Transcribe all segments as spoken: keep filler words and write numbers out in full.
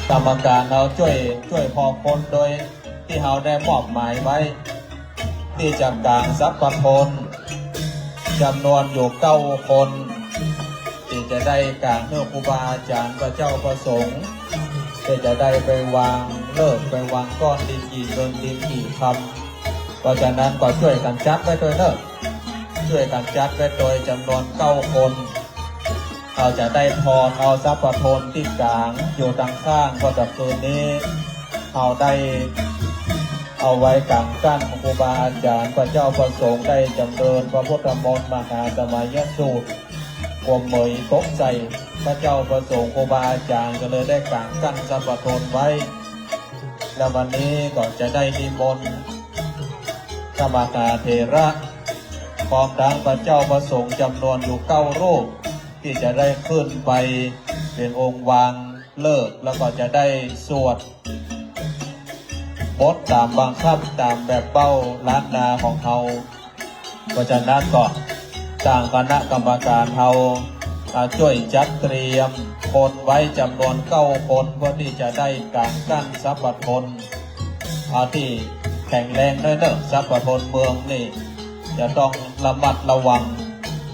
กรรมการเราช่วยช่วยพอคนโดยที่เราได้มอบหมายไว้ ที่จะกางสัพพะทนจำนวนอยู่เก้าคน ที่จะได้กางเพื่อครูบาอาจารย์พระเจ้าพระสงฆ์ ที่จะได้ไปวางเลิกไปวางก้อนดินกี่เงินดินกี่คำ เพราะฉะนั้นก็ช่วยกันจัดไว้ด้วยเนอะ ช่วยกันจัดไว้โดยจำนวนเก้าคน เราจะได้ถอดเอาสัพพะทนที่กางอยู่ทางข้าง เพราะแต่คืนนี้เราได้เอาไว้กางกั้นครูบาอาจารย์พระเจ้าพระสงฆ์ได้จำเริญพระพุทธมนต์มหาสมัยสูตร ความเหมยตกใจพระเจ้าพระสงฆ์ครูบาอาจารย์ก็เลยได้กางกั้นสัพพะทนไว้ และวันนี้ก็จะได้นิมนต์พระมหาเถระ พร้อมทั้งพระเจ้าพระสงฆ์จำนวนอยู่เก้ารูป ที่จะได้ขึ้นไปเป็นองค์วางเลิก แล้วก็จะได้สวดบทตามบังคับตามแบบเบ้าล้านนาของเรา เพราะฉะนั้นก็ทางคณะกรรมการเราอ่าช่วยจัดเตรียมคนไว้จำนวนเก้าคน เพื่อที่จะได้กางกั้นสัพพะทน เอาที่แข็งแรงหน่อยเนอะ สัพพะทนเมืองนี่จะต้องระมัดระวัง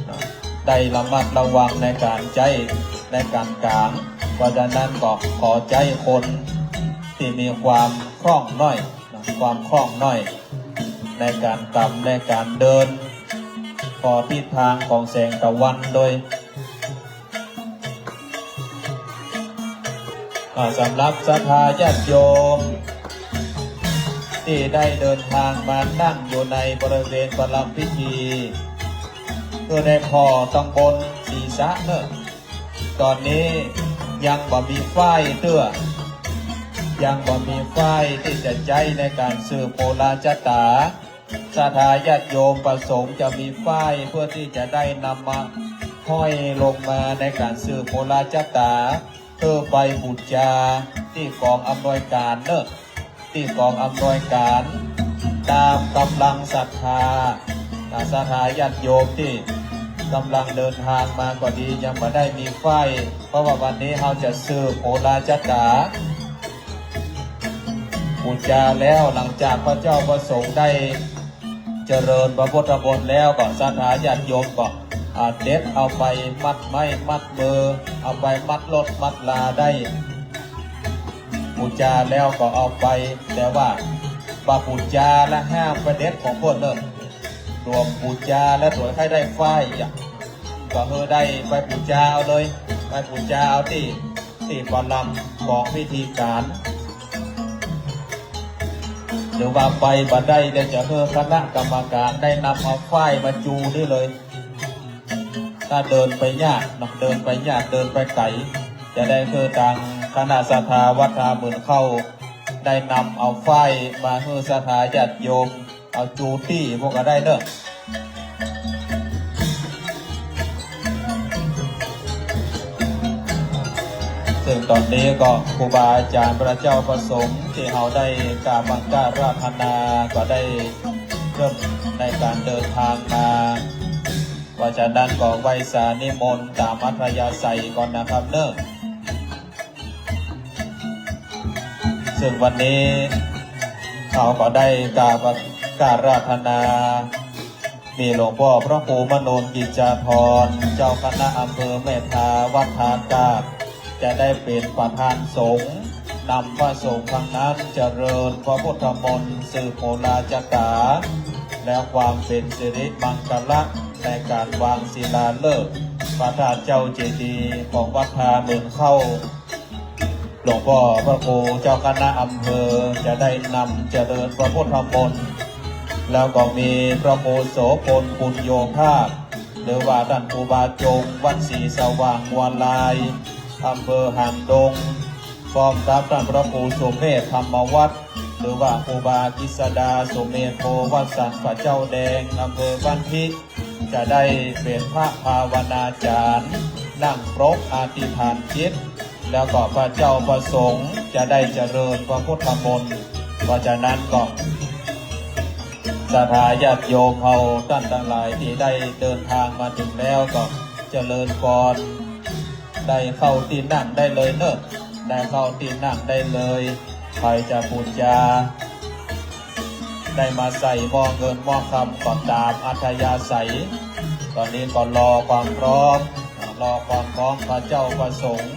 นะ ได้ระมัดระวังในการใช้ในการกาง เพราะฉะนั้นก็ขอใช้คนที่มีความคล่องหน่อยนะ ความคล่องหน่อยในการกำในการเดิน พอทิศทางของแสงตะวันโดย อ่า สำหรับศรัทธาญาติโยม ที่ได้เดินทางมานั่งอยู่ในบริเวณประลำพิธี เพื่อได้พอต้องบนศีรษะเนอะ ตอนนี้ยังบ่มีฝ้ายเตื้อ ยังบ่มีฝ้ายที่จะใช้ในการสืบโหราชะตา ศรัทธาญาติโยมประสงค์จะมีฝ้ายเพื่อที่จะได้นำมาห้อยลงมาในการสืบโหราชะตา เพื่อไปบูชาที่กองอำนวยการเนอะ ที่กองอำนวยการ ตามกำลังศรัทธา อ่า ศรัทธาญาติโยมที่กำลังเดินทางมาก็ดี ยังบ่ได้มีฝ้าย เพราะว่าวันนี้เราจะสืบโหราชะตา บูชาแล้ว หลังจากพระเจ้าพระสงฆ์ได้เจริญพระพุทธมนต์แล้ว ก็ศรัทธาญาติโยมก็ อ่า เด็ดเอาไปมัดไม้มัดมือ เอาไปมัดรถมัดลาได้ บูชาแล้วก็เอาไป แต่ว่าบ่าบูชาแล้วห้ามไปเด็ดของเพิ่นเด้อ รวมบูชาแล้วสวยให้ได้ฝ้ายอ่ะ ก็คือได้ไปบูชาเอาเลย ไปบูชาเอาที่ ที่ประลำของพิธีการ หรือว่าไปบ่ได้ เดี๋ยวจะให้คณะกรรมการได้นำเอาฝ้ายมาจูนี่เลย ถ้าเดินไปยากเนาะ เดินไปยาก เดินไปไกล จะได้ให้ทางคณะศรัทธาวัดท่าหมื่นเข้า ได้นำเอาฝ้ายมาให้ศรัทธาญาติโยม เอาจูตี้พวกก็ได้เนอะ ซึ่งตอนนี้ก็ครูบาอาจารย์พระเจ้าพระสงฆ์ที่เราได้กราบบังคารอาราธนาก็ได้เริ่มในการเดินทางมา เพราะฉะนั้นก็ไหว้สานิมนต์ตามอัธยาศัยก่อนนะครับเนอะ ซึ่งวันนี้เราก็ได้กราบบังคารอาราธนา มีหลวงพ่อพระครูมโนนกิจจาธร เจ้าคณะอำเภอแม่ทาวัดท่ากาบ จะได้เป็นประธานสงฆ์ นำพระสงฆ์ทั้งนั้นเจริญพระพุทธมนต์สืบโหราชะตา และความเป็นสิริมังคละในการวางศิลาฤกษ์พระธาตุเจ้าเจดีย์ของวัดท่าหมื่นเข้า หลวงพ่อพระครูเจ้าคณะอำเภอจะได้นำเจริญพระพุทธมนต์ แล้วก็มีพระครูโสพลปุญโญภาส หรือว่าท่านครูบาจง วัดศรีสว่างมัวลาย อำเภอหางดง พร้อมกับท่านพระครูสุเมธธรรมวัฒน์ หรือว่าครูบากิษดาสุเมโธ วัดสันป่าเจ้าแดง อำเภอบ้านพริก จะได้เป็นพระภาวนาจารย์ นั่งปรกอธิษฐานจิต แล้วก็พระเจ้าพระสงฆ์จะได้เจริญพระพุทธมนต์ เพราะฉะนั้นก็ ศรัทธาญาติโยมเราท่านทั้งหลายที่ได้เดินทางมาถึงแล้วก็เจริญพร ได้เข้าที่นั่งได้เลยเนอะ ได้เข้าที่นั่งได้เลย ใครจะปูจา ได้มาใส่หม้อเงินหม้อคำก็ตามอัธยาศัย ตอนนี้ก็รอความพร้อม รอความพร้อมพระเจ้าพระสงฆ์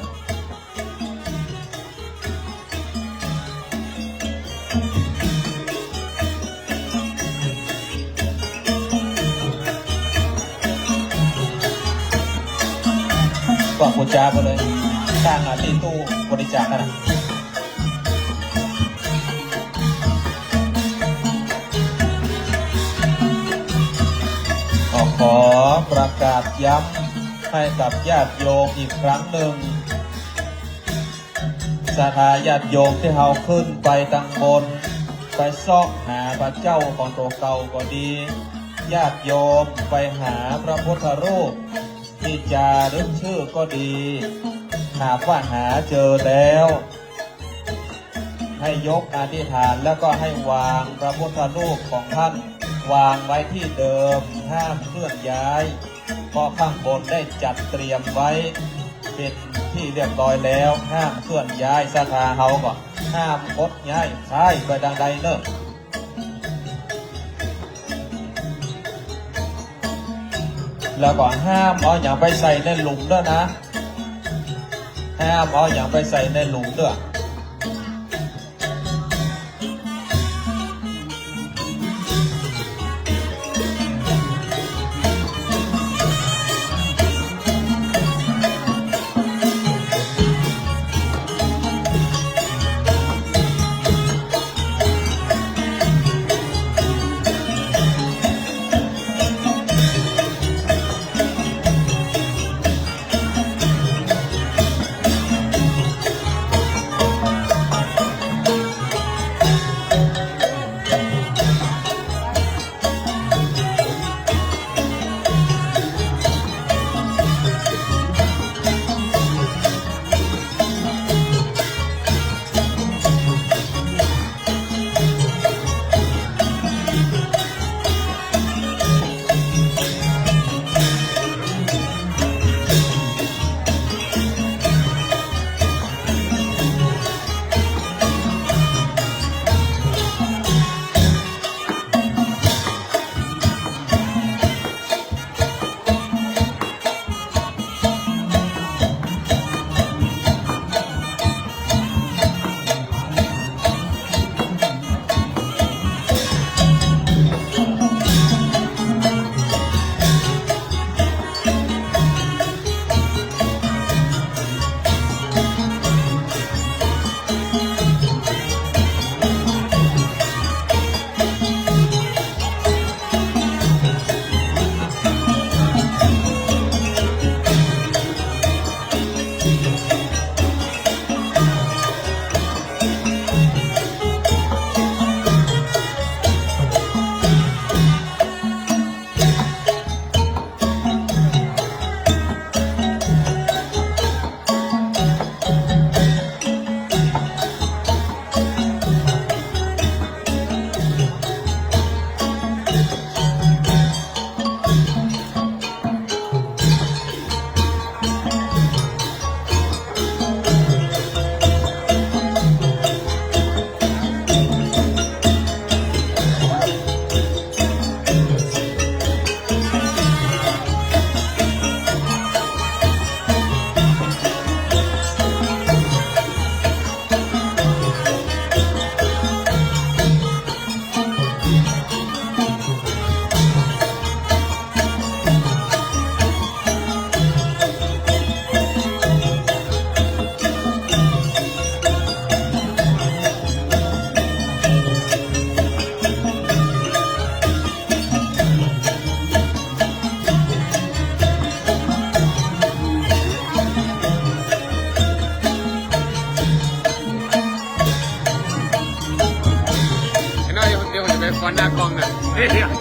ก็ปูจาไปเลย ตั้งอ่ะที่ตู้บริจาคนั่นน่ะ ก็ขอประกาศย้ำให้กับญาติโยมอีกครั้งหนึ่ง ศรัทธาญาติโยมที่เฮาขึ้นไปตังบน ไปเซาะหาพระเจ้าของตัวเก่าก็ดี ญาติโยมไปหาพระพุทธรูปที่จารึกชื่อก็ดี หากว่าหาเจอแล้ว ให้ยกอธิษฐานแล้วก็ให้วางพระพุทธรูปของท่าน วางไว้ที่เดิม ห้ามเคลื่อนย้าย เพราะข้างบนได้จัดเตรียมไว้เป็นที่เรียบร้อยแล้ว ห้ามเคลื่อนย้าย ศรัทธาเฮาก็ห้ามขยับย้าย ขยับไปทางใดเนอะ แล้วก็ห้ามเอาหยังไปใส่ในหลุมด้วยนะ ห้ามเอาหยังไปใส่ในหลุมด้วยIno, yung, yung, yung, yung, yung, yung, yung, yung, yung, เ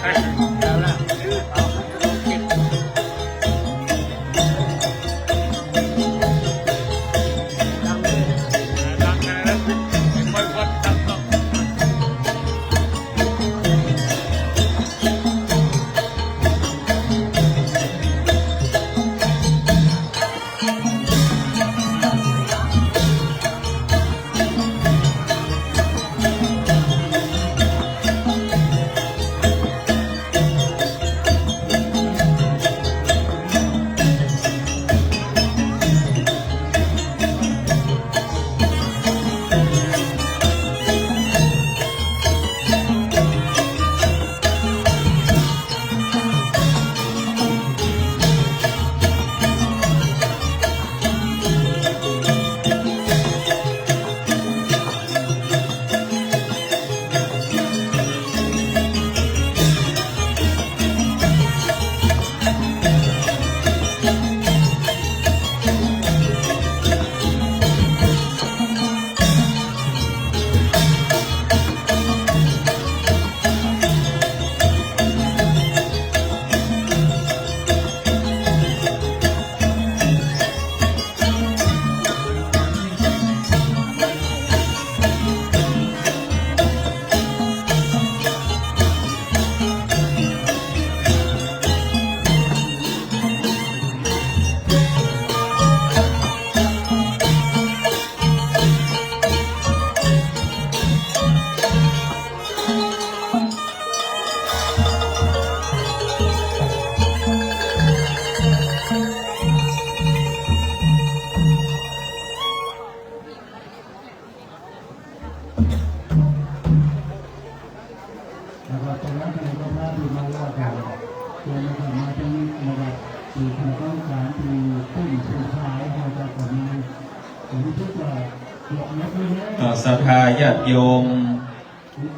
ท่านเจ้าภาพที่มาร่วมกัน เชิญนะครับ มาที่ระดับที่คณะกรรมการที่ขึ้นผู้ขายให้กับผม ผมคิดว่าเกือบหมดแล้ว เอ่อ ศรัทธาญาติโยม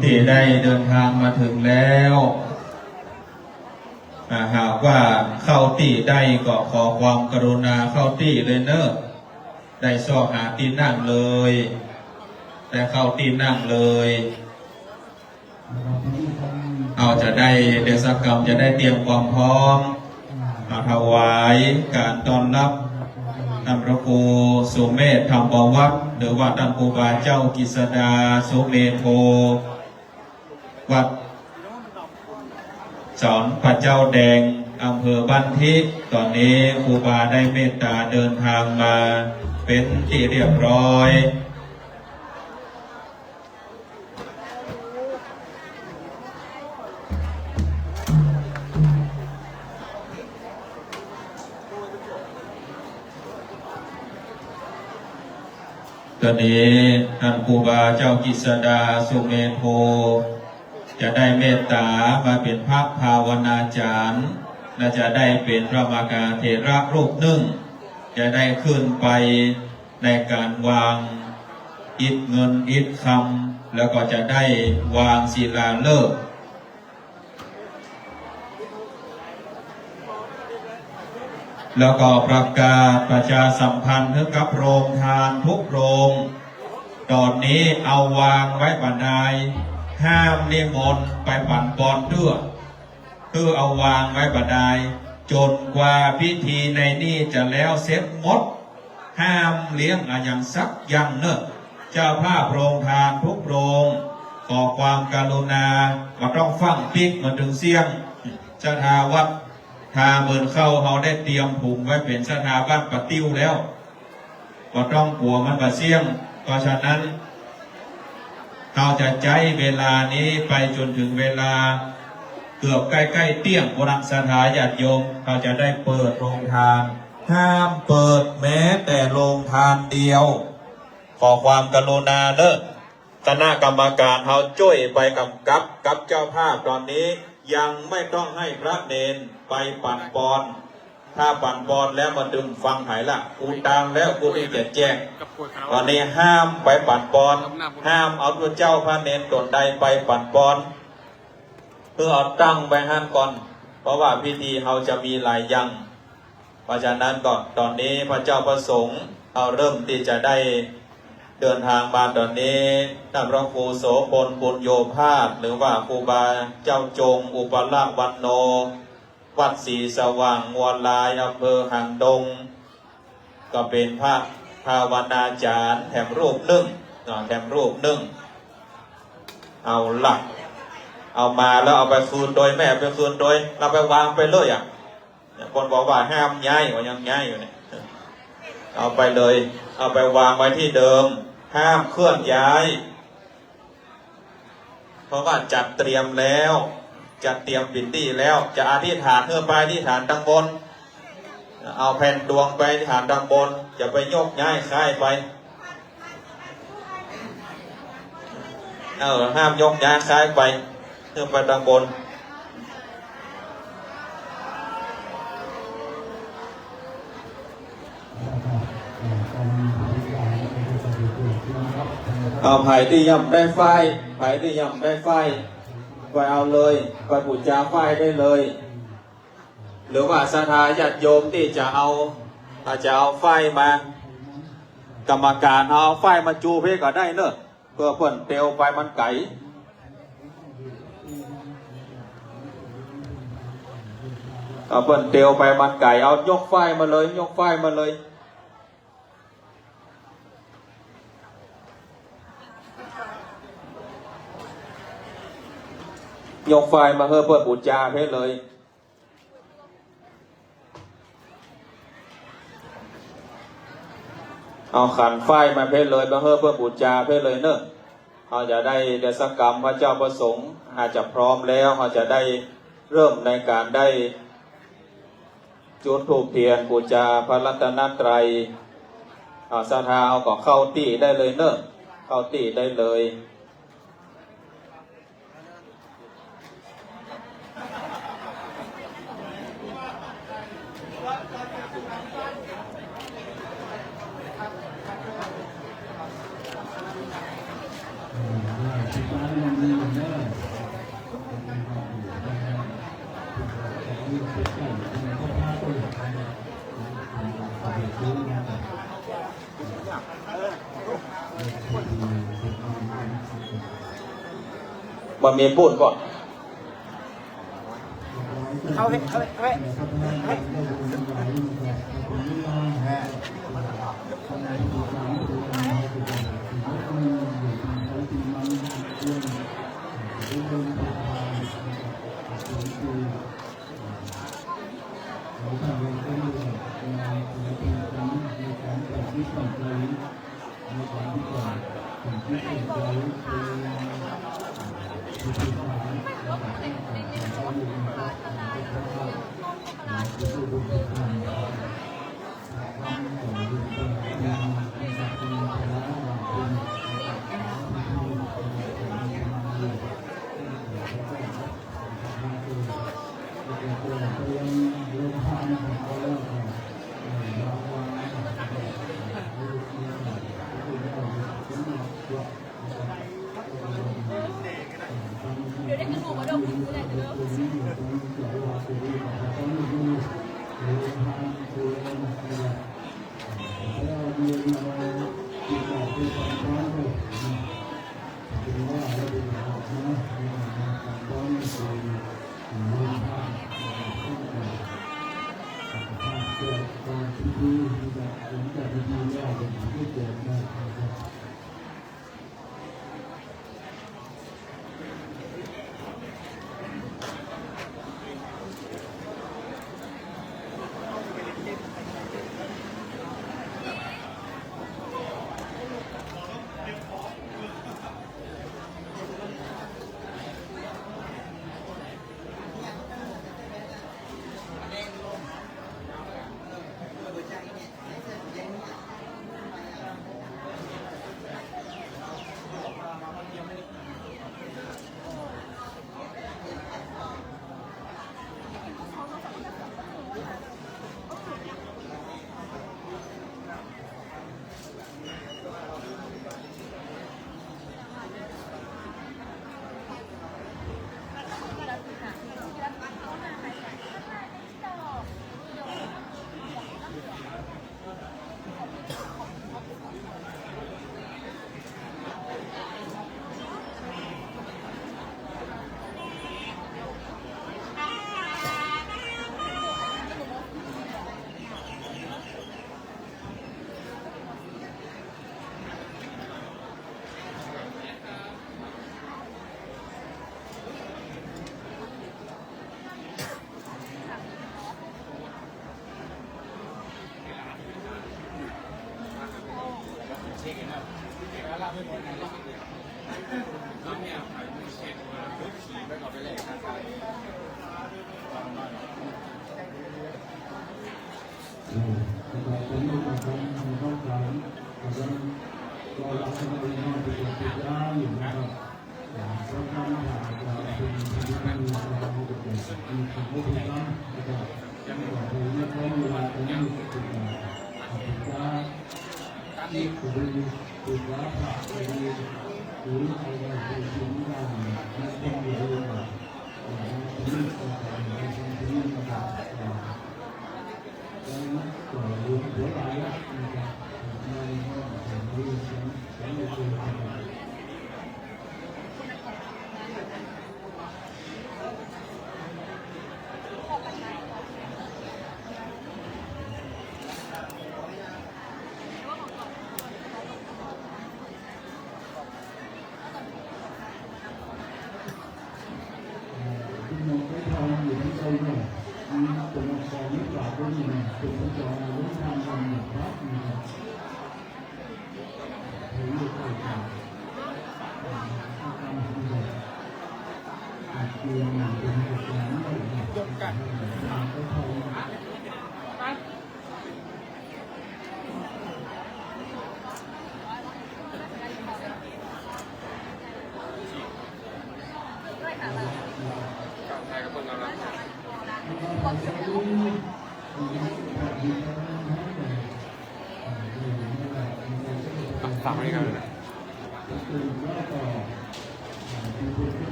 ที่ได้เดินทางมาถึงแล้ว อ่า หากว่าเข้าตี้ได้ก็ขอความกรุณาเข้าตี้เลยเนอะ ได้ซอกหาตี้นั่งเลย ได้เข้าตี้นั่งเลย เอาจะได้ เดี๋ยวสักกรรมจะได้เตรียมความพร้อม มาถวายการต้อนรับท่านพระครูสุเมธธรรมวัฒน์ หรือว่าท่านครูบาเจ้ากิษดาสุเมโธ วัดสอนพระเจ้าแดง อำเภอบ้านทิ ตอนนี้ครูบาได้เมตตาเดินทางมาเป็นที่เรียบร้อย ตอนนี้ท่านครูบาเจ้ากิษดาสุเมโธ จะได้เมตตามาเป็นพระภาวนาจารย์ และจะได้เป็นพระมหาเถระรูปหนึ่ง จะได้ขึ้นไปในการวางอิฐเงินอิฐคำ แล้วก็จะได้วางศิลาฤกษ์ แล้วก็ประกาศประชาสัมพันธ์ให้กับโรงทานทุกโรง ตอนนี้เอาวางไว้บ่ได้ ห้ามนิมนต์ไปปั๋นปอนเตื้อ คือเอาวางไว้บ่ได้ จนกว่าพิธีในนี้จะแล้วเสร็จหมด ห้ามเลี้ยงอะหยังสักอย่างเนอะ เจ้าภาพโรงทานทุกโรง ขอความกรุณา บ่ต้องฟั่งปิ๊กมาเถิงเสี้ยง ศรัทธาวัดท่าหมื่นเข้า เฮาได้เตรียมถุงไว้เป๋นศรัทธาบ้านป่าติ้วแล้ว บ่ต้องกั๋วมันบ่เสี้ยง เพราะฉะนั้น เฮาจะใจ๊เวลานี้ไปจ๋นเถิงเวลาเกือบใก้ๆ เตี้ยง พุทธศรัทธาญาติโยม เฮาจะได้เปิดโรงทาน ห้ามเปิดแม้แต่โรงทานเดียว ขอความกรุณาเนอะ คณะกรรมการเฮาจ้วยไปกำกับกับเจ้าภาพ ตอนนี้ยังไม่ต้องให้พระเณรไปปั๋นปอน ถ้าปั๋นปอนแล้วบ่ตึงฟั่งใผละ กูตางแล้ว กูนี่จะแจ้ง ตอนนี้ห้ามไปปั๋นปอน ห้ามเอาตั๋วเจ้าพระเณรต๋นใดไปปั๋นปอน คือเอาตั้งไว้หั้นก่อน เพราะว่าพิธีเฮาจะมีหลายอย่าง เพราะฉะนั้นก็ตอนนี้พระเจ้าพระสงฆ์ เอาเริ่มตี้จะได้เดินทางมาตอนนี้ ท่านพระครูโสภณ ปุญโญภาส หรือว่าครูบาเจ้าจง อุปละวันโณ วัดศรีสว่างงัวลาย อำเภอหางดง ก็เป๋นพระภาวนาจารย์แถมรูปนึ่งเนาะ แถมรูปนึ่ง เอาละ เอามาแล้วเอาไปคืนโดย แม่ไปคืนโดย เอาไปวางไปเลยอะ เนี่ย เปิ้นบอกว่าห้ามย้าย ว่ายังย้ายอยู่เนี่ย เอาไปเลย เอาไปวางไว้ที่เดิม ห้ามเคลื่อนย้าย เพราะว่าจัดเตรียมแล้ว จัดเตรียมปิ๋นตี้แล้ว จะอธิษฐาน หื้อไปอธิษฐานตังบน เอาแผ่นดวงไปอธิษฐานตังบน อย่าไปยกย้ายค้ายไป เออ ห้ามยกย้ายค้ายไป หื้อไปตังบน เอา ใผตี้ยังบ่ได้ฝ้าย ใผตี้ยังบ่ได้ฝ้าย ไปเอาเลย ไปปู๋จาฝ้ายได้เลย หรือว่าศรัทธาญาติโยมตี้จะเอา อาจจะเอาฝ้ายมา กรรมการเอาฝ้ายมาจูเพ่ก็ได้เนอะ เปื้อเปิ้นเตียวไปมันไก๋ เอาเปิ้นเตียวไปมันไก๋ เอายกฝ้ายมาเลย ยกฝ้ายมาเลย ยกฝ้ายมาหื้อเปิ้นปู๋จาเพ่เลย เอาขันฝ้ายมาเพ่เลย มาหื้อเปิ้นปู๋จาเพ่เลยเนอะ เฮาจะได้ เดี๋ยวสักกรรมพระเจ้าพระสงฆ์อาจจะพร้อมแล้ว เฮาจะได้เริ่มในการได้จุดธูปเทียนปู๋จาพระรัตนตรัย เอาศรัทธาเฮาก็เข้าตี้ได้เลยเนอะ เข้าตี้ได้เลย เ Mà miền Bắc có. Không, không, không.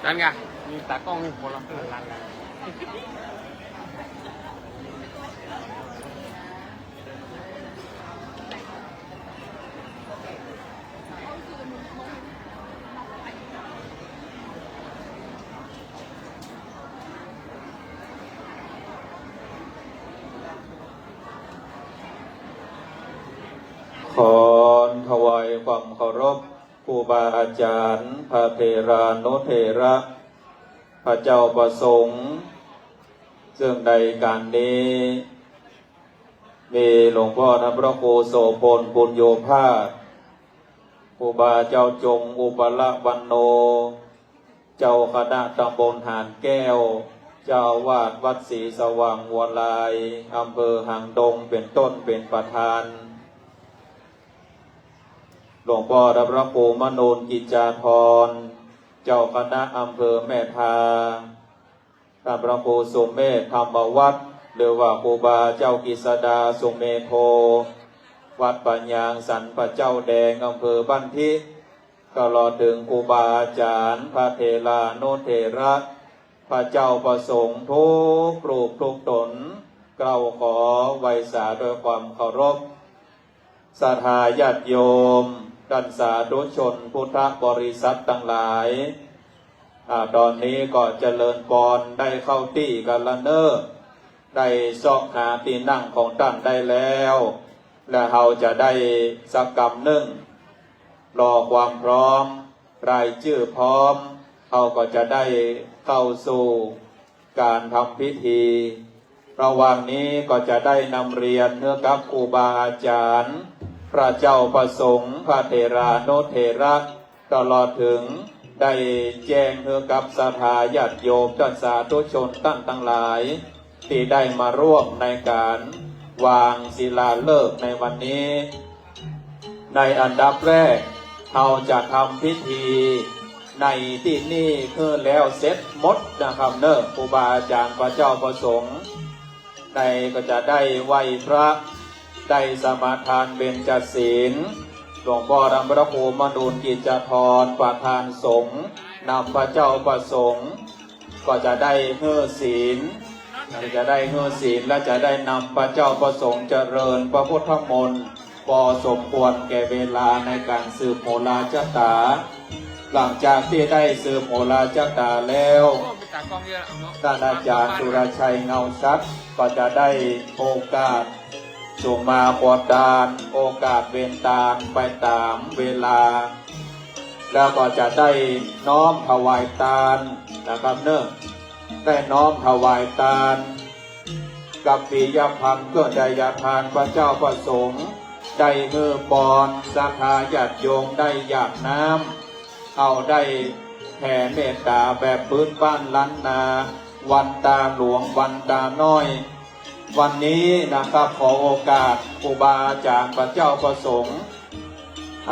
นั่นไง มีตากล้องนี่คนละครึ่งล้านแล้ว ขอถวายความเคารพ ครูบาอาจารย์ พระเถรานุเถระ พระเจ้าประสงค์ ซึ่งในการนี้ มีหลวงพ่อท่านพระครูโสภณ ปุญโญภาส ครูบาเจ้าจง อุปละวันโน เจ้าคณะตำบลหาดแก้ว เจ้าอาวาสวัดศรีสว่างวัวลาย อำเภอหางดง เป็นต้นเป็นประธาน หลวงพ่อท่านพระครูมนูนกิจจาธร เจ้าคณะอำเภอแม่ทา ท่านพระครูสุเมธธรรมวัฒน์ หรือว่าครูบาเจ้ากฤษดาสุเมโธ วัดป่ายางสันป่าเจ้าแดง อำเภอบ้านทิ ตลอดถึงครูบาอาจารย์ พระเถรานุเถระ พระเจ้าประสงค์ทุกรูปทุกตน เกล้าขอไหว้สาด้วยความเคารพ ศรัทธาญาติโยม ท่านสาธุชนพุทธบริษัททั้งหลาย อ่า ตอนนี้ก็เจริญพรได้เข้าตี้กันละเน้อ ได้ซอกหาตี้นั่งของท่านได้แล้ว และเฮาจะได้สักกำหนึ่ง รอความพร้อม รายชื่อพร้อม เฮาก็จะได้เข้าสู่การทำพิธี ระหว่างนี้ก็จะได้นำเรียนเฮือกับครูบาอาจารย์ พระเจ้าประสงค์ พระเถรานุเถระ ตลอดถึงได้แจ้งเฮือกับศรัทธาญาติโยม ท่านสาธุชนท่านทั้งหลาย ที่ได้มาร่วมในการวางศิลาฤกษ์ในวันนี้ ในอันดับแรก เฮาจะทำพิธีในตี้นี่คือแล้วเสร็จหมดนะครับเน้อ ครูบาอาจารย์ พระเจ้าประสงค์ ในก็จะได้ไหว้พระ ได้สมาทานเบญจศีล หลวงพ่อท่านพระครูมนูนกิจจาธร ประธานสงฆ์ นำพระเจ้าประสงค์ ก็จะได้หื้อศีล จะได้หื้อศีล และจะได้นำพระเจ้าประสงค์เจริญพระพุทธมนต์ พอสมควรแก่เวลาในการสืบโหราชะตา หลังจากที่ได้สืบโหราชะตาแล้ว โอ้ มีตากล้องเยอะ เอาเนาะ ท่านอาจารย์สุรชัย เงาชัด ก็จะได้โอกาส สุมาโปทาน โอกาสเว้นตานไปตามเวลา แล้วก็จะได้น้อมถวายตานนะครับเน้อ ได้น้อมถวายตาน กัปปิยพันธ์ เครื่องไทยทาน พระเจ้าประสงค์ ได้หื้อปอนศรัทธาญาติโยม ได้หยาดน้ำ เอาได้แผ่เมตตาแบบพื้นบ้านล้านนา วันตาหลวง วันตาน้อย วันนี้นะครับ ขอโอกาสครูบาอาจารย์ พระเจ้าประสงค์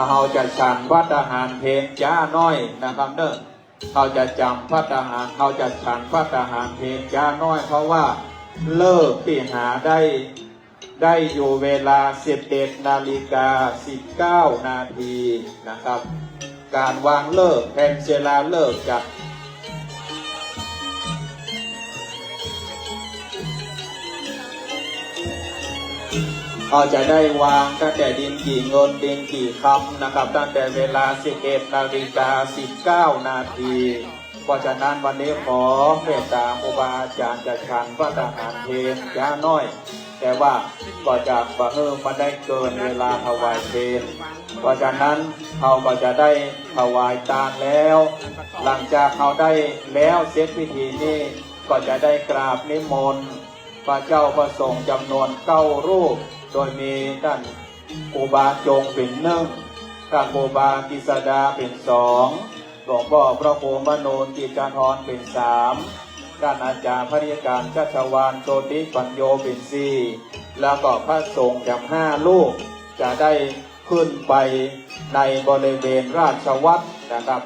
เฮาจะฉันภัตตาหารเพลจ้าน้อยนะครับเน้อ เฮาจะจำภัตตาหาร เฮาจะฉันภัตตาหารเพลจ้าน้อย เพราะว่าฤกษ์ที่หาได้ ได้อยู่เวลาสิบเอ็ดนาฬิกาสิบเก้านาทีนะครับ การวางฤกษ์ แผ่นศิลาฤกษ์จะ เฮาจะได้วางตั้งแต่ดินกี่เงิน ดินกี่คำนะครับ ตั้งแต่เวลาสิบเอ็ดนาฬิกาสิบเก้านาที เพราะฉะนั้นวันนี้ขอเมตตาครูบาอาจารย์จะฉันภัตตาหารเพลจ้าน้อย แต่ว่าก็จะบ่หื้อมันได้เกินเวลาถวายเพล เพราะฉะนั้นเฮาก็จะได้ถวายตานแล้ว หลังจากเฮาได้แล้วเสร็จพิธีนี้ ก็จะได้กราบนิมนต์พระเจ้าประสงค์จำนวนเก้ารูป โดยมีท่านครูบาจงเป็นหนึ่ง ท่านครูบากิษดาเป็นสอง หลวงพ่อพระครูมนูนกิจจาธรเป็นสาม ท่านอาจารย์พระนิการชัชวาลโชติปัญโญเป็นสี่ แล้วก็พระสงฆ์จำห้ารูป จะได้ขึ้นไปในบริเวณราชวัตรนะครับ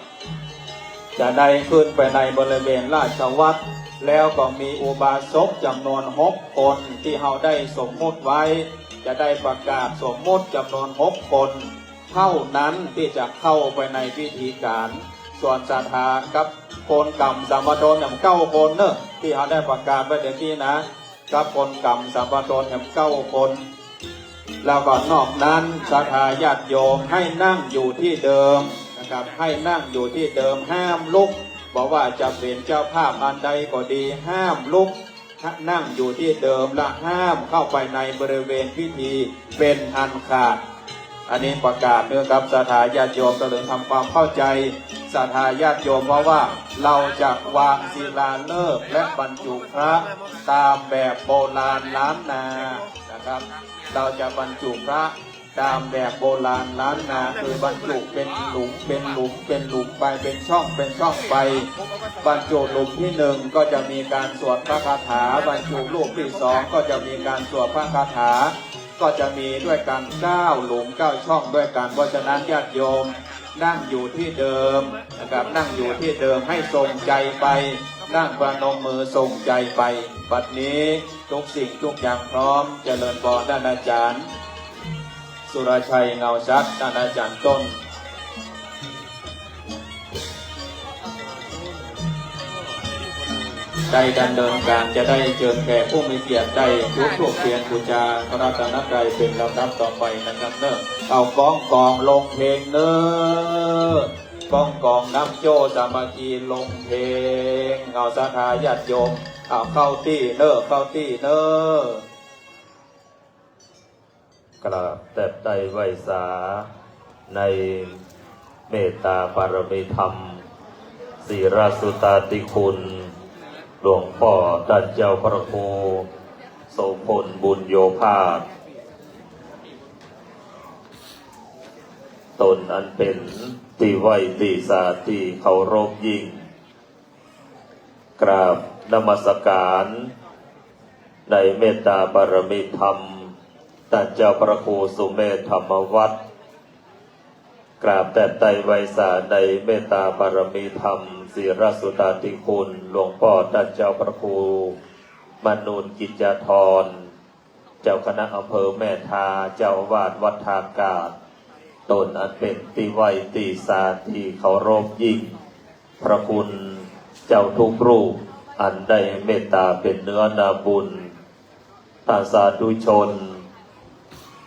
จะได้ขึ้นไปในบริเวณราชวัตร แล้วก็มีอุบาสกจำนวนหกคนที่เฮาได้สมมุติไว้ จะได้ประกาศสมมุติจำนวนหกคน เท่านั้นที่จะเข้าไปในพิธีการส ส่วนศรัทธากับคนกำสัมปทานเนี่ยเก้าคนเนอะ ที่เขาได้ประกาศไว้เดี๋ยวนี้นะ กับคนกำสัมปทานเนี่ยเก้าคน แล้วก็นอกนั้นศรัทธาญาติโยมให้นั่งอยู่ที่เดิมนะครับ ให้นั่งอยู่ที่เดิม ห้ามลุก บอกว่าจะเป็นเจ้าภาพอันใดก็ดี ห้ามลุก นั่งอยู่ที่เดิม และห้ามเข้าไปในบริเวณพิธีเป็นอันขาด อันนี้ประกาศเพื่อกับศรัทธาญาติโยม เจริญทำความเข้าใจ ศรัทธาญาติโยม เพราะว่าเราจะวางศิลาฤกษ์และบรรจุพระตามแบบโบราณล้านนานะครับ เราจะบรรจุพระตามแบบโบราณล้านนา คือบรรจุเป็นหลุมเป็นหลุมเป็นหลุมไป เป็นช่องเป็นช่องไป บรรจุหลุมที่หนึ่งก็จะมีการสวดพระคาถา บรรจุลูกที่สองก็จะมีการสวดพระคาถา ก็จะมีด้วยกันเก้าหลุมเก้าช่องด้วยกัน เพราะฉะนั้นญาติโยมนั่งอยู่ที่เดิมนะครับ นั่งอยู่ที่เดิมให้ทรงใจไป นั่งประนมมือทรงใจไป บัดนี้ทุกสิ่งทุกอย่างพร้อม เจริญพรท่านอาจารย์สุรชัยเงาชัด ท่านอาจารย์ต้น ได้ดำเนินการ จะได้เชิญแขกผู้มีเกียรติได้จุดธูปเทียนบูชาพระรัตนตรัยเป็นลำดับต่อไปนะครับเนอะ เอาก้องกองลงเพลงเนอะ ก้องกองน้ำโจ้สามัคคีลงเพลง เอาศรัทธาญาติโยม เอาเข้าตี้เนอะ เข้าตี้เนอะ กราบแทบไตร้ไหว้สาในเมตตาบารมีธรรม ศีลสุตตาธิคุณ หลวงพ่อท่านเจ้าพระครูโสพลบุญโยภาส ตนอันเป็นที่ไหว้ที่สาที่เคารพยิ่ง กราบนมัสการในเมตตาบารมีธรรม ท่านเจ้าพระครูสุเมธธรรมวัฒน์ กราบแทบไตร้ไหว้สาในเมตตาบารมีธรรม ศีลสุตตาธิคุณ หลวงพ่อท่านเจ้าพระครูมนูนกิจจาธร เจ้าคณะอำเภอแม่ทา เจ้าอาวาสวัดท่ากาด ตนอันเป็นที่ไหว้ที่สาที่เคารพยิ่ง พระคุณเจ้าทุกรูป อันได้เมตตาเป็นเนื้อนาบุญ ท่านสาธุชน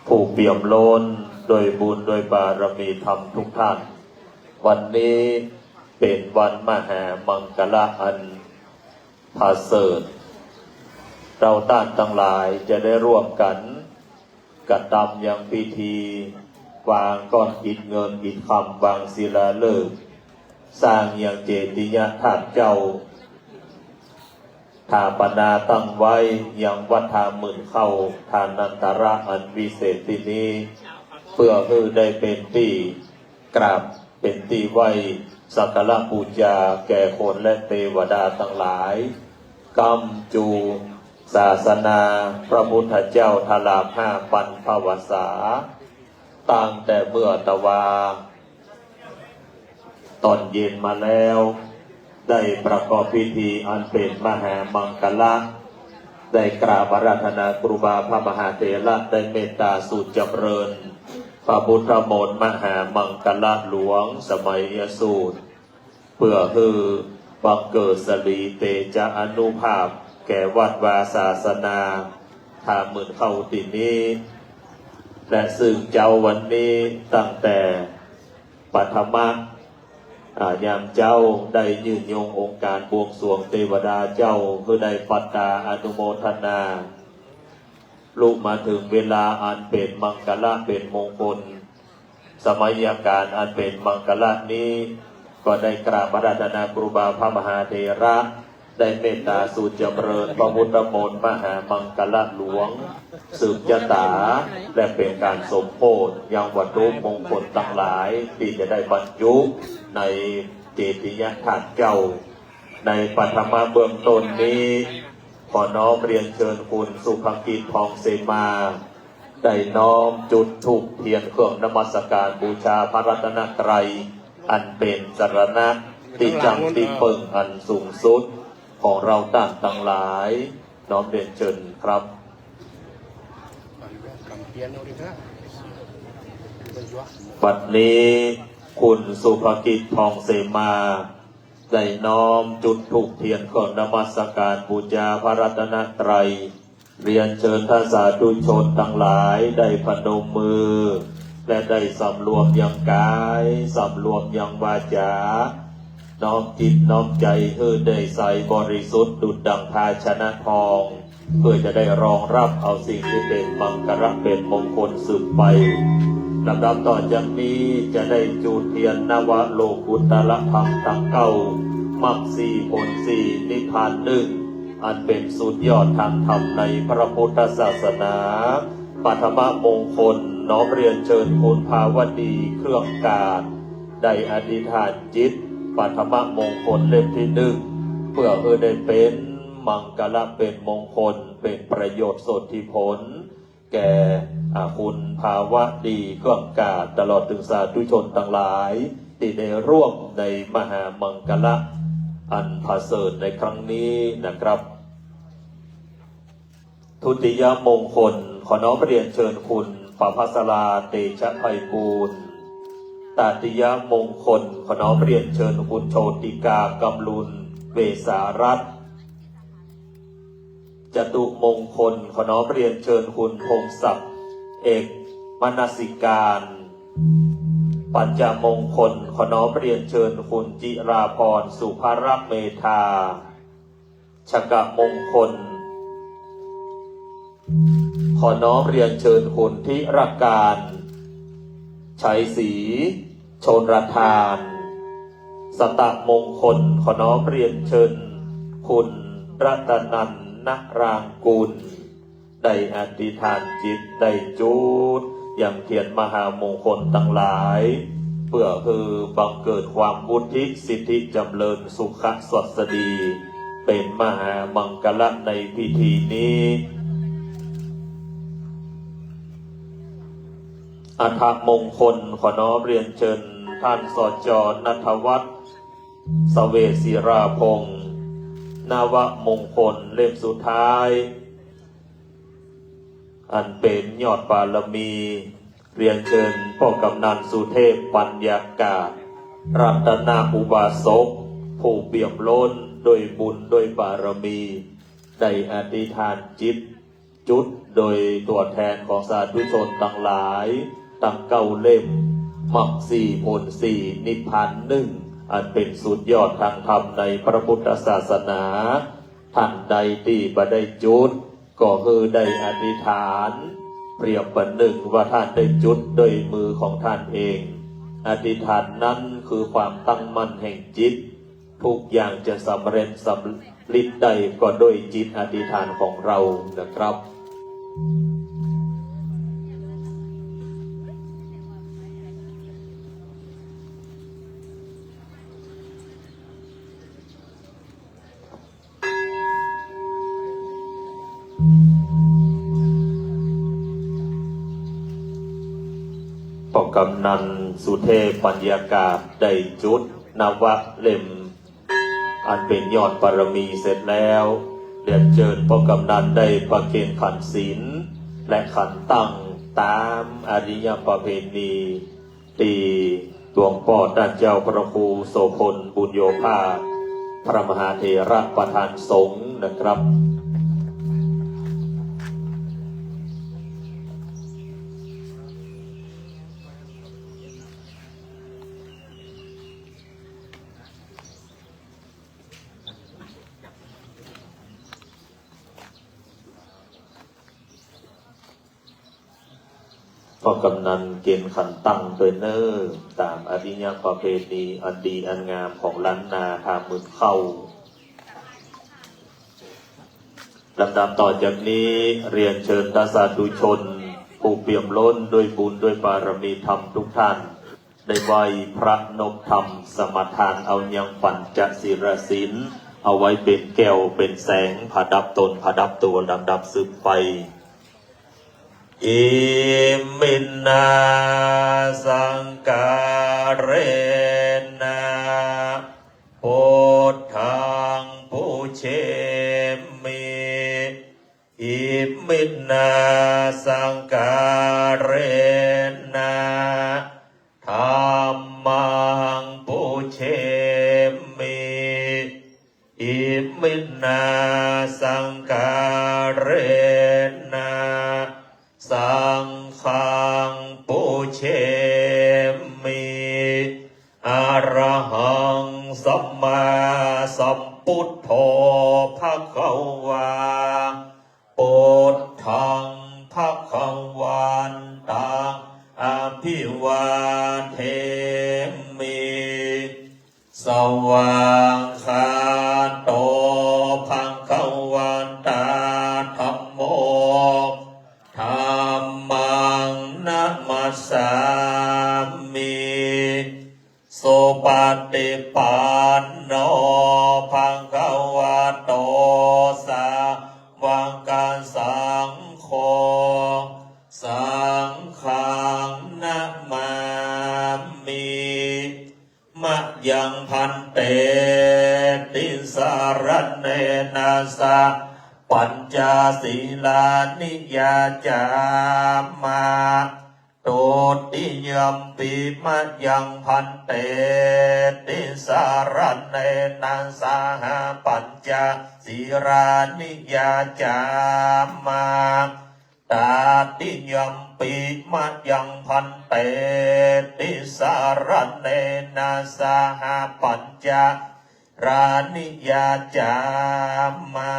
ผู้เปี่ยมล้นโดยบุญโดยบารมีธรรมทุกท่าน วันนี้เป็นวันมหามังคละอันประเสริฐ เราท่านทั้งหลายจะได้ร่วมกันกระทำยังพิธี วางก้อนอิฐเงินอิฐคำ วางศิลาฤกษ์ สร้างยังเจดียธาตุเจ้า สถาปนาตั้งไว้ยังวัดท่าหมื่นเข้า ทานันตระอันวิเศษที่นี้ เพื่อให้ได้เป็นที่กราบ เป็นที่ไหว้สักการะบูชาแก่คนและเทวดาทั้งหลาย ค้ำจูศาสนาพระพุทธเจ้าทราบห้าปันภวสา ตั้งแต่เมื่อตะวา ตอนเย็นมาแล้ว ได้ประกอบพิธีอันเป็นมหามังคละ ได้กราบอาราธนาครูบาพระมหาเถระ ได้เมตตาสูตรจำเริญ พระพุทธมนต์มหามังคละหลวงสมัยยสูตร เพื่อให้บังเกิดสิริเตชะอานุภาพแก่วัดวาศาสนา ท่าหมื่นเข้าที่นี้ และซึ่งเจ๊าวันนี้ตั้งแต่ ปฐมะ อ่า ยามเจ๊าได้ยื่นโยงองค์การบวงสรวงเทวดาเจ้า เพื่อได้ปัตตาอนุโมทนา ลุมาถึงเวลาอันเป็นมังคละเป็นมงคล สมัยการอันเป็นมังคละนี้ ก็ได้กราบอาราธนาครูบาพระมหาเถระ ได้เมตตาสูตรจำเริญพระพุทธมนต์มหามังคละหลวง สืบชะตา และเป็นการสมโภชยังวัตถุมงคลทั้งหลายที่จะได้บรรจุในเจดียธาตุเจ้า ในปฐมเบื้องต้นนี้ ขอน้อมเรียนเชิญคุณสุภกิจ ทองเสมา ได้น้อมจุดธูปเทียนเครื่องนมัสการบูชาพระรัตนตรัย อันเป็นสรณะที่จังที่เปิงอันสูงสุดของเราท่านทั้งหลาย น้อมเรียนเชิญครับ บัดนี้ คุณสุภกิจ ทองเสมา ได้น้อมจุดธูปเทียนเครื่องนมัสการบูชาพระรัตนตรัย เรียนเชิญท่านสาธุชนทั้งหลายได้พนมมือ และได้สำรวมยังกาย สำรวมยังวาจา น้อมจิตน้อมใจให้ได้ใสบริสุทธิ์ดุจดังภาชนะทอง เพื่อจะได้รองรับเอาสิ่งที่เป็นมังคละเป็นมงคลสืบไป ลำดับต่อจากนี้จะได้จุดเทียนนวโลกุตตรธรรมทั้งเก้า มรรคสี่ผลสี่นิพพานหนึ่ง อันเป็นสุดยอดทางธรรมในพระพุทธศาสนา ปฐมมงคล น้อมเรียนเชิญคุณภาวดี เครื่องกาด ได้อธิษฐานจิต ปฐมมงคลเล่มที่หนึ่ง เพื่อให้ได้เป็นมังคละเป็นมงคล เป็นประโยชน์สนธิผล แก่ อ่า คุณภาวดี เครื่องกาด ตลอดถึงสาธุชนทั้งหลาย ที่ได้ร่วมในมหามังคละอันประเสริฐในครั้งนี้นะครับ ทุติยมงคล ขอน้อมเรียนเชิญคุณประภัสรา เตชะไพบูลย์ ตติยมงคล ขอน้อมเรียนเชิญคุณโชติกา กำลุน เวสารัตน์ จตุมงคล ขอน้อมเรียนเชิญคุณพงศักดิ์ เอกมนสิการ ปัญจมงคล ขอน้อมเรียนเชิญคุณจิราพร สุภรักษ์เมธา ชกมงคล ขอน้อมเรียนเชิญคุณธิรการ ชัยศรี ชลทาน สตมงคล ขอน้อมเรียนเชิญคุณรัตนันท์ นรางกูล ได้อธิษฐานจิต ได้จุดยังเทียนมหามงคลทั้งหลาย เพื่อให้บังเกิดความวุฒิสิทธิจำเริญสุขสวัสดี เป็นมหามังคละในพิธีนี้ อัฏฐมงคล ขอน้อมเรียนเชิญท่าน สจ ณัฐวัฒน์ เสวตศิราพงษ์ นวมงคลเล่มสุดท้าย อันเป็นยอดบารมี เรียนเชิญพ่อกำนันสุเทพ ปัญญากาศ รัตนอุบาสก ผู้เปี่ยมล้นด้วยบุญด้วยบารมี ได้อธิษฐานจิต จุดโดยตัวแทนของสาธุชนทั้งหลาย ทั้งเก้าเล่ม มรรคสี่ผลสี่นิพพานหนึ่ง อันเป็นสุดยอดทางธรรมในพระพุทธศาสนา ท่านใดที่บ่ได้จุด ก็คือได้อธิษฐาน เปรียบประหนึ่งว่าท่านได้จุดด้วยมือของท่านเอง อธิษฐานนั้นคือความตั้งมั่นแห่งจิต ทุกอย่างจะสำเร็จสำเร็จได้ก็ด้วยจิตอธิษฐานของเรานะครับ พ่อกำนันสุเทพ ปัญญากาศ ได้จุดนวเล่ม อันเป็นยอดบารมีเสร็จแล้ว เรียนเชิญพ่อกำนันได้ประเคนขันธ์ศีล และขันธ์ตั้งตามอริยประเพณี ที่หลวงพ่อท่านเจ้าพระครูโสภณ บุญโยภาส พระมหาเถระประธานสงฆ์นะครับ พ่อกำนันเกณฑ์ขันตั้งด้วยเนอ ตามอริยประเพณีอันดีอันงามของล้านนา พาหมื่นเข้า ลำดับต่อจากนี้เรียนเชิญท่านสาธุชน ผู้เปี่ยมล้นด้วยบุญด้วยบารมีธรรมทุกท่าน ได้ไหว้พระนบธรรมสมาทานเอายังปัญจศีลศีล เอาไว้เป็นแก้วเป็นแสงประดับตนประดับตัวลำดับสืบไป Iminā sakkārena buddhaṃ pūjemi. Iminā sakkārena dhammaṃ pūjemi. Arahaṃ sammāsambuddho bhagavā, buddhaṃ bhagavantaṃ abhivādemi. Svākkhāto bhagavatā dhammo, dhammaṃ namassāmi. Supaṭipanno bhagavato sāvakasaṅgho, saṅghaṃ namāmi. Mayaṃ bhante tisaraṇena saha pañca sīlāni yācāma. Dutiyampi mayaṃ bhante tisaraṇena saha pañca sīlāni yācāma. Tatiyampi mayaṃ bhante tisaraṇena saha pañca sīlāni yācāma.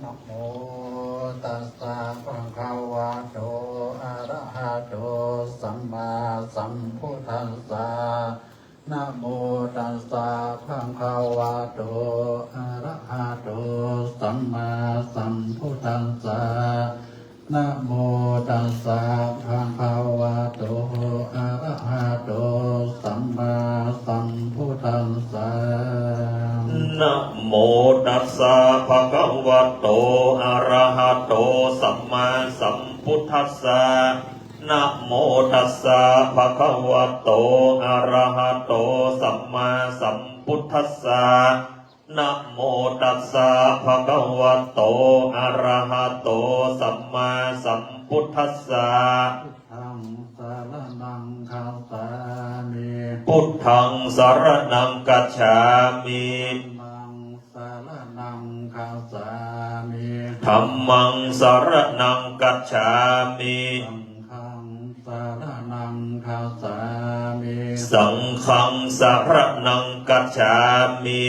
Namo tassa bhagavato arahato sammāsambuddhassa. Namo tassa bhagavato arahato sammāsambuddhassa. Namo tassa bhagavato arahato sammāsambuddhassa. Namo tassa bhagavato arahato sammāsambuddhassa. Namo tassa bhagavato arahato sammāsambuddhassa. Namo tassa bhagavato arahato sammāsambuddhassa. Buddhaṃ saraṇaṃ gacchāmi. Buddhaṃ saraṇaṃ gacchāmi. Dhammaṃ saraṇaṃ gacchāmi. Dhammaṃ saraṇaṃ gacchāmi. Saṅghaṃ saraṇaṃ gacchāmi. Saṅghaṃ saraṇaṃ gacchāmi.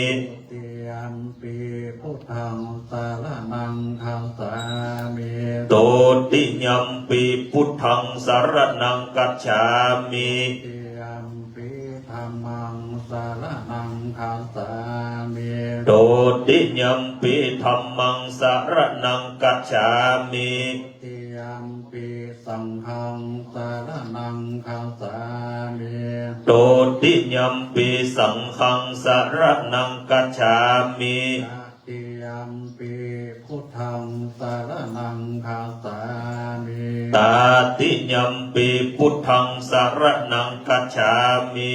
Dutiyampi buddhaṃ saraṇaṃ gacchāmi. Dutiyampi buddhaṃ saraṇaṃ gacchāmi. Dutiyampi dhammaṃ saraṇaṃ gacchāmi. Dutiyampi dhammaṃ saraṇaṃ gacchāmi. Dutiyampi saṅghaṃ saraṇaṃ gacchāmi. Dutiyampi saṅghaṃ saraṇaṃ gacchāmi. Tatiyampi buddhaṃ saraṇaṃ gacchāmi. Tatiyampi buddhaṃ saraṇaṃ gacchāmi.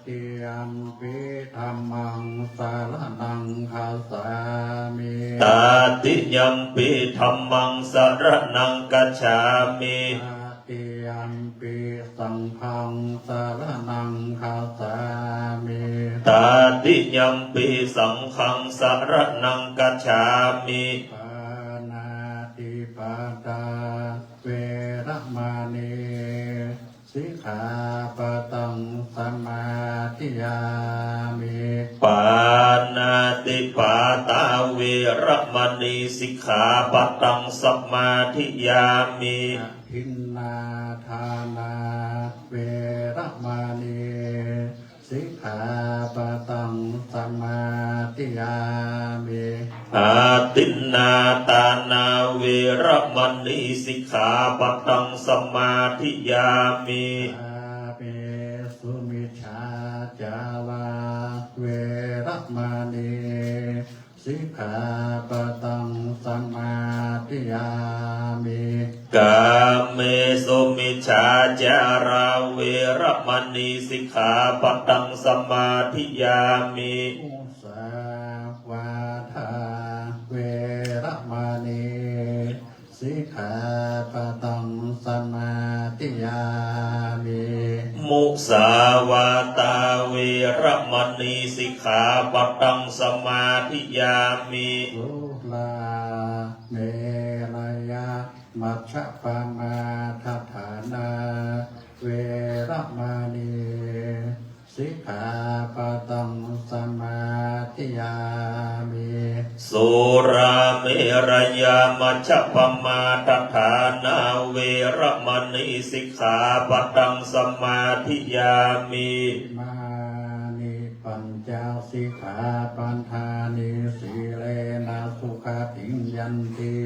Tatiyampi dhammaṃ saraṇaṃ gacchāmi. Tatiyampi dhammaṃ saraṇaṃ gacchāmi. Tatiyampi saṅghaṃ saraṇaṃ gacchāmi. Tatiyampi saṅghaṃ saraṇaṃ gacchāmi. Pāṇātipātā veramaṇī sikkhāpadaṃ samādiyāmi. Pāṇātipātā veramaṇī sikkhāpadaṃ samādiyāmi. Adinnādānā veramaṇī sikkhāpadaṃ samādiyāmi. Adinnādānā veramaṇī sikkhāpadaṃ samādiyāmi. Kāmesu micchācārā veramaṇī sikkhāpadaṃ samādiyāmi. Kāmesu micchācārā veramaṇī sikkhāpadaṃ samādiyāmi. Musāvādā veramaṇī sikkhāpadaṃ samādiyāmi. Musāvādā veramaṇī sikkhāpadaṃ samādiyāmi. Surāmerayamajjapamādaṭṭhānā veramaṇī sikkhāpadaṃ samādiyāmi. Surāmerayamajjapamādaṭṭhānā veramaṇī sikkhāpadaṃ samādiyāmi. Imāni pañca sikkhāpadāni. Sīlena sugatiṃ yanti,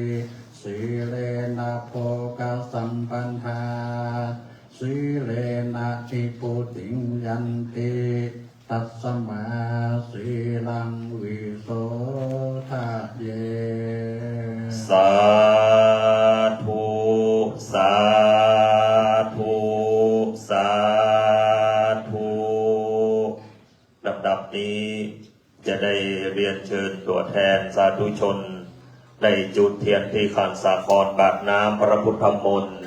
sīlena bhogasampadā, sīlena nibbutiṃ yanti, tasmā sīlaṃ visodhaye. Sādhu, sādhu, sādhu. ลำดับนี้ จะได้เรียนเชิญตัวแทนสาธุชน ได้จุดเทียนที่ขันสาครบาทน้ำพระพุทธมนต์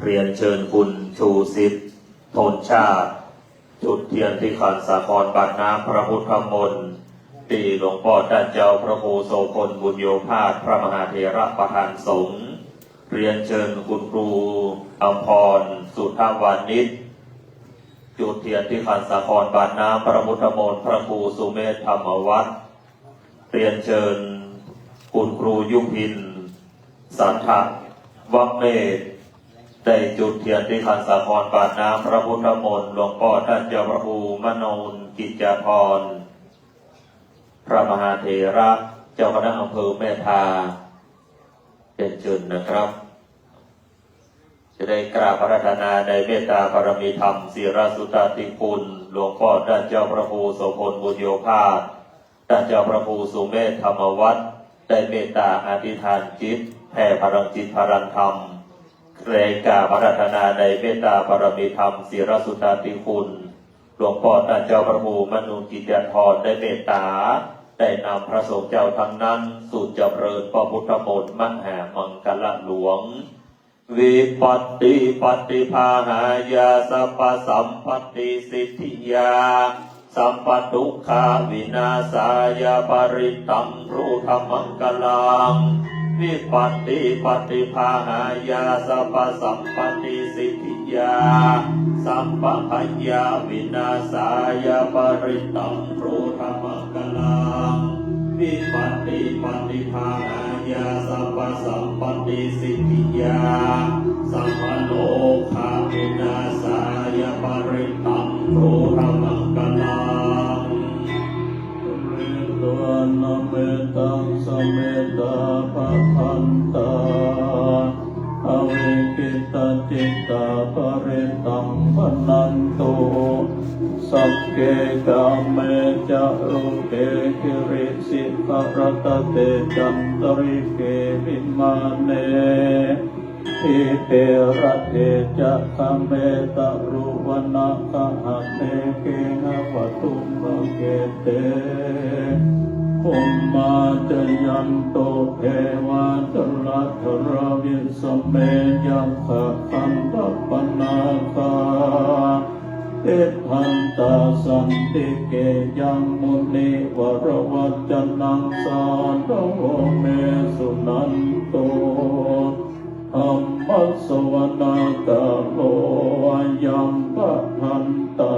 เรียนเชิญคุณชูสิทธิ์ โทนชาติ จุดเทียนที่ขันสาครบาทน้ำพระพุทธมนต์ ที่หลวงพ่อท่านเจ้าพระครูโสภณ บุญโยภาส พระมหาเถระประธานสงฆ์ เรียนเชิญคุณครูอำพร สุทธวานิช จุดเทียนที่ขันสาครบาทน้ำพระพุทธมนต์ พระครูสุเมธ ธรรมวัฒน์ เรียนเชิญคุณครูยุพิน สันทะวเมธ ได้จุดเทียนที่ขันสาครบาทน้ำพระพุทธมนต์ หลวงพ่อท่านเจ้าพระครูมโนนกิจจาธร พระมหาเถระ เจ้าคณะอำเภอแม่ทา เรียนเชิญนะครับ จะได้กราบอาราธนาในเมตตาบารมีธรรม ศิรสุตติคุณ หลวงพ่อท่านเจ้าพระครูโสภณ บุญโยภาส ท่านเจ้าพระครูสุเมธ ธรรมวัฒน์ ได้เมตตาอธิษฐานจิต แผ่พลังจิตพลังธรรม ได้กราบอาราธนาในเมตตาบารมีธรรม ศิรสุตติคุณ หลวงพ่อท่านเจ้าพระครูมโนนกิจจาธร ได้เมตตา ได้นำพระสงฆ์เจ้าทั้งนั้น สูตรจำเริญพระพุทธมนต์ มหามังคละหลวง Vipattipaṭibāhāya sabbasampattisiddhiyā, sabbadukkhavināsāya parittaṃ brūtha maṅgalaṃ. Vipattipaṭibāhāya sabbasampattisiddhiyā, sabbabhayavināsāya parittaṃ brūtha maṅgalaṃ. Vipattipaṭibāhāya sabbasampattisiddhiyā, sabbarogavināsāya parittaṃ brūtha maṅgalaṃ. Puritvāna mettaṃ sametā bhadantā, avikkhittacittā parittaṃ bhaṇantu. Sagge kāme ca rūpe girisikharataṭe cantalikkhe vimāne, dīpe raṭṭhe ca gāme taruvanagahane gehavatthumhi khette, bhummā cāyantu devā jalathalavisame yakkhagandhabbanāgā, tiṭṭhantā santike yaṃ munivaravacanaṃ sādhavo me suṇantu. Dhammassavanakālo ayambhadantā.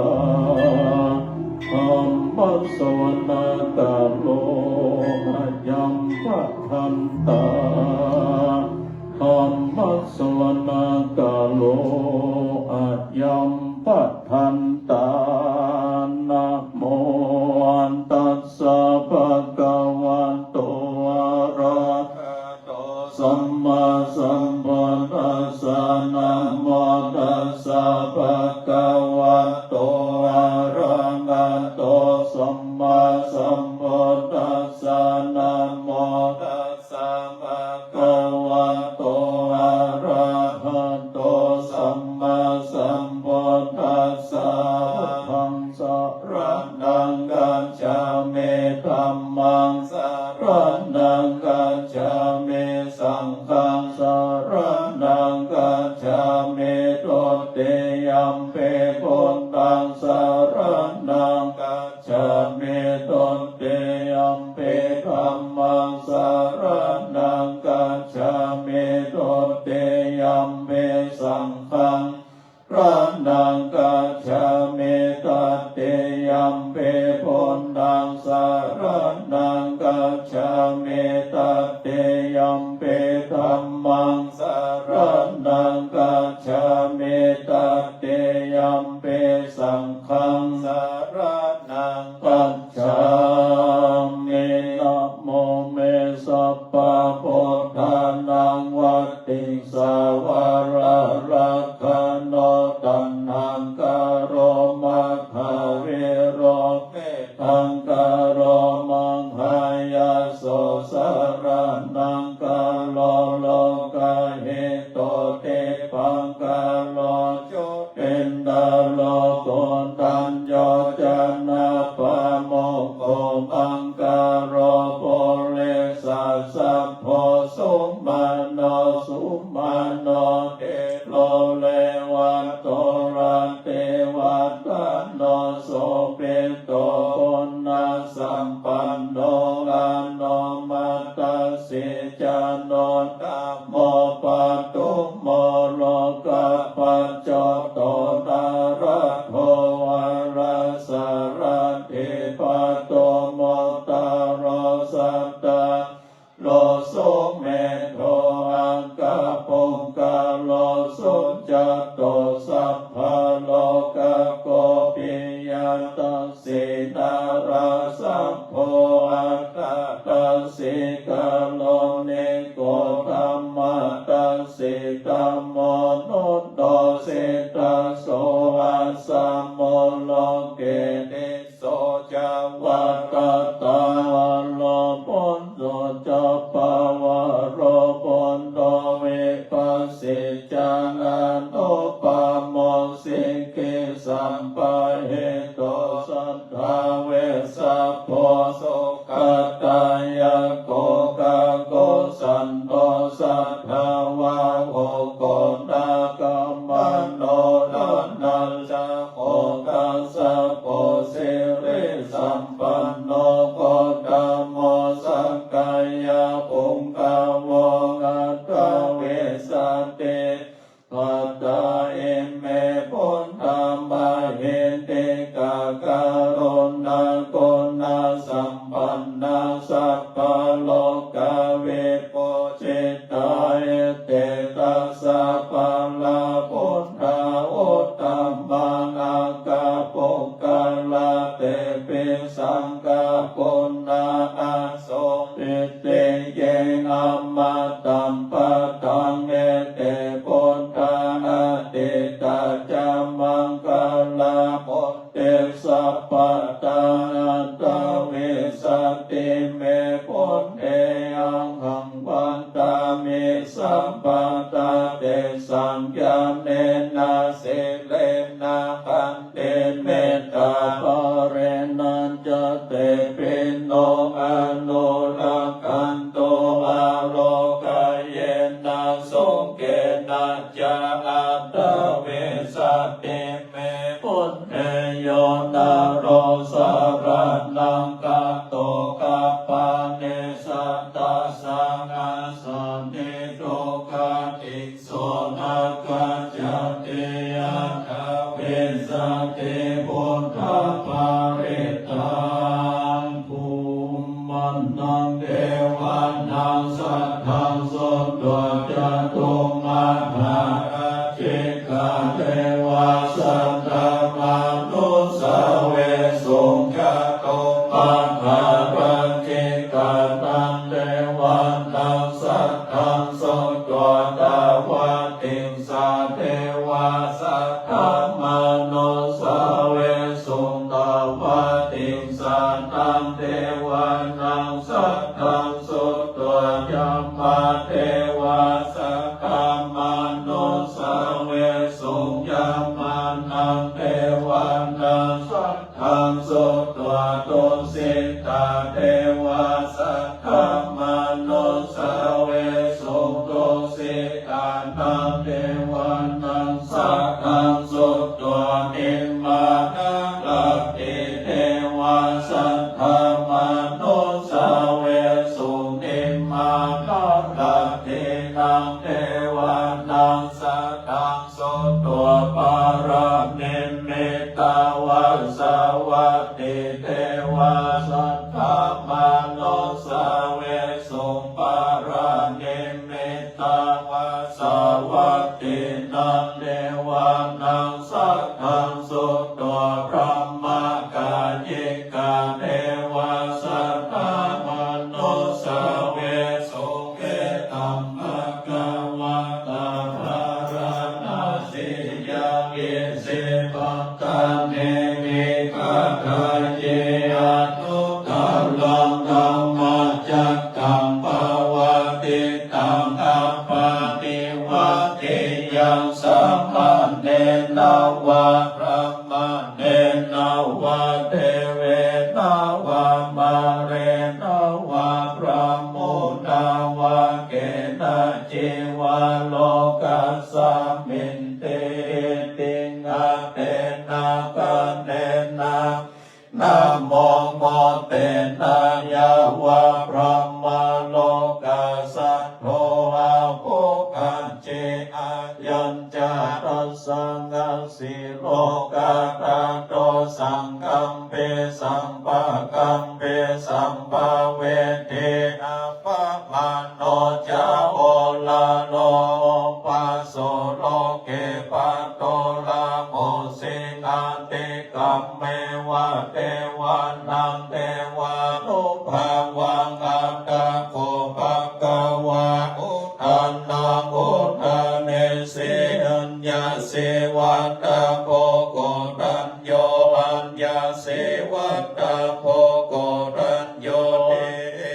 Dhammassavanakālo ayambhadantā. Dhammassavanakālo ayambhadantā. Namo tassa bhagavato arahato sammāsambuddhassa. Namo tassa bhagavato arahato sammāsambuddhassa. Namo tassa bhagavato arahato sammāsambuddhassa. Buddhaṃ saraṇaṃ gacchāmi. Dhammaṃ gacchāmi. Tatiyampi saṅghaṃ saraṇaṃ gacchāmi. Namo me sabbabuddhānaṃ vaddiṃsā vararakkhaṇo taṇhaṅkaro mahāvīro me taṅkaro mahāyaso saraṇaṅkaro lokahito dipaṅkaro jotindharo koṇḍañño janapāmokkho maṅgalo purisasabho sumano sumano thero revato rativaḍḍhano sobhi to guṇasampanno anomadassī jano uttamo padumo lokapajjoto narādo varasārathi padumu taro satthā ro sumedho akkhapuggalā sujato sabbalokaggo piyadassī narāsabho atthadassī kāruṇiko dhammadassi dhammanudassitā so āsamo loke so ca vatthattāvaro buddho ca pāvaro buddho vipassī ca anūpamo sikhī sabbahito satthavessabhū sugatadāyako kakusandho satthavāho koṇāgamano ranajja ko kassapo sirisampanno gotamo sakyapuṅgavo aṭṭhavīsati buddhā ime buddhā mahiddhikā karuṇāguṇasampannā sabbalokavibhū jitā etedasapālabuddhā uttamā aggapuggalā tepi saṅghaguṇā āsuṃvītiye amataṃ padaṃ ete buddhā atītā ca maṅgalā mutti sambhadā aṭṭhavīsati me buddhe ahaṃ vandāmi sabbadā tesaṃ ñāṇena sīlena khantimettāpārena ca tepi no anurakkhantu ārokayena sukhena ca aṭṭhavīsati me buddhe yo naro saraṇaṃ gato kappāne sattassa āsati duggatiṃ so nakkhañcati aṭṭhavīsati buddhaparittaṃ. Bhummānaṃ devānaṃ saddaṃ sutvā catumaharājikā devā saddamanussāvesuṃ catumaharājikānaṃ devānaṃ saddaṃ sutvā tāvatiṃ sā devā saddamanussāvesuṃ. Tāvatiṃsānaṃ devānaṃ saddaṃ sutvā yamā devā saddamanussāvesuṃ. Yamānaṃ devānaṃ sad daṃ sutvā tusitā devā saddamanussāvesuṃ. Tusitānaṃ devānaṃ saddaṃ sutvā nimmānaratī devā saddamanussāvesuṃ. Nimmānaratīnaṃ devānaṃ saddaṃ sutvā paranimmitavasavattī devā saddamanussāvesuṃ. Paranimmitavasavattī Tena devānaṃ saddaṃ sutvā brahmakāyikā devā saddamanussāvesuṃ: Etaṃ bhagavatā bārāṇasiyaṃ isipatane migadāye anuttaraṃ dhammacakkaṃ pavattitaṃ appaṭivattiyaṃ samaṇena vā brāhmaṇena vā devena vā mārena vā brahmunā vā kenaci vā lokasminti. Itiṃ attena khaṇena namo buddhena yāva brahmalokā saddo abbhuggacchi. Ayañca dasaṃ āsi lokadhātu saṅkampi sampakampi sampavedhi. Appamāṇo ca oḷāro obhāso loke pāturahosi atikkammeva devānaṃ devānubhāvaṃ. Atha kho bhagavā udānaṃ udānesi: Aññāsi vata bho koṇḍañño, aññāsi vata bho koṇḍaññoti.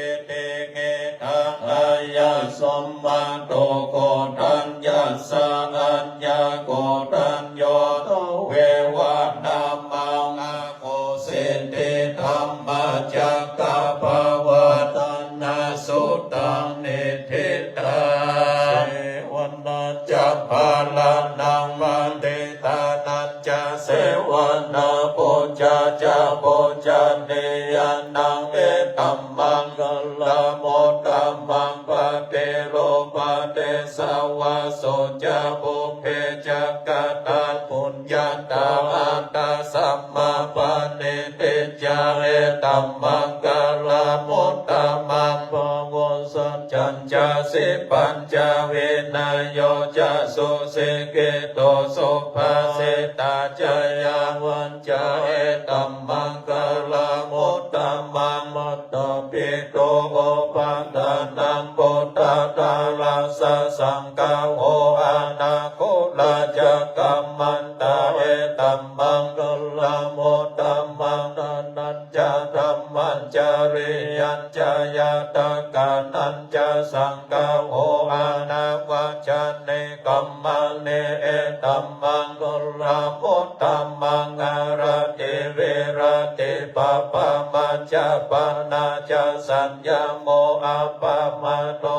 Itihidaṃ āyasmato koṇḍaññassa aññākoṇḍañño tveva nāmaṃ ahosīti dhammacakkappavattana suttaṃ niṭṭhitaṃ. Sevanā ca bālānaṃ paṇḍitānañca sevanā pūjā ca pūjanīyānaṃ etammaṅgalamuttamaṃ. Paṭirūpadesavāso ca pubbe ca katapuññatā attasammāpaṇidhi ca etammaṅgalamuttamaṃ. Bāhuṃ saccañca sippañca vinayo ca susikkhito subhāsitā ca yā vā ca etammaṅgalamuttamaṃ. Mātāpituupaṭṭhānaṃ puttadārassa saṅgaho anākulā ca kammantā etammaṅgalamuttamaṃ. Dānañca dhammacariyā ca ñātakānañca saṅgaho anavajjāni kammāni etammaṅgalamuttamaṃ. Āratī viratī pāpā majjapānā ca saññamo appamādo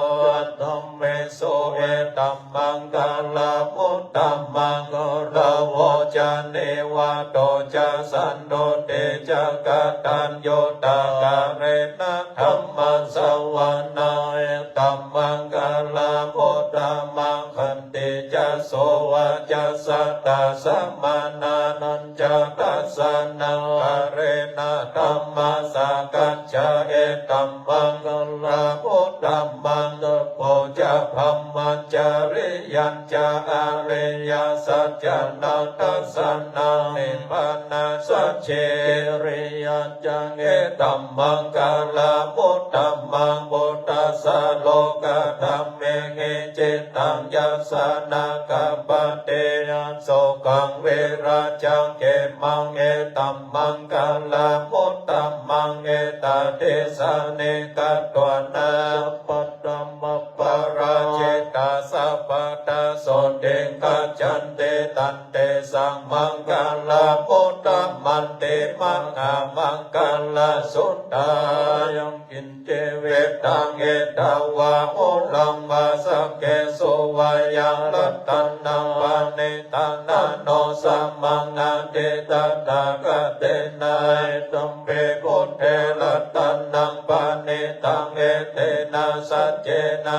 dhammesu etammaṅgalamuttamaṃ. Gāravo ca nivāto ca santuṭṭhī ca kataññutā kālena dhammassavanaṃ etammaṅgalamuttamaṃ. Khantī ca sovacassatā samaṇānañca dassanaṃ kālena dhammasākacchā etammaṅgalamuttamaṃ. Tapo ca brahmacariyañca ariyasaccāna dassanaṃ nibbānasacchikiriyā ca etammaṅgalamuttamaṃ. Phuṭṭhassa lokadhammehi cittaṃ yassa na kampati asokaṃ virajaṃ khemaṃ etammaṅgalamuttamaṃ. Etādisāni katvāna sabbatthamaparājitā sabbattha sotthiṃ gacchanti tan tesaṃ maṅgalamuttamanti. Mahāmaṅgalasuttaṃ. Yaṅkiñci vittaṃ idha vā huraṃ vā saggesu vā yā ratanaṃ paṇītaṃ na no samaṃ atthi tathāgatena idampi buddhe ratanaṃ paṇītaṃ etena saccena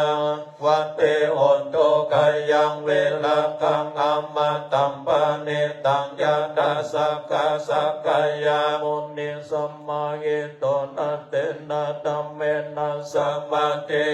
vatthi hotu khayaṃ virāgaṃ amataṃ paṇītaṃ. Yātā sakkā sakkāyā munī samāhito na tena dhammena samatthi.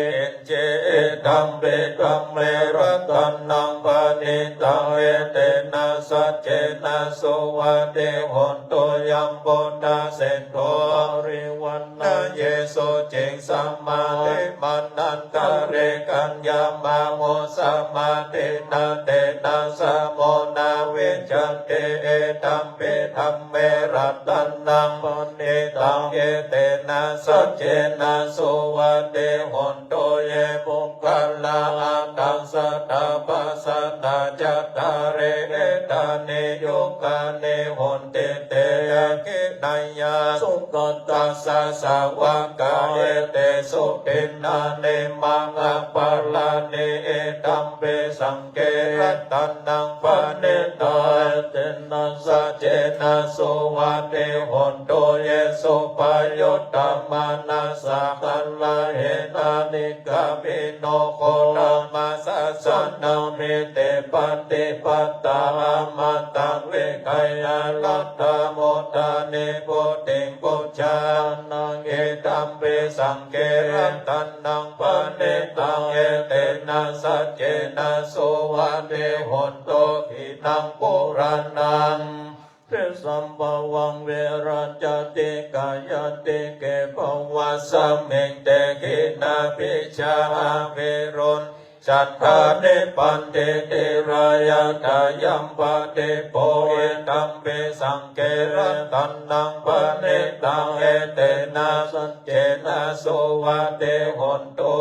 Idampi dhamme ratanaṃ paṇītaṃ, etena saccena suvatthi hotu. Yaṃ buddhaseṭṭho parivaṇṇayī suciṃ, samādhimānantarikaññamāhu, samādhinā tena samo na vijjati. Idampi dhamme ratanaṃ paṇītaṃ, etena saccena suvatthi hotu. Ye puggalā aṭṭha sataṃ pasatthā, cattāri etāni yugāni honti, te dakkhiṇeyyā sugatassa sāvakā, etesu dinnāni mahapphalāni. Idampi saṅghe ratanaṃ paṇītaṃ, etena saccena suvatthi hotu. Ye suppayuttamanas sā garāhena nikkāmino, gotamasāsanamhi te pattipattā, amataṃ vigayha laddhā mudhā nibbutiṃ bhuñjamānā. Idampi saṅghe ratanaṃ paṇītaṃ, etena saccena suvatthi hotu. Khīṇaṃ purāṇaṃ disambhavaṃ, virajatikā yatike bhavasmiṃ, te khīṇabījā avirūḷhichandā, nibbanti dhīrā yathāyampadīpo. Idampi saṅghe ratanaṃ paṇītaṃ, etena saccena suvatthi hotu.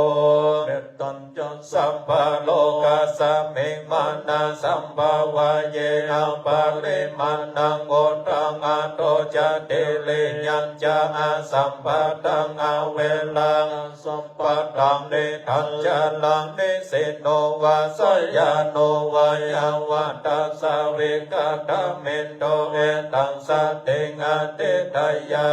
Mettañca sabbalokasmiṃ mānasambhāvaye aparimāṇaṃ, uddhaṃ adho ca tiriyañca asambādhaṃ averaṃ asapattaṃ. Tiṭṭhañcaraṃ nisinno vā sayāno vā yāvatassa vigatamiddho, etaṃ satiṃ adhiṭṭheyya,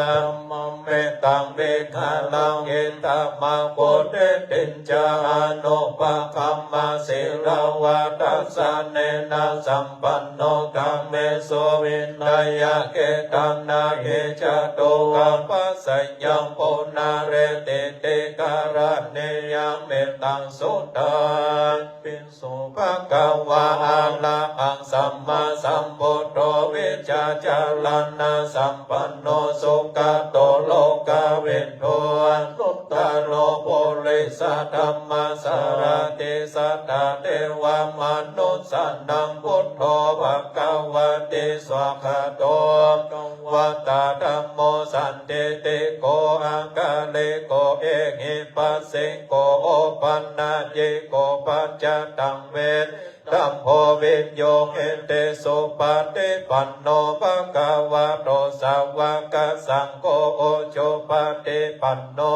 brahmametaṃ vihāraṃ idhamāhu. Diṭṭhiñca anupagamma sīlavā dassanena sampanno, kāmesu vineyya gedhaṃ, na hi jātu gabbhaseyyaṃ punaretīti. Karaṇīyam mettaṃ suddhāpi so bhagavā arahaṃ sammāsambuddho, vijjācaraṇasampanno sugato lokavidū, anuttaro purisadammasārathi satthā devamanussānaṃ buddho bhagavāti. Svākkhāto bhagavatā dhammo sandiṭṭhiko akāliko ehipassiko opanayiko paccattaṃ veditabbo viññūhīti. Supaṭipanno bhagavato sāvakasaṅgho, ujupaṭipanno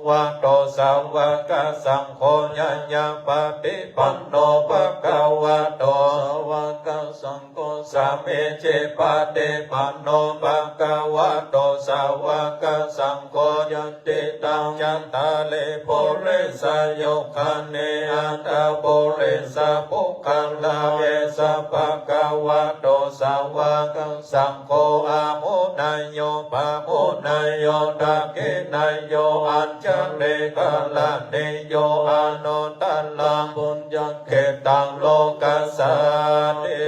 bhagavato sāvakasaṅgho, ñāyapaṭipanno bhagavato sāvakasaṅgho, sāmīcipaṭipanno bhagavato sāvakasaṅgho, yadidaṃ cattāri purisayugāni aṭṭha purisapuggalā, esa bhagavato sāvakasaṅgho, āhuneyyo pāhuneyyo dakkhiṇeyyo añjalikaraṇīyo, anuttaraṃ puññakkhettaṃ lokassāti.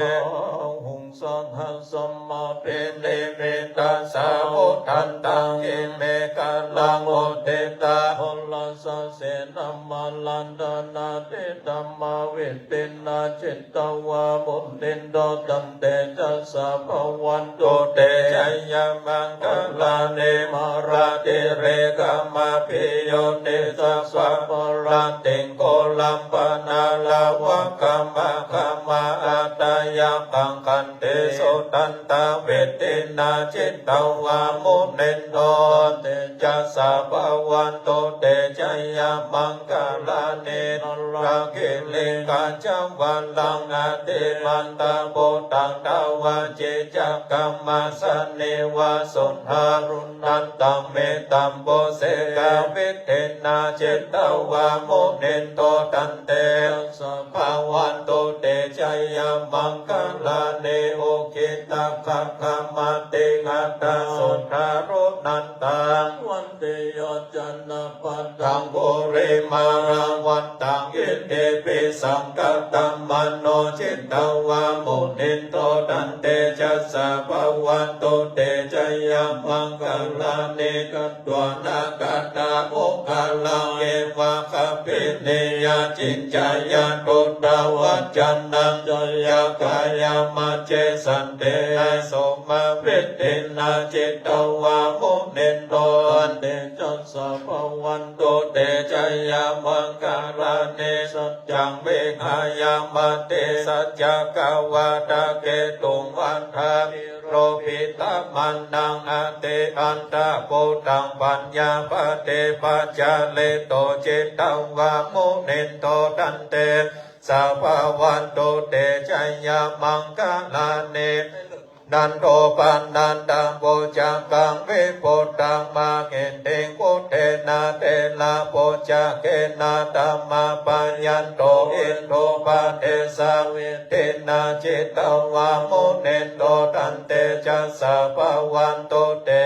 Bāhuṃ sahassam abhinimmitasāvudhantaṃ, girimekhalaṃ uditaghorasasenamāraṃ, dānādidhammavidhinā jitavā munindo, tantejasā bhavatu te jayamaṅgalāni. Mārātirekamabhiyujjhitasabbarattiṃ, ghorampanāḷavakamakkhamathaddhayakkhaṃ, khantīsudantavidhinā jitavā munindo, tantejasā bhavatu te jayamaṅgalāni. nalāgiriṃ gajavaraṃ atimattabhūtaṃ dāvaggicakkamasanīva sudāruṇantaṃ mettambusekavidhinā jitavā munindo tantejasā bhavatu te jayamaṅgalāni. Ukkhittakhaggamatihatthasudāruṇantaṃ dhāvantiyojanapathaṅgulimālavantaṃ iddhībhisaṅkhatamano jitavā munindo tantejasā bhavatu te jayamaṅgalāni. Katvāna kaṭṭhamudaraṃ iva gabbhinīyā ciñcāya duṭṭhavacanaṃ janakāyamajjhe santena somavidhinā jitavā munindo tantejasā bhavatu te jayamaṅgalāni. Saccaṃ vihāya matisaccakavādaketuṃ vādābhiropitamanaṃ atiandhabhūtaṃ paññāpadīpajalito jitavā munindo tantejasā bhavatu te jayamaṅgalāni. Nandopanandabhujagaṃ vibudhaṃ mahiddhiṃ puttena therabhujagena damāpayanto iddhūpadesavidhinā jitavā munindo tantejasā bhavatu te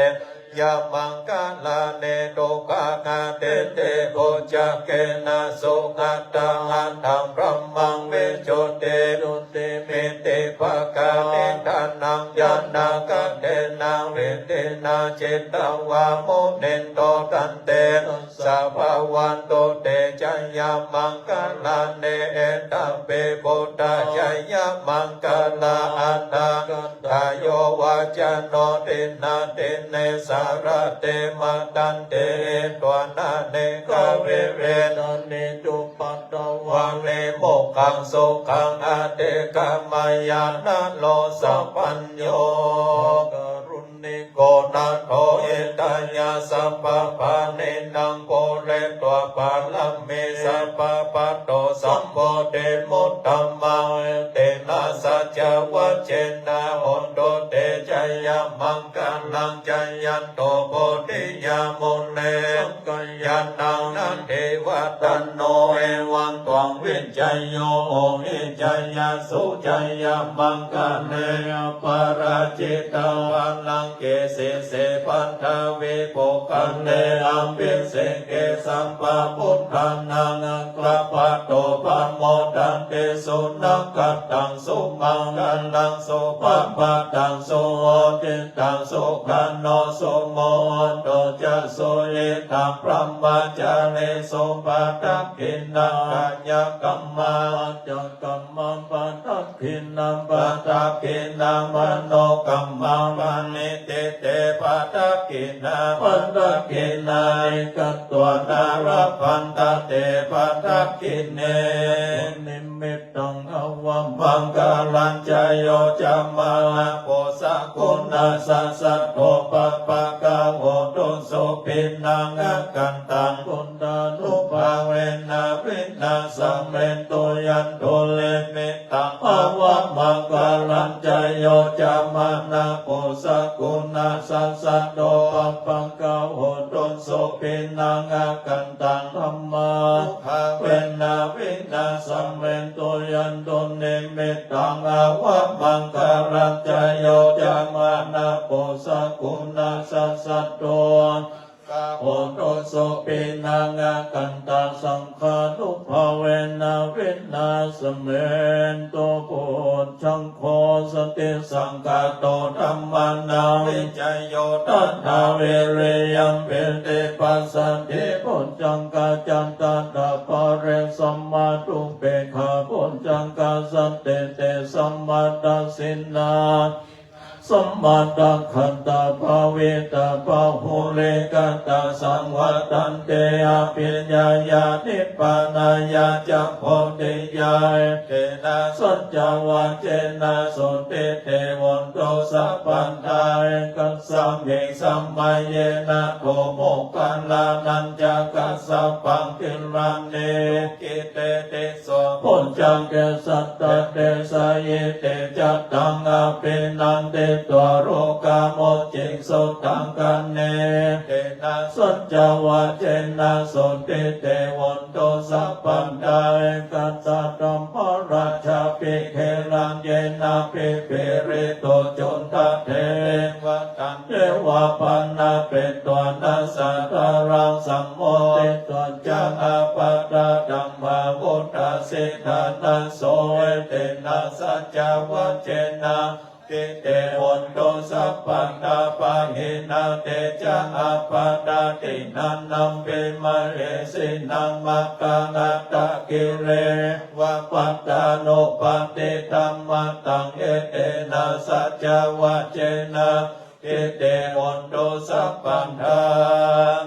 jayamaṅgalāni. Duggāhadiṭṭhibhujagena sudaṭṭhahatthaṃ brahmaṃ visuddhijutimiddhibakābhidhānaṃ ñāṇāgadena vidhinā jitavā munindo tantejasā bhavatu te jayamaṅgalāni. Etāpi buddhajayamaṅgalaaṭṭhagāthā yo vācano dinadine sarate matandī hitvānanekavividhāni cupaddavāni mokkhaṃ sukhaṃ adhigameyya naro sapañño. Niko nātho hitāya sabbapāṇinaṃ pūretvā pāramī sabbā patto sambodhimuttamaṃ etena saccavajjena hotu te jayamaṅgalaṃ. Jayanto bodhiyā mūle sakyānaṃ nandivaḍḍhano evaṃ tvaṃ vijayo hohi jayassu jayamaṅgale aparājitapallaṅ ke sīse paṭhavipokkhare abhiseke sabbabuddhānaṃ aggappatto pamodati. Sunakkhattaṃ sumaṅgalaṃ supabhātaṃ suhuṭṭhitaṃ sukhaṇo sumuhutto ca suyiṭṭhaṃ brahmacārisu padakkhiṇaṃ kāyakammaṃ vācākammaṃ padakkhiṇaṃ padakkhiṇaṃ manokammaṃ paṇidhī te padakkhiṇā padakkhiṇāni katvāna labhantatthe padakkhiṇe. Sunakkhattaṃ avamaṅgalañca yo cāmanāpo sakuṇassa saddo pāpaggaho dussupinaṃ akantaṃ buddhānubhāvena vināsamentu. Yandunnimi ttaṃ avamaṅgalañca yo cāmanāpo sakuṇassa saddo pāpaggaho dussupinaṃ akantaṃ dhammānubhāvena vināsamentu. Yandunnimittaṃ avamaṅgalañca yo cāmanāpo sakuṇassa saddo pāpaggaho dussupinaṃ akantaṃ saṅghānubhāvena vināsamentu. Bojjhaṅgo satisaṅkhāto dhammānaṃ vicayo tathā vīriyampīti passaddhi bojjhaṅgā ca tathāpare sammādupekkhā bojjhaṅgā sattete sammādassina sammadakkhātā bhāvitā bahulīkatā saṃvattanti abhiññāya nibbānāya ca bodhiyā. Etena saccavajjena sotthi te hotu sabbadā. Ekasmiṃ samaye nātho moggallānañca kassapaṃ gilāne dukkhite di so bojjhaṅge satta desayi. Te ca taṃ abhinanditvā rogā mucciṃsu taṅkhaṇe. Etena saccavajjena sotthi te hotu sabbadā. Ekadā dhammarājāpi gelaññenābhipīḷito cundattherena taññeva bhaṇāpetvāna sādaraṃ sammoditvā ca ābādhā tamhā vuṭṭhāsi ṭhānaso. Etena saccavajjena sotthi te hotu sabbadā. Pahīnā te ca ābādhā tiṇṇannampi mahesinaṃ maggāhatakireva pattānuppattidhammataṃ. Etena saccavajjena sotthi te hotu sabbadā.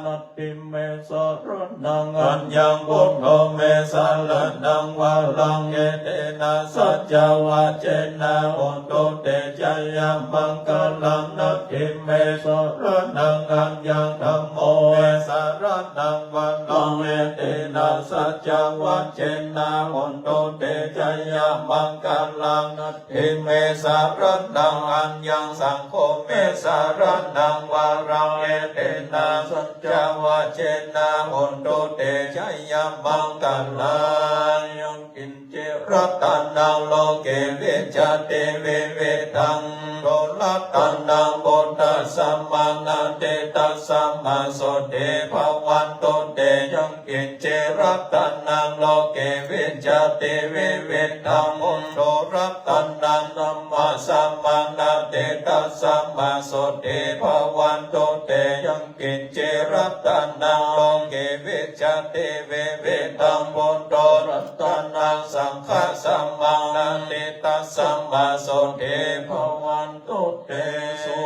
Natthi me saraṇaṃ aññaṃ buddho me saraṇaṃ varaṃ. Etena saccavajjena hotu te jayamaṅgalaṃ. Natthi me saraṇaṃ aññaṃ dhammo me saraṇaṃ varaṃ. Etena saccavajjena hotu te jayamaṅgalaṃ. Natthi me saraṇaṃ aññaṃ saṅgho me saraṇaṃ varaṃ. Etena saccavajjena hotu te jayamaṅgalaṃ. Yaṅkiñci ratanaṃ loke vijjati vividhaṃ puthu ratanaṃ buddhasamaṇaṃ. Etena saccavajjena sotthi te hotu sabbadā. Yaṅkiñci ratanaṃ loke vijjati vividhaṃ puthu ratanaṃ dhammasamaṇaṃ. Etena saccavajjena sotthi te hotu sabbadā. Yaṅkiñci ratanaṃ loke vijjati vividhaṃ puthu ratanaṃ saṅghasamaṇaṃ. Etena saccavajjena sotthi te hotu sabbadā. So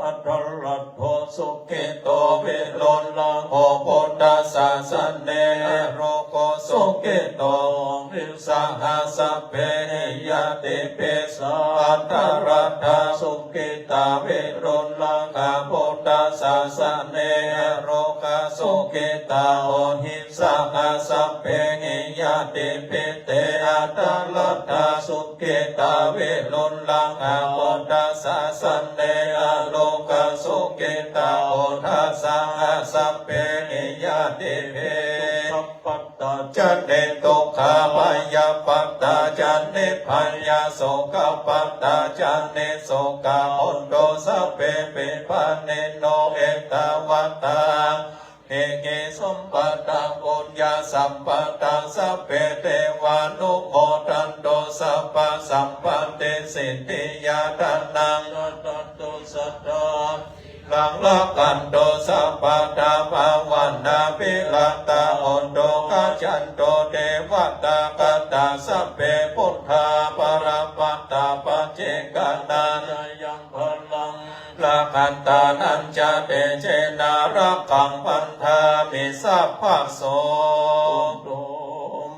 atthaladdho sukhito viruḷhako buddhasāsane. Arogo sukhito hohi saha sabbehi ñātibhi. Sā atthaladdhā sukhitā viruḷhakā buddhasāsane. Arogā sukhitā hohi saha sabbehi ñātibhi. Te atthaladdhā sukhitā viruḷhakā buddhasāsane. Arogā sukhitā hotha saha sabbehi ñātibhi. Dukkhappattā ca niddukkhā bhayappattā ca nibbhayā sokappattā ca nissokā hontu sabbepi pāṇino. Ettāvatā ehi sambhataṃ puññasampadaṃ sabbe devānumodantu sabbasampattisiddhiyā. Dānaṃ dadantu saddhā sīlaṃ rakkhantu sabbadā bhāvanābhiratā hontu gacchantu devatāgatā. Sabbe buddhā balappattā paccekānañca yaṃ balaṃ rakkhantānañca tejena rakkhaṃ bandhāmi sabbaso. Buddho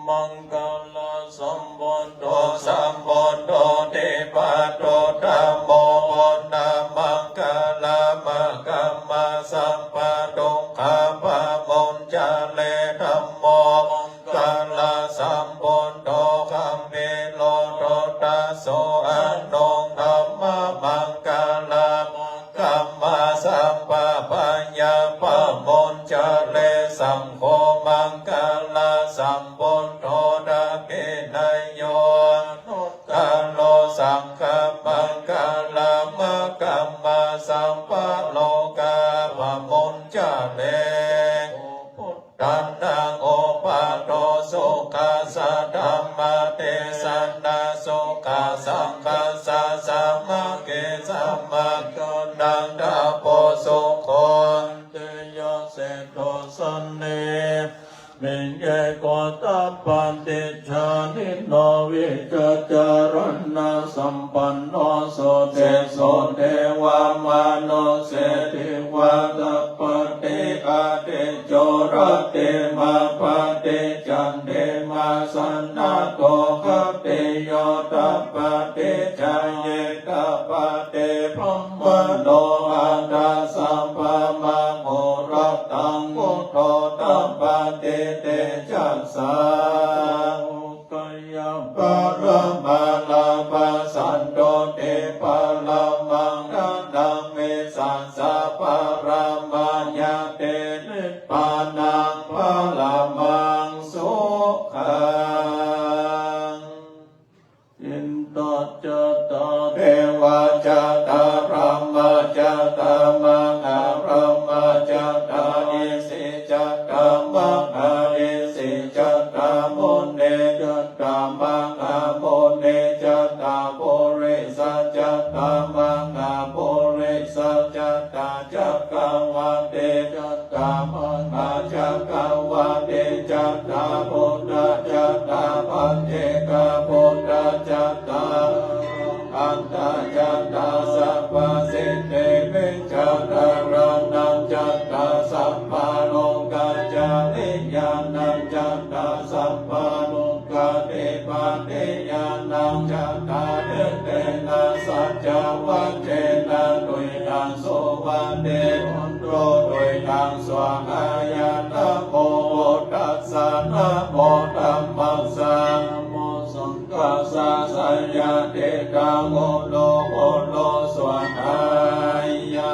maṅgalasambuddho sambuddho dippaṭo dhammo buddhamaṅgalam āgamma sabbadukkhā pamuñcare. Dhammo maṅgalasambuddho gambhīro duddaso aṇuṃ dhammamaṅgalam āgamma sabbabhayā pamuñcare. Saṅgho maṅgalasambuddho dakkhiṇeyyo anuttaro saṅghamaṅgalam āgamma sabbalokā pamuñcare. Buddhānaṃ uppādo sukhā saddhammadesanā sukhā saṅghassa sāmaggī samaggānaṃ tapo sukho. Teyyaseṭṭho saṇhī miññe kotappaṭicchā Paññāsiddhino vijjācaraṇasampanno, jutesu devamanusse dīvā, tappati ādicco rattimābhāti, candimā sannaddho khattiyo, tappati jhāyī tappati brāhmaṇo, athāsabbamahorattaṃ buddho tappati tejasā. Bhūtāya paramā lābhā, santuṭṭhi paramaṃ dhanaṃ, vissāsaparamā ñāti, nibbānaṃ paramaṃ sukhaṃ. Indā ca tā devā ca tā brahmā ca tā mahābrahmā ca tā isi ca tā mahāisi ca tā muni ca tā mahāmuni ca tā purisa ca tā mahāpurisa ca tā cakkavāṭi ca tā mahācakkavāṭi ca tā buddhā ca tā paccekabuddhā ca tā arahattā ca tā sabbasiddhivijjādharānañca tā sabbalokācariyānañca tā sabbalokādhipatiyānañca tā etena saccavajjena tuyhaṃ suvatthi hotu tuyhaṃ svāhāya. Namo buddhassa, namo dhammassa, namo saṅghassa. Seyyathidaṃ ū ru ū ru svāhāya.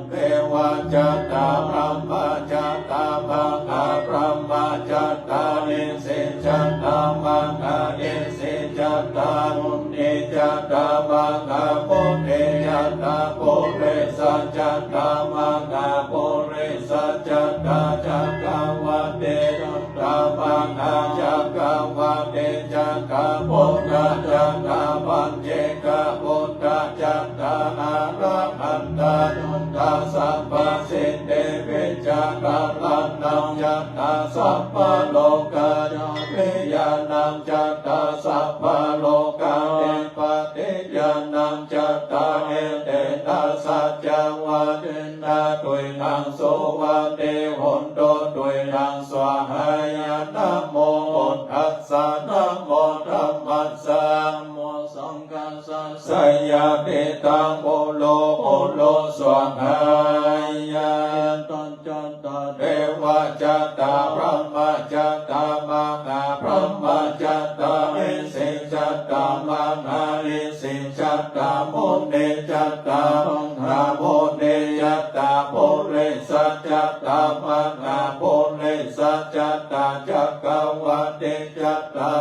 Devā ca tā brahmā ca tā mahābrahmā ca tā isi ca tā mahāisi ca tā muni ca tā mahāmuni ca tā purisa ca tā mahāpurisa ca tā cakkavāṭi ca tā mahācakkavāṭi ca tā buddhā ca tā paccekabuddhā ca tā arahattā ca tā sabbasiddhivijjādharānañca tā sabbalokācariyānañca tā sabbalokādhipatiyānañca tā etena saccavajjena tuyhaṃ suvatthi hotu tuyhaṃ svāhāya. Namo buddhassa, namo dhammassa, namo saṅghassa. Seyyathidaṃ ū ru ū ru svāhāya. Indā ca tā devā ca tā brahmā ca tā mahābrahmā ca tā isi ca tā mahāisi ca tā muni ca tā mahāmuni ca tā purisa ca tā mahāpurisa ca tā cakkavāṭi ca tā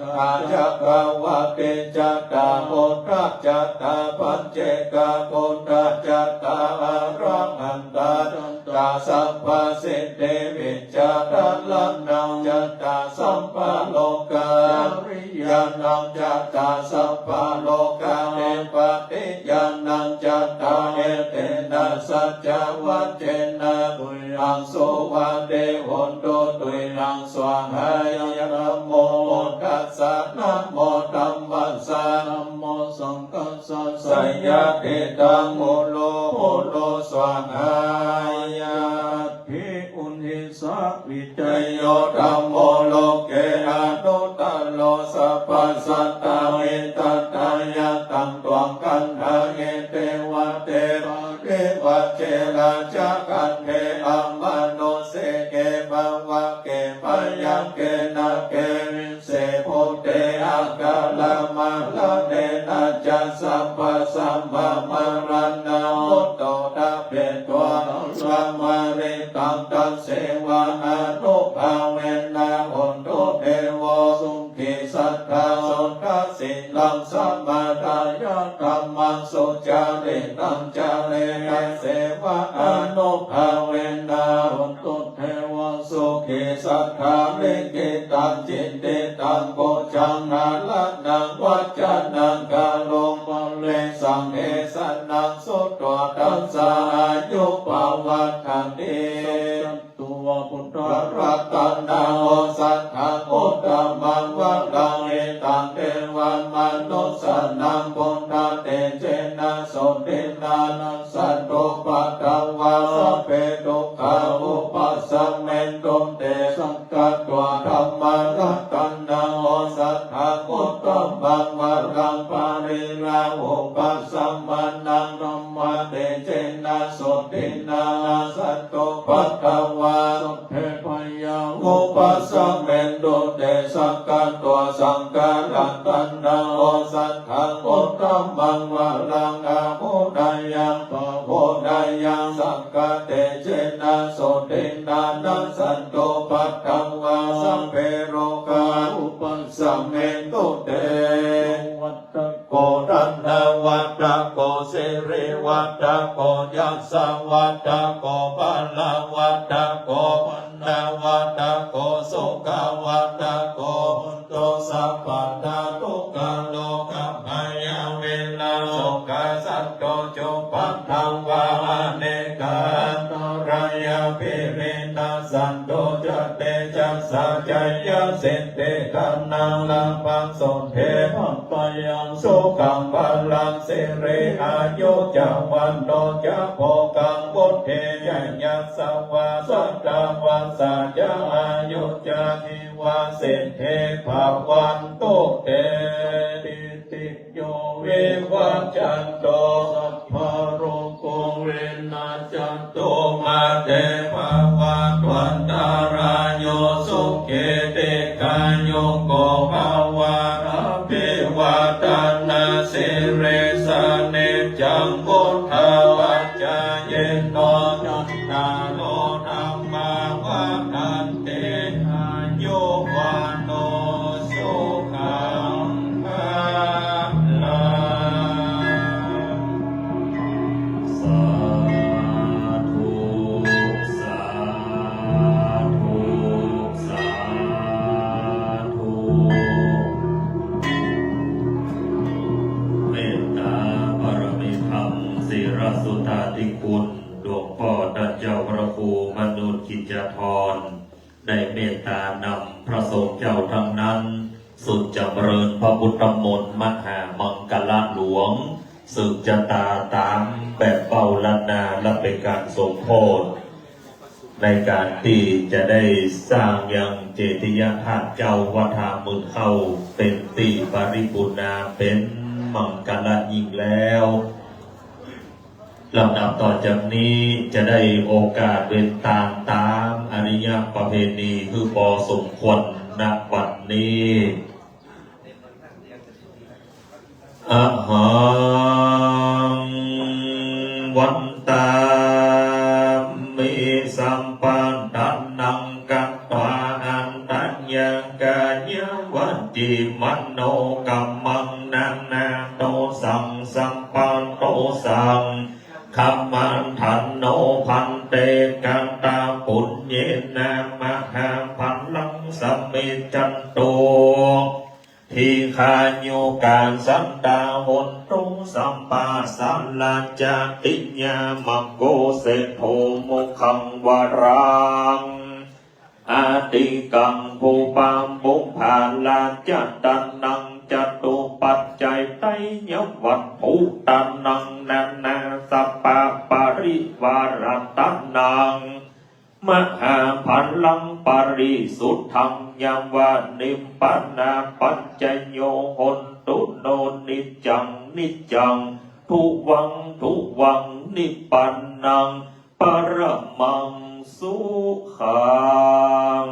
mahācakkavāṭi ca tā buddhā ca tā paccekabuddhā ca tā arahattā ca tā sabbasiddhivijjādharānañca tā sabbalokācariyānañca tā sabbalokādhipatiyānañca tā etena saccavajjena tuyhaṃ suvatthi hotu tuyhaṃ svāhāya. Namo buddhassa, namo dhammassa, namo saṅghassa. Seyyathidaṃ ū ru ū ru svāhāya. Atthi uṇhissa vijayo dhammo loke anuttaro sabbasattahitatthāya. Taṃ tvaṃ gaṇhāhi devate parivajje rājagaṭṭhe amanussake pavake byagghe nāge vise bhūte akālamaraṇena ca sabbasmā maraṇā mutto ṭhapetvā saṃvaritaṃ. Tasseva ānubhāvena hotu devo sukhī sadā suddhasīlaṃ samādāya dhammaṃ sucaritaṃ care. Tasseva ānubhāvena hotu devo sukhī sadā likkhitaṃ cintitaṃ pūjaṃ dhāraṇaṃ vācanaṃ gārūṃ parisaṃ desanaṃ sutvā tassa āyu pavaḍḍhatīti. Buddharatanaṃ osathaṃ uttamaṃ varaṃ hitaṃ devamanussānaṃ buddhatejena sotthinā nassantupaddavā sabbe dukkhā vūpasamentu te. Sakkatvā dhammaratanaṃ osathaṃ uttamaṃ varaṃ pariḷāhūpasamanaṃ dhammatejena sotthinā nassantupaddavā sabbe bhayā vūpasamentu te. Sakkatvā saṅgharatanaṃ osathaṃ uttamaṃ varaṃ āhuneyyaṃ pāhuneyyaṃ saṅghatejena sotthinā nassantupaddavā sabbe rogā vūpasamentu te. Ko dhanavaḍḍhako sirivaḍḍhako yasavaḍḍhako balavaḍḍhako vaṇṇavaḍḍhako sukhavaḍḍhako hotu sabbadā. Dukkharogabhayā verā sokā sattu cupaddavā anekā antarāyāpi vinassantu ca tejasā. Jayasiddhi dhanaṃ lābhaṃ sotthi bhāgyaṃ sukhaṃ balaṃ siri āyu ca vaṇṇo ca bhogaṃ vuḍḍhī ca yasavā satavassā ca āyū ca jīvasiddhī bhavantu te. Itipi yo vivajjanto sabbarogo vinassatu mā te bhavatvantarāyo sukhī dīghāyuko bhava. Abhivādanasīlissa niccaṃ vuḍḍhāpacāyino cattāro dhammā vaḍḍhanti āyu vaṇṇo sukhaṃ balaṃ. Sādhu, sādhu, sādhu. เมตตาบารมีธรรม ศิรสุทธาธิคุณ หลวงพ่อท่านเจ้าพระครูมนุษย์กิจจาธร ได้เมตตานำพระสงฆ์เจ้าทั้งนั้น สืบจำเริญพระพุทธมนต์มหามังคละหลวง สืบชะตาตามแบบเบ้าล้านนา และเป็นการสมโภช ในการที่จะได้สร้างยังเจดียธาตุเจ้าวัดท่าหมื่นเข้า เป็นตี้ปริปุณณา เป็นมังคละยิ่งแล้ว ลำดับต่อจากนี้จะได้โอกาสเว้นตาม ตามอริยประเพณี คือปอสมควร ณ บัดนี้ Ahaṃ vandāmi sabbaṭṭhānaṃ katvā antaññāgāya vacīmanokammaṃ nānādosaṃ sabbadosaṃ khamatha no bhante katapuññena mahapphalaṃ samijjhatu dīghāyukā sadā hontu sabbā. Sārajjhatiya maggū seṭṭho moggallānaṃ adhikaṃ bhubbā pubbā rājadhanaṃ catupaccayadhanaṃ vatthuṭhānaṃ nānāsappā parivārattanaṃ mahapphalaṃ parisuddhaṃ yāva nibbānapaccayo hontu no niccaṃ niccaṃ tuvaṃ tuvaṃ nibbānaṃ paramaṃ sukhaṃ.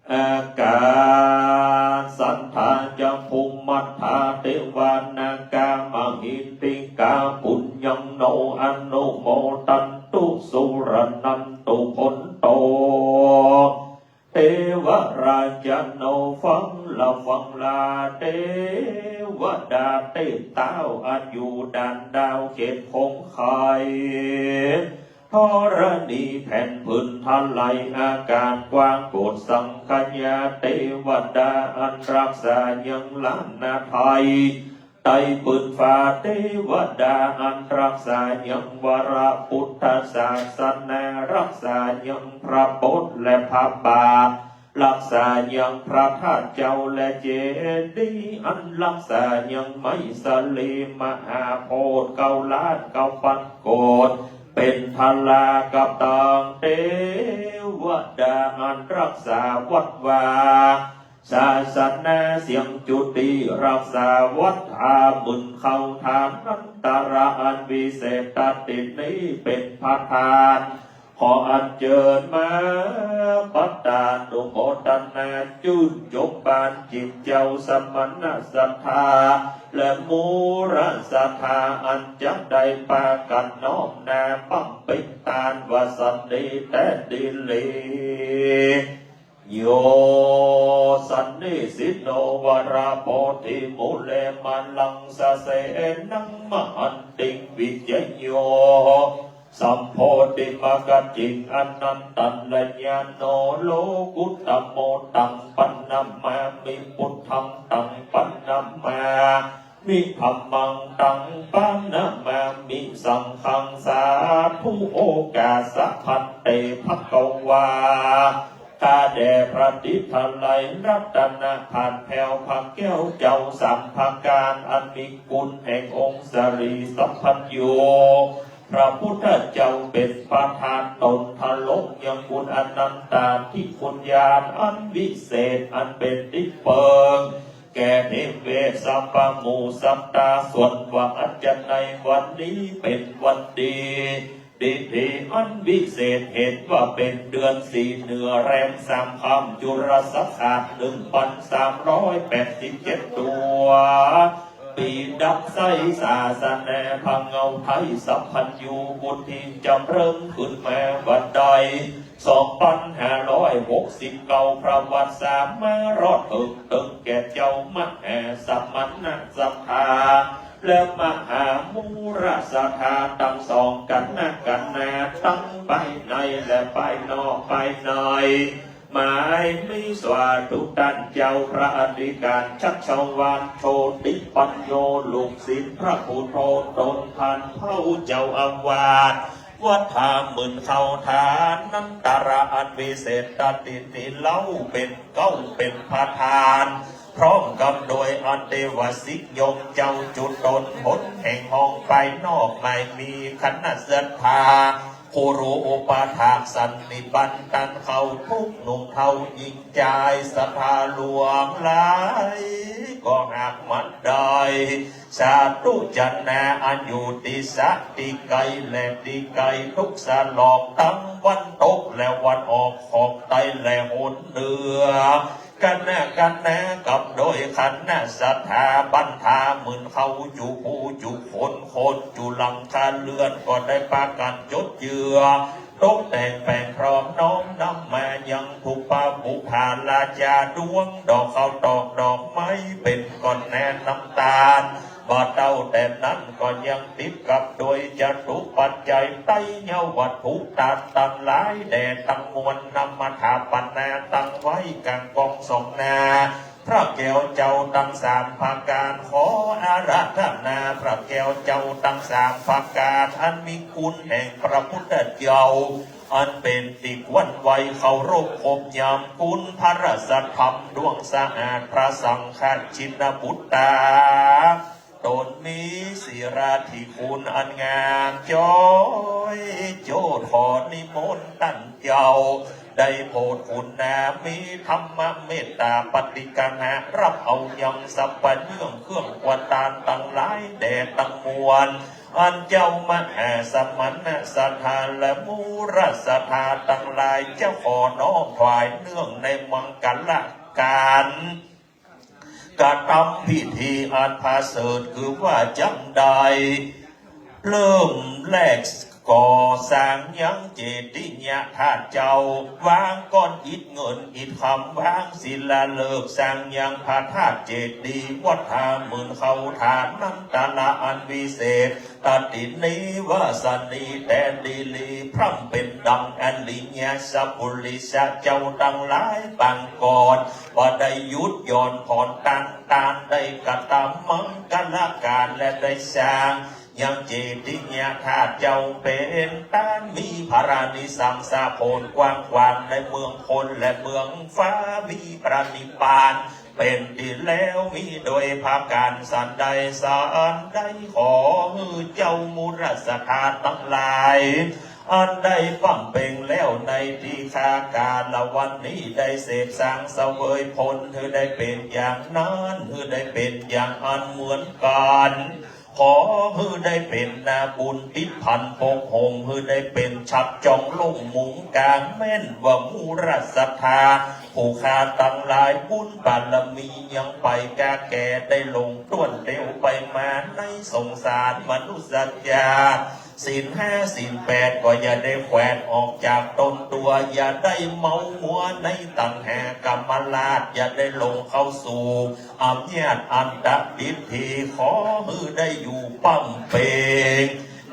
Ākāsaṭṭhā ca bhummaṭṭhā devā nāgā mahiddhikā puññaṃ no anumodantu suvaṇṇantu bhonto. เทวราชานุฟังละฟังลา เทวดาเทพเจ้าอายุด้านดาวเขตคงไค ธรณีแผ่นพื้นทลาย อากาศกว้างโปรดสังขยา เทวดาอันรักษายังลานาไทย ใต้ปืนฟ้าเทวดาอันรักษายังวรพุทธศาสนา รักษายังพระพุทธและพระบาท รักษายังพระธาตุเจ้าและเจดีย์ อันรักษายังไมสลีมหาโพธิ์เก้าล้านเก้าพันโกฏ เป็นทลากับตังเทวดาอันรักษาวัดวา ศาสนาเสียงจุติ รักษาวัดหาหมื่นเข้าทานันตระอันวิเศษ ตตินี้เป็นประธาน ขออัญเชิญมาปัตตานุโมทนา ชื่นชมบานจิตเจ้าสมณศรัทธา และมูรศรัทธา อันจักได้ปากันน้อมนาบำเพ็ญทานวาสนีแท้ดีหลี โย สนนิสิโน วรโพธิมูเล มาลังสเสนัง มหันติง วิจโย สัมโพธิมกจิง อนันตัญญาโน โลกุตโม ตังปะนะมามิ พุทธัง ตังปะนะมามิ ธัมมัง ตังปะนะมามิ สังฆัง สาธุ โอกาสะ ภันเต ภะคะวา ข้าแต่พระทิตไลรัตนพันแผ้วพระแก้วเจ้าสามประการ อันมีคุณแห่งองค์สรีสัพพัญญู พระพุทธเจ้าเป็นประธาน ตนทรงยังคุณอนันตาธิคุณญาณอันวิเศษ อันเป็นที่เปิงแก่เทพเวสสัพพหมู่สัตตา ส่วนว่าอันจะในวันนี้เป็นวันดี ดีดีอันวิเศษ เห็นว่าเป็นเดือนสี่เหนือแรมสามค่ำ จุลศักราชหนึ่งพันสามร้อยแปดสิบเจ็ดตัว ปีดับไส้ศาสนาพระเงาไทยสัพพัญญู บุญที่จำเริญขึ้นมาวันใด สองพันห้าร้อยหกสิบเก้า ประวัติศาสตร์มารอดเถิงเถิงแก่เจ้ามหาสมณศรัทธา และมหามูรศรัทธาทั้งสองกันนะกันนา ทั้งภายในและภายนอกภายใน หมายมีสาธุท่านเจ้าพระอธิการชัชวาลโชติปัญโญ ลูกศิษย์พระพุทโธตนท่านเฒ่าเจ้าอาวาสวัดท่าหมื่นเข้าทานันตระอันวิเศษ ตตินี้เล่าเป็นเก้าเป็นประธาน พร้อมกับโดยอันเทวสิกยมเจ้าจุดตนหนแห่งห้องภายนอก ไม่มีคณะศรัทธา ครูอุปถากสันนิบาตตันเข้าทุกหนุ่มเฒ่าหญิงชาย ศรัทธาหลวงหลายก็หากมันได้ สาธุชนนะอันอยู่ที่สะที่ไกลและที่ไกลทุกสลอก ทั้งวันตกและวันออก ขอบใต้และหนเหนือ คณะคณะกับโดยคณะศรัทธาบ้านท่าหมื่นเข้า จุผู้จุคนคนจุหลังคาเรือน ก็ได้ปากันจดเจือ ตกแต่งแปลงพร้อมน้อมนำมายังทุกพระบุพาราชาดวง ดอกข้าวตอกดอกไม้เป็นก้อนแน่น้ำตาล บ่เต้าแต่นั้นก็ยังติดกับโดยจตุปัจจัยไตรยวัตถุธาตุตังหลายแด่ตังมวล นำมาถาปนาตั้งไว้กลางกองสองหน้า พระแก้วเจ้าตังสามประการ ขออาราธนาพระแก้วเจ้าตังสามประการ อันมีคุณแห่งพระพุทธเจ้า อันเป็นที่ควรไหวเคารพครบยามคุณพระราชธรรมดวงสะอาด พระสังฆชินบุตตา ตนมีศีลาธิคุณอันงามจ้อยโจทย์ ขอนิมนต์ท่านเจ้า ได้โปรดคุณนามีธรรมเมตตาปฏิกหะ รับเอายังสัพพะเยื่องเครื่องควรทานตังหลายแด่ตังมวล อันเจ้ามหาสมณะศรัทธาและมูรศรัทธาตังหลายจะขอน้อมถวายเนื่องในมังคละการ กระทำพิธีอันประเสริฐคือว่าจั้งใด เริ่มแรกก่อสร้างยังเจดีย์ญาธาตุเจ้า วางก้อนอิฐเงินอิฐคำ วางศิลาฤกษ์สร้างยังพระธาตุเจดีย์วัดท่าหมื่นเข้าทานันตระอันวิเศษ ตตินี้วาสนีแท้ดีหลี พร่ำเป็นดังอริยสปุริสะเจ้าตังหลายปางก่อน ว่าได้หยุดหย่อนผ่อนตัน ตานได้กระทำมังคล กาลและได้สร้างยังเจดีย์ธาตุเจ้าเป็นต้าน มีพลานิสังสาผลกว้างขวางในเมืองคนและเมืองฟ้า มีพระนิพพานเป็นที่แล้ว มีโดยประการสันใดสันใด ขอหื้อเจ้ามูลสัตว์ทั้งหลาย อันได้บำเพ็ญแล้วในทีฆาคารวันนี้ ได้เสพสังเสวยผล หื้อได้เป็นอย่างนั้น หื้อได้เป็นอย่างอั้นเหมือนกัน ขอหื้อได้เป็นนาบุญติดพันปกห่ม หื้อได้เป็นชักจองลงมุงกลาง แม่นว่ามูลสัตว์ผู้ข้าทั้งหลาย บุญบารมียังไปกาแก่ ได้หลงต้วนเตียวไปมาในสงสารมนุษย์ชาติ ศีลห้าศีลแปดก็อย่าได้แขวนออกจากตนตัว อย่าได้เมามัวในตัณหากามราช อย่าได้หลงเข้าสู่อำนาจอัตตาทิฏฐิ ขอหื้อได้อยู่บำเพ็ญ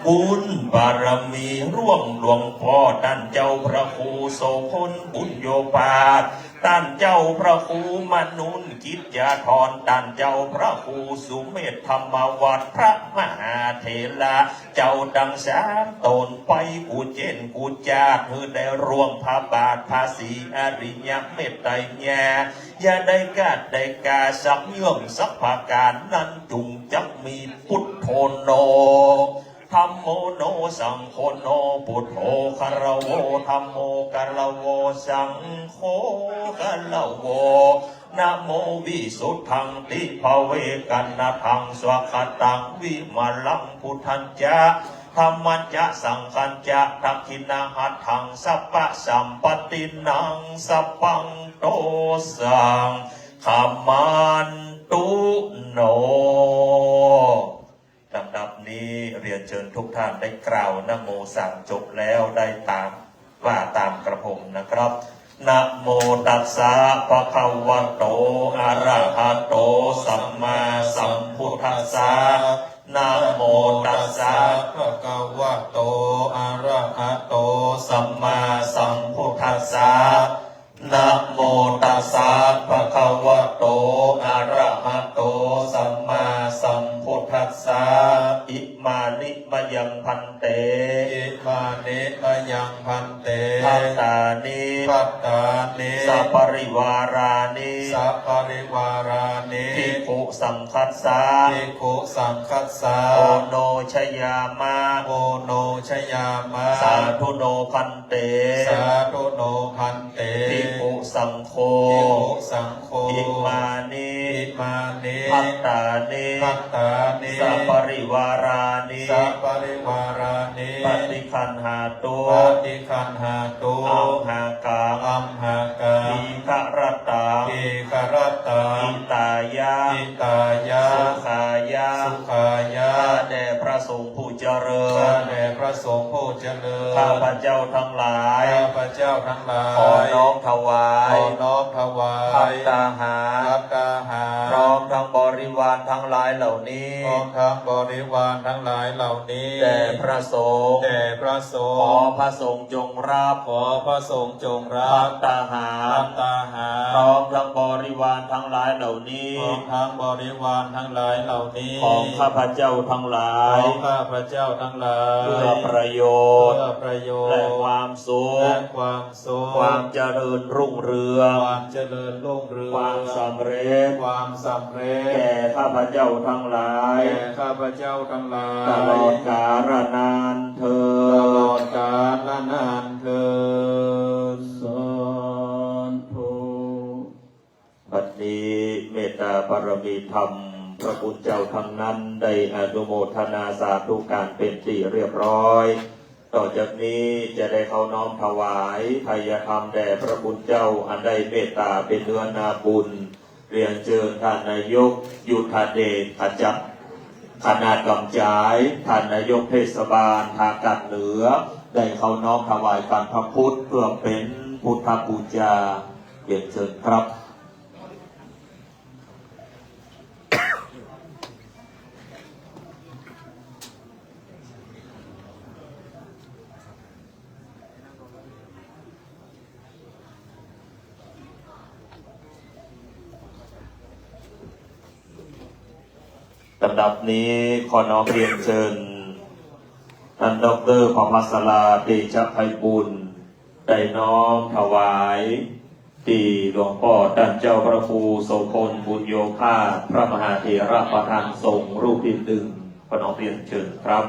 บุญบารมีร่วมหลวงพ่อต้านเจ้าพระครูโสภณบุญโญภาส ต้านเจ้าพระครูมนุนกิจจาธร ต้านเจ้าพระครูสุเมธธรรมวัฒน์ พระมหาเถระเจ้าตังสามต๋น ไปกู้เจ้นกู้จาติ หื้อได้ร่วงพระบาทพระศรีอริยเมตไตรยา อย่าได้ขาดได้กาสักเยื่องสักประการนั้น จุ่งจักมี พุทโธโน ธัมโมโน สังโฆโน พุทโธ คารโว ธัมโม คารโว สังโฆ คารโว นะโมวิสุทธังติภเวกนัฏฐังสวากขาตังวิมลัง พุทธัญจะ ธัมมัญจะ สังฆัญจะ ดักขิณหัตถัง สัพพะสัมปตตินัง สัพพัง โต สัง ขมันตุโน ลำดับนี้เรียนเชิญทุกท่านได้กล่าวนะโมสามจบแล้วได้ตาม ว่าตามกระผมนะครับ นะโมตัสสะภะคะวะโต อะระหะโต สัมมาสัมพุทธัสสะ นะโมตัสสะภะคะวะโต อะระหะโต สัมมาสัมพุทธัสสะ นะโมตัสสะภะคะวะโต อะระหะโต สัมมาสัมพุทธัสสะ อิมานิมะยัง พันเต อิมานิมะยัง พันเต ภัตตานิ ภัตตานิ สัปะริวารานิ สัปะริวารานิ ภิกขุสังฆัสสะ ภิกขุสังฆัสสะ โอโนชยามะ โอโนชยามะ สาธุโน พันเต สาธุโน พันเต ภิกขุสังโฆ ภิกขุสังโฆ อิมานิ อิมานิ ภัตตานิ ภัตตานิ สัปะริวารานิ สัปะริวารานิ ปฏิคันหาตุ ปฏิคันหาตุ อัมหากัง อัมหากัง ทีฆะรัตตัง ทีฆะรัตตัง หิตายะ หิตายะ สุขายะ สุขายะ ข้าแต่พระสงฆ์ผู้เจริญ ข้าแต่พระสงฆ์ผู้เจริญ ข้าพเจ้าทั้งหลาย ข้าพเจ้าทั้งหลาย ขอน้อมถวาย ขอน้อมถวาย ภัตตาหาร ภัตตาหาร พร้อมทั้งบริวารทั้งหลายเหล่านี้ พร้อมทั้งบริวารทั้งหลายเหล่านี้ แด่พระสงฆ์ แด่พระสงฆ์ ขอพระสงฆ์จงรับ ขอพระสงฆ์จงรับ ภัตตาหาร ภัตตาหาร พร้อมทั้งบริวารทั้งหลายเหล่านี้ พร้อมทั้งบริวารทั้งหลายเหล่านี้ ของข้าพเจ้าทั้งหลาย ของข้าพเจ้าทั้งหลาย เพื่อประโยชน์ เพื่อประโยชน์ และความสุข และความสุข ความเจริญรุ่งเรือง ความเจริญรุ่งเรือง ความสำเร็จ ความสำเร็จ แก่ข้าพเจ้าทั้งหลาย แก่ข้าพเจ้าทั้งหลาย ตลอดกาลนานเทอญ ตลอดกาลนานเทอญ สาธุ บัดนี้เมตตาบารมีธรรม พระคุณเจ้าทั้งนั้นได้อนุโมทนาสาธุการเป็นที่เรียบร้อย ต่อจากนี้จะได้เข้าน้อมถวายไทยธรรมแด่พระคุณเจ้าอันได้เมตตาเป็นเนื้อนาบุญ เรียนเชิญท่านนายกยุทธเดช อาจารย์ คณะกำจาย ท่านนายกเทศบาลท่ากัดเหนือ ได้เข้าน้อมถวายกันพระพุทธเพื่อเป็นพุทธบูชา เรียนเชิญครับ ลำดับนี้ขอน้อมเรียนเชิญ ท่านดอกเตอร์ ประภัสรา เตชะไพบูลย์ ได้น้อมถวาย ที่หลวงพ่อท่านเจ้าพระครูโสภณ บุญโยภาส พระมหาเถระประธานสงฆ์รูปที่หนึ่ง ขอน้อมเรียนเชิญครับ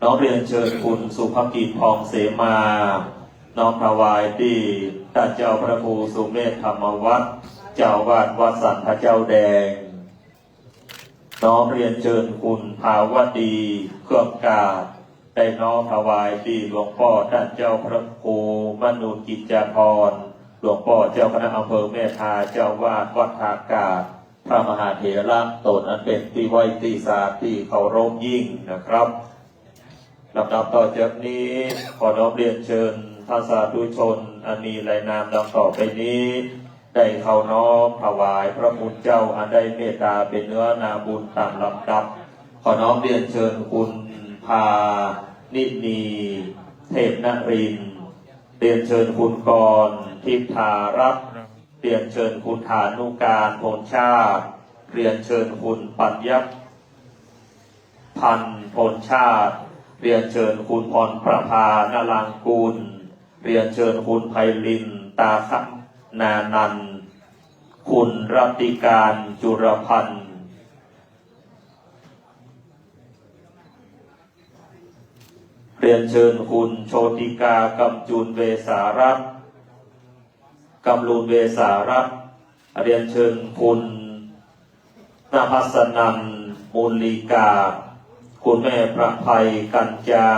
น้อมเรียนเชิญคุณสุภกิจ ทองเสมา น้อมถวายที่ท่านเจ้าพระครูสุเมธ ธรรมวัฒน์ เจ้าอาวาสวัดสันพระเจ้าแดง น้อมเรียนเชิญคุณภาวดี เครืองกาด ได้น้อมถวายที่หลวงพ่อท่านเจ้าพระครูมนุกิจจาภรณ์ หลวงพ่อเจ้าคณะอำเภอแม่ทา เจ้าอาวาสวัดท่ากาด พระมหาเถระตนอันเป็นที่ไว้ที่สาที่เคารพยิ่งนะครับ ลำดับต่อจากนี้ขอน้อมเรียนเชิญท่านสาธุชนอันมีรายนามดังต่อไปนี้ ได้เข้าน้อมถวายพระคุณเจ้าอันได้เมตตาเป็นเนื้อนาบุญตามลำดับ ขอน้อมเรียนเชิญคุณพานินี เทพนรินทร์ เรียนเชิญคุณกรทิพารัตน์ เรียนเชิญคุณฐานุการ พลชาติ เรียนเชิญคุณปัญญพันธ์ พลชาติ เรียนเชิญคุณพรประภา นรังกูล เรียนเชิญคุณไพลิน ตาคณานันท์ คุณรัตติการ จุลพันธ์ เรียนเชิญคุณโชติกา กำจุลเวสารัตน์ กำลุนเวสารัตน์ เรียนเชิญคุณนภัสนันท์ มูลลีกา คุณแม่ประภัย กัญจา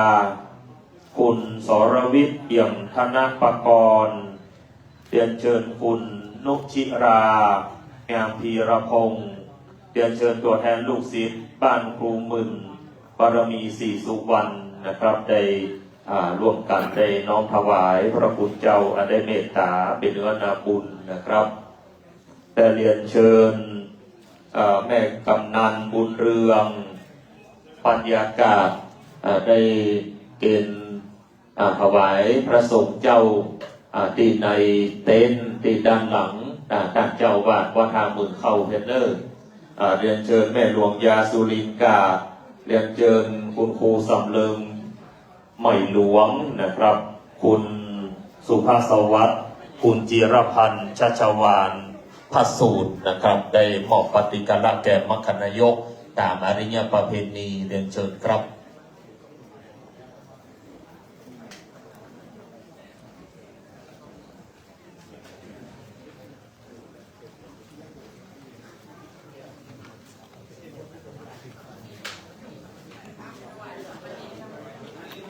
คุณสรวิทย์ เอี่ยมธนปกรณ์ เรียนเชิญคุณนุชิรา งามพีรพงษ์ เรียนเชิญตัวแทนลูกศิษย์บ้านครูหมื่น บารมีศรีสุวรรณนะครับ ได้ อ่า ร่วมกันได้น้อมถวายพระคุณเจ้าอันได้เมตตาเป็นเนื้อนาบุญนะครับ และเรียนเชิญ เอ่อ แม่กำนันบุญเรือง ปัญญากาศ เอ่อ ได้เกณฑ์ อ่า ถวายพระสงฆ์เจ้า อ่า ที่ในเต็นท์ที่ด้านหลัง อ่า ท่านเจ้าอาวาสวัดท่าหมื่นเข้าเฮ็ดเด้อ อ่า เรียนเชิญแม่หลวงยาสุรินทร์กาด เรียนเชิญคุณครูสำเริง ใหม่หลวงนะครับ คุณสุภาสวัสดิ์ คุณจิรพันธ์ ชัชวาล พระสูตรนะครับ ได้มอบปฏิกรรมแก่มัคคณายกตามอริยประเพณี เรียนเชิญครับ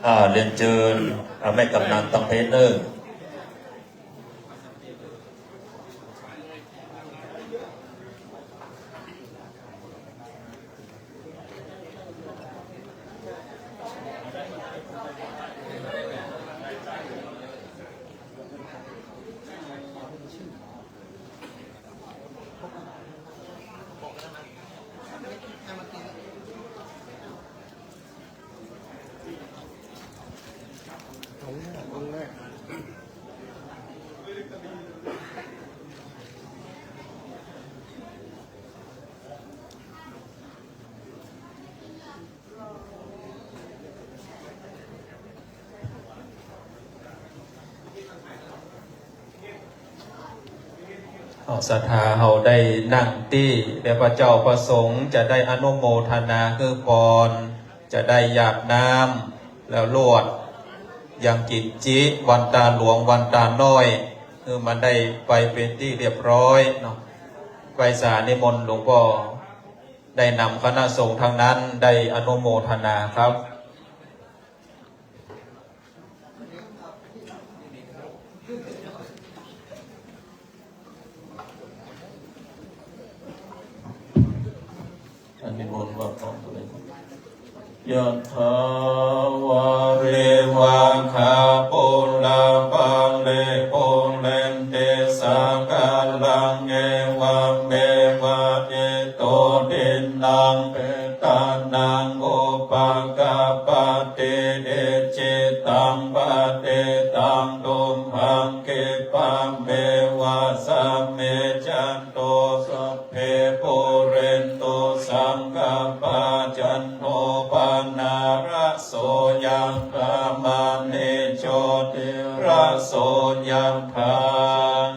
อ่า เรียนเชิญ อ่า แม่กำนันตังเพชรเนอร์ เอา ศรัทธาเฮาได้นั่งตี้ แล้วพระเจ้าพระสงฆ์จะได้อนุโมทนาหื้อปอน จะได้หยาดน้ำ แล้วลวด ยังกินจิ วันตาหลวง วันตาน้อย คือมันได้ไปเป็นที่เรียบร้อยเนาะ ไหว้สานิมนต์หลวงพ่อ ได้นำคณะสงฆ์ทั้งนั้นได้อนุโมทนาครับ อันนี้บนว่าของตัวเอง Yathā vārivahā pūrā paripūrenti sāgaraṃ, evameva ito dinnaṃ petānaṃ upakappati. Icchitaṃ patthitaṃ tumhaṃ khippameva samijjhatu, sabbe pūrentu saṅkappā. Cando pannaraso yathā, maṇi jotiraso yathā.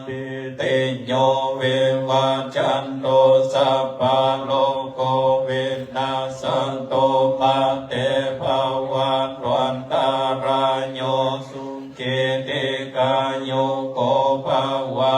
Sabbītiyo vivajjantu, sabbarogo vinassatu, mā te bhavatvantarāyo, sukhī dīghāyuko bhava.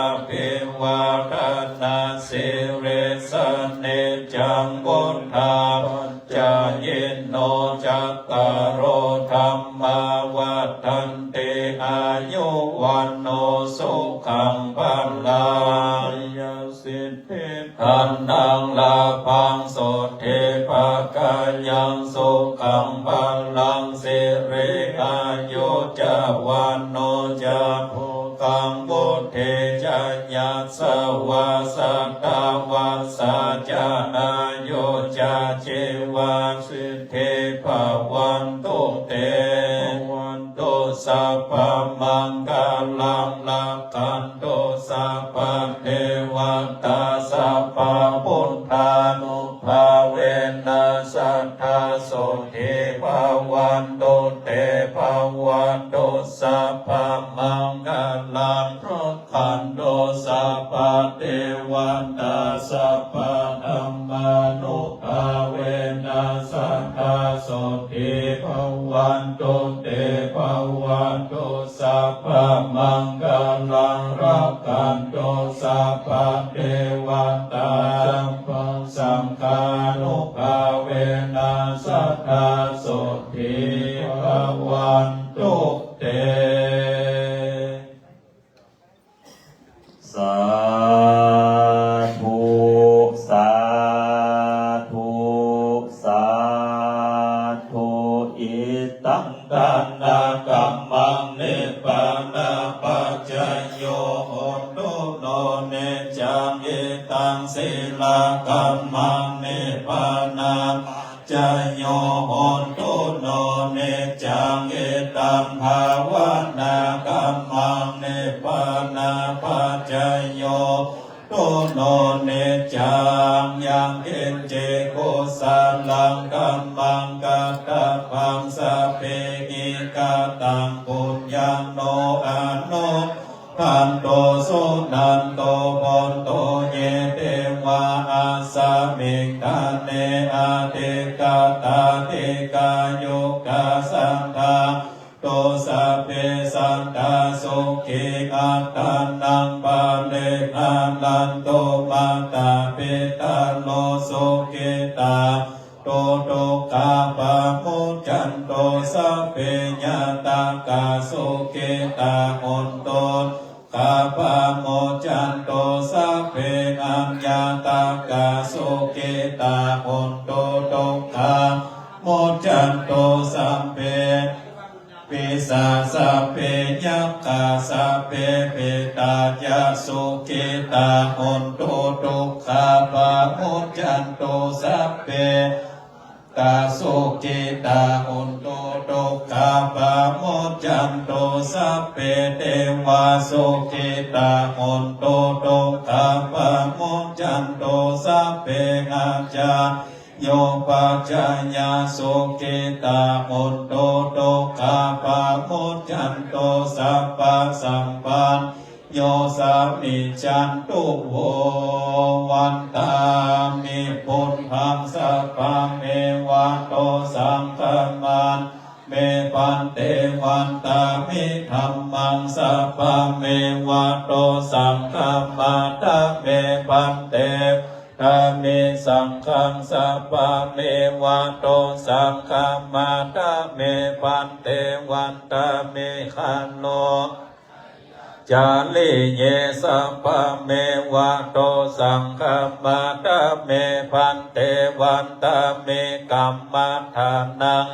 Abhivādanasīlissa niccaṃ vuḍḍhāpacāyino, cattāro dhammā vaḍḍhanti, āyu vaṇṇo sukhaṃ balaṃ. Jayasiddhi dhanaṃ lābhaṃ, sotthi bhāgyaṃ sukhaṃ balaṃ, siri āyu ca vaṇṇo ca, bhogaṃ vuḍḍhī ca yasavā, satavassā ca āyū ca, jīvasiddhī bhavantu te. Bhavantu sabbamaṅgalaṃ, rakkhantu sabbadevatā, sabbabuddhānubhāvena, sadā sotthī bhavantu te. Bhavantu sabbamaṅgalaṃ, rakkhantu sabbadevatā, sabbadhammānubhāvena, sadā sotthī bhavantu te. Bhavantu sabbamaṅgalaṃ, rakkhantu sabbadevatā, sabbasaṅghānubhāvena, sadā sotthī bhavantu te. Sādhu, sādhu, sādhu. Idaṃ dānakammaṃ nibbānapaccayo hotu no niccaṃ. Idaṃ sīlakammaṃ nibbāna- ccayo hotu no niccaṃ. Idaṃ bhāvanākammaṃ nibbānapaccayo hotu no niccaṃ. Yaṅkiñci kusalaṃ kammaṃ katabbaṃ sabbehi kataṃ puññaṃ no anu- -dantu suṇantu bhonto ye devā asmiṃ ṭhāne adhigatā. Dīghāyukā sadā hontu sabbe sattā sukhī attānaṃ pariharantu. Mātā pitaro sukhitā hontu dukkhā pamuccantu. Sabbe ñātakā sukhitā hontu dukkhā pamuccantu. Sabbe aññātakā sukhitā hontu dukkhā pamuccantu. Sabbe pisā sabbe yakkhā sabbe petā ca sukhitā hontu dukkhā pamuccantu. Sabbe tā sukhitā hontu dukkhā pamuccantu. Sabbe devā sukhitā hontu dukkhā pamuccantu. Sabbe ācayupaccayā sukhitā hontu dukkhā pamuccantu. Sabbasampatti yo samijjhantu vo. Vandāmi buddhaṃ sabbameva dosaṃ khamatha me bhante. Vandāmi dhammaṃ sabbameva dosaṃ khamatha me bhante. Vandāmi saṅghaṃ sabbameva dosaṃ khamatha me bhante. Vandāmi karo cariye sabbameva dosaṃ khamatha me bhante. Vandāmi kammadānaṃ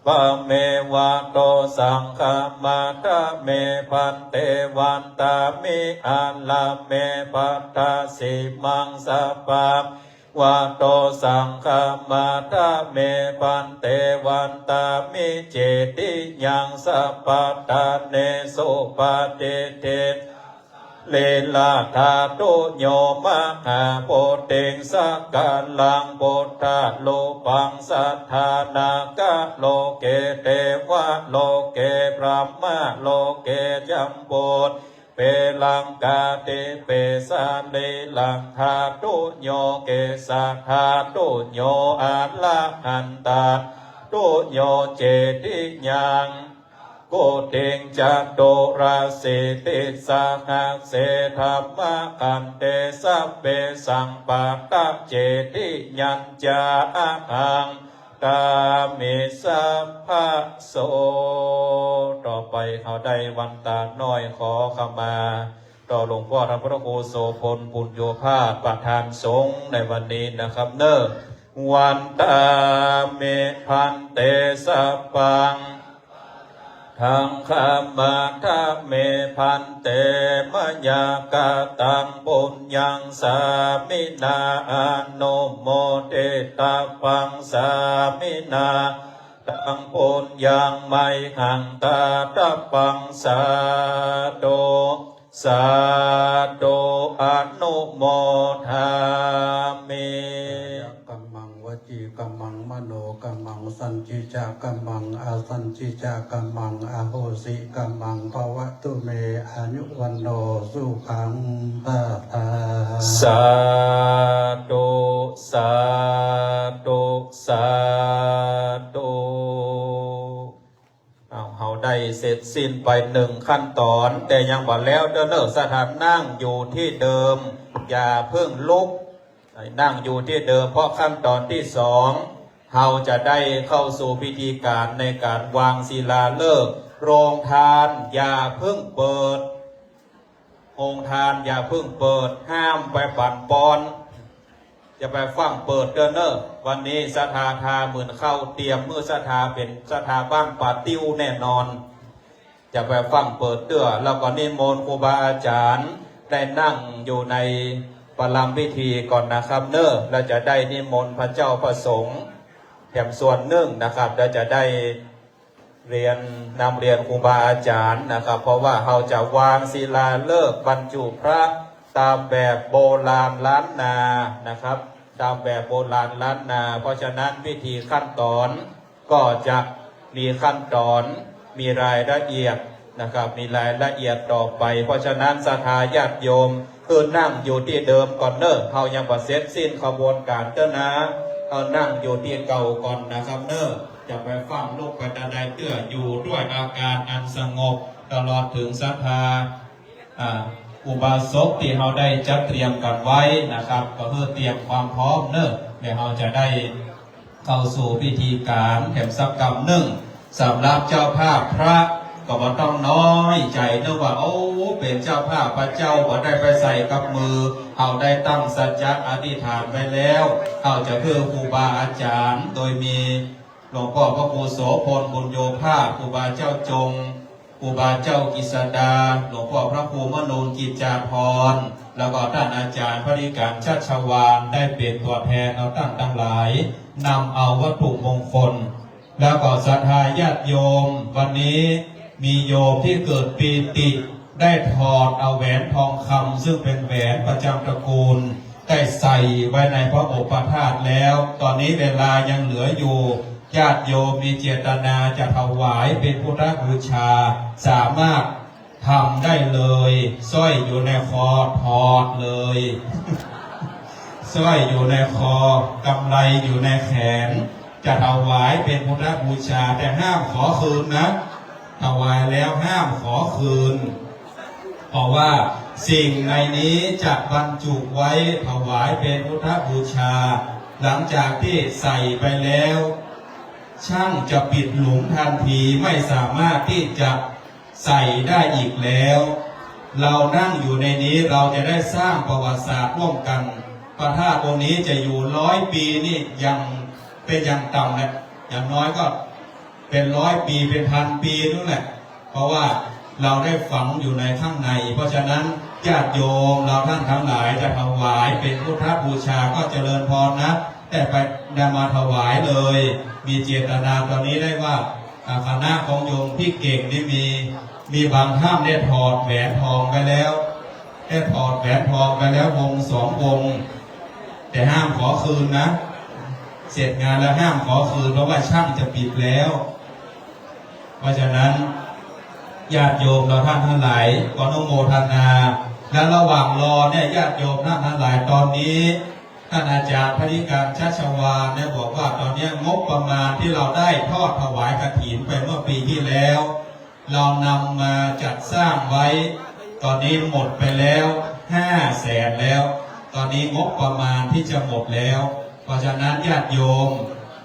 sabbameva dosaṃ khamatha me bhante. Vandāmi ārāme bhaddāsīmaṃ sabbameva dosaṃ khamatha me bhante. Vandāmi cetiyaṃ sabbaṭṭhānesu patiṭṭhita Sīlādhātuyo mahābodhiṃ sakalaṃ buddharūpaṃ satthā nāgaloke devaloke brahmaloke jambudīpe laṅkādīpe. Sarīraṃ dhātuyo kesādhātuyo arahantadhātuyo cetiyaṃ nakkhuṭiṃ caturāsītisahasсе dhammakkhandhe sabbesaṃ pattacetiyañca ahaṃ vandāmi sabbaso. ต่อไปเขาได้วันตาน้อยขอขมา ต่อหลวงพ่อท่านพระครูโสภณ ปุญโญภาส ประธานสงฆ์ในวันนี้นะครับเนอะ Vandāmi bhante sabbaṃ patthaṃ khamatha me bhante mayā kataṃ puññaṃ sāminā anumoditabbaṃ sāminā kataṃ puññaṃ mayhaṃ dātabbaṃ sādhu sādhu anumodāmi. Kāyakammaṃ vacīkammaṃ manokammaṃ sañcicca kammaṃ asañcicca kammaṃ ahosi kammaṃ bhavatu me āyu vaṇṇo sukhaṃ balaṃ. Sādhu sādhu sādhu. เอา เขาได้เสร็จสิ้นไปหนึ่งขั้นตอน แต่ยังบ่แล้วเด้อเนอะ สถานนั่งอยู่ที่เดิม อย่าเพิ่งลุก ให้นั่งอยู่ที่เดิม เพราะขั้นตอนที่สอง เราจะได้เข้าสู่พิธีการในการวางศิลาฤกษ์ โรงทานอย่าเพิ่งเปิด โฮงทานอย่าเพิ่งเปิด ห้ามไปปั่นป่วน อย่าไปฟั่งเปิดเด้อเนอะ วันนี้ศรัทธาทาหมื่นเข้า เตรียมมื้อศรัทธาเป็นศรัทธาบ้านป่าติ้วแน่นอน อย่าไปฟั่งเปิดเด้อ แล้วก็นิมนต์ครูบาอาจารย์ได้นั่งอยู่ในประลำพิธีก่อนนะครับเนอะ แล้วจะได้นิมนต์พระเจ้าพระสงฆ์แถมส่วนหนึ่งนะครับ แล้วจะได้ เรียน นำเรียนครูบาอาจารย์นะครับ เพราะว่าเราจะวางศิลาฤกษ์บรรจุพระตามแบบโบราณล้านนานะครับ ตามแบบโบราณล้านนา เพราะฉะนั้นพิธีขั้นตอนก็จะมีขั้นตอน มีรายละเอียดนะครับ มีรายละเอียดต่อไป เพราะฉะนั้นศรัทธาญาติโยม คือนั่งอยู่ที่เดิมก่อนเนอะ เรายังบ่เสร็จสิ้นขบวนการเด้อนะ เรานั่งอยู่ที่เก่าก่อนนะครับเนอะ จะไปฟั่งลุกไปตาใดเตื้อ อยู่ด้วยอาการอันสงบ ตลอดถึงศรัทธา อ่า อุบาสกที่เราได้จัดเตรียมกันไว้นะครับ ก็คือเตรียมความพร้อมเนอะ แล้วเราจะได้ เข้าสู่พิธีการแถมสักกำหนึ่ง สำหรับเจ้าภาพพระก็บ่ต้องน้อยใจ นึกว่า โอ้ เป็นเจ้าภาพพระเจ้าบ่ได้ไปใส่กับมือ เราได้ตั้งสัจจะอธิษฐานไว้แล้ว เราจะคือครูบาอาจารย์ โดยมีหลวงพ่อพระครูโสภณ ปุญโญภาส ครูบาเจ้าจง ครูบาเจ้ากิษดา หลวงพ่อพระครูมนูน กิจจาภรณ์ แล้วก็ท่านอาจารย์พริการ ชัชวาล ได้เป็นตัวแทนเอาท่านทั้งหลาย นำเอาวัตถุมงคล แล้วก็ศรัทธาญาติโยม วันนี้มีโยมที่เกิดปีติ ได้ถอดเอาแหวนทองคำ ซึ่งเป็นแหวนประจำตระกูล ได้ใส่ไว้ในพระโอปธาตุแล้ว ตอนนี้เวลายังเหลืออยู่ ญาติโยมมีเจตนาจะถวายเป็นพุทธบูชา สามารถทำได้เลย สร้อยอยู่ในคอ ถอดเลย สร้อยอยู่ในคอ กำไลอยู่ในแขน จะถวายเป็นพุทธบูชา แต่ห้ามขอคืนนะ ถวายแล้วห้ามขอคืน เพราะว่าสิ่งในนี้จะบรรจุไว้ถวายเป็นพุทธบูชา หลังจากที่ใส่ไปแล้ว ช่างจะปิดหลุมทันที ไม่สามารถที่จะใส่ได้อีกแล้ว เรานั่งอยู่ในนี้ เราจะได้สร้างประวัติศาสตร์ร่วมกัน พระธาตุองค์นี้จะอยู่ร้อยปีนี่ยังเป็นอย่างต่ำแหละ อย่างน้อยก็เป็นร้อยปี เป็นพันปีนู่นแหละ เพราะว่าเราได้ฝังอยู่ในข้างใน เพราะฉะนั้นญาติโยมเราท่านทั้งหลายจะถวายเป็นพุทธบูชาก็เจริญพรนะ แต่ไปนำมาถวายเลย มีเจตนาตอนนี้ได้ว่า อ่า คณะของโยมพี่เก่งนี่มี มีบางท่านได้ถอดแหวนทองไปแล้ว แค่ถอดแหวนทองไปแล้ววงสองวง แต่ห้ามขอคืนนะ เสร็จงานแล้วห้ามขอคืน เพราะว่าช่างจะปิดแล้ว เพราะฉะนั้นญาติโยมเราท่านทั้งหลายก็อนุโมทนา และระหว่างรอเนี่ยญาติโยมท่านทั้งหลายตอนนี้ ท่านอาจารย์พนิการชัชวาลเนี่ยบอกว่าตอนนี้งบประมาณที่เราได้ทอดถวายกฐินไปเมื่อปีที่แล้ว เรานำมาจัดสร้างไว้ ตอนนี้หมดไปแล้วห้าแสนแล้ว ตอนนี้งบประมาณที่จะหมดแล้ว เพราะฉะนั้นญาติโยม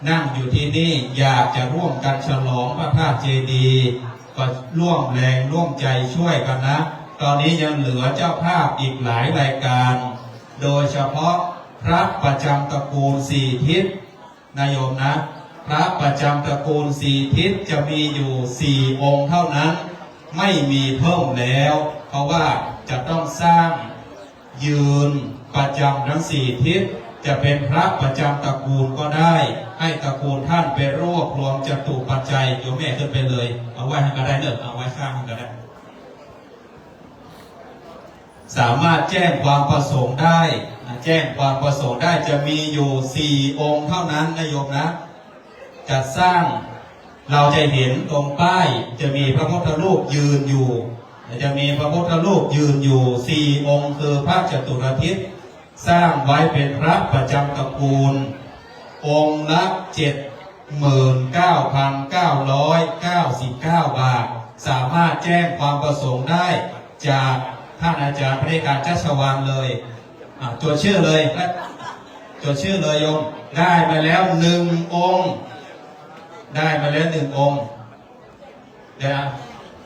นั่งอยู่ที่นี่อยากจะร่วมกันฉลองพระธาตุเจดีย์ ก็ร่วมแรงร่วมใจช่วยกันนะ ตอนนี้ยังเหลือเจ้าภาพอีกหลายรายการ โดยเฉพาะพระประจำตระกูลสี่ทิศ นะโยมนะ พระประจำตระกูลสี่ทิศจะมีอยู่สี่องค์เท่านั้น ไม่มีเพิ่มแล้ว เพราะว่าจะต้องสร้างยืนประจำทั้งสี่ทิศ จะเป็นพระประจำตระกูลก็ได้ ให้ตระกูลท่านไปรวบรวมจตุปัจจัย โยมแม่ขึ้นไปเลย เอาไว้ให้ก็ได้เนอะ เอาไว้ข้างก็ได้ สามารถแจ้งความประสงค์ได้นะ แจ้งความประสงค์ได้จะมีอยู่สี่องค์เท่านั้นนะโยมนะ จัดสร้าง เราจะเห็นตรงป้ายจะมีพระพุทธรูปยืนอยู่ จะมีพระพุทธรูปยืนอยู่สี่องค์ คือพระจตุรทิศ สร้างไว้เป็นพระประจำตระกูล องค์ละเจ็ดหมื่นเก้าพันเก้าร้อยเก้าสิบเก้าบาท สามารถแจ้งความประสงค์ได้จากท่านอาจารย์พนิการชัชวาลเลย อ่ะ จดชื่อเลยนะ จดชื่อเลยโยม ได้มาแล้วหนึ่งองค์ ได้มาแล้วหนึ่งองค์ เดี๋ยวนะ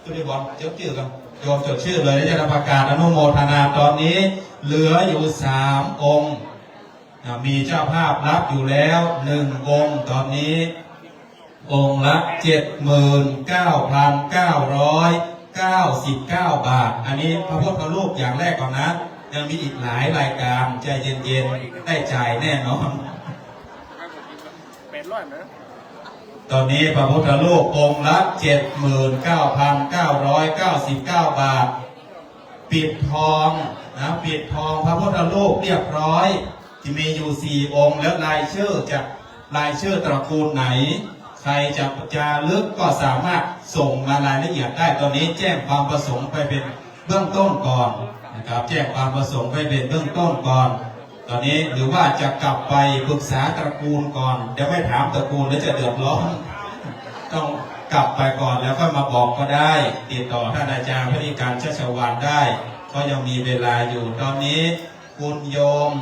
คุณนิพนธ์ จดชื่อกัน โยมจดชื่อเลย แล้วจะประกาศอนุโมทนาตอนนี้ เหลืออยู่สามองค์ อ่ะ มีเจ้าภาพรับอยู่แล้วหนึ่งองค์ ตอนนี้ องค์ละเจ็ดหมื่นเก้าพันเก้าร้อยเก้าสิบเก้าบาท อันนี้พระพุทธรูปอย่างแรกก่อนนะ ยังมีอีกหลายรายการ ใจเย็นๆ ได้จ่ายแน่นอน เป็นร้อยนะ ตอนนี้พระพุทธรูปองค์ละเจ็ดหมื่นเก้าพันเก้าร้อยเก้าสิบเก้าบาท ปิดทองนะ ปิดทองพระพุทธรูปเรียบร้อย ที่มีอยู่สี่องค์ แล้วรายชื่อจะ รายชื่อตระกูลไหน ใครจะจารึกก็สามารถส่งมารายละเอียดได้ ตอนนี้แจ้งความประสงค์ไปเป็นเบื้องต้นก่อนนะครับ แจ้งความประสงค์ไปเป็นเบื้องต้นก่อน ตอนนี้หรือว่าจะกลับไปปรึกษาตระกูลก่อน เดี๋ยวไปถามตระกูลแล้วจะเดือดร้อน ต้องกลับไปก่อนแล้วค่อยมาบอกก็ได้ ติดต่อท่านอาจารย์พนิการชัชวาลได้ ก็ยังมีเวลาอยู่ ตอนนี้คุณโยม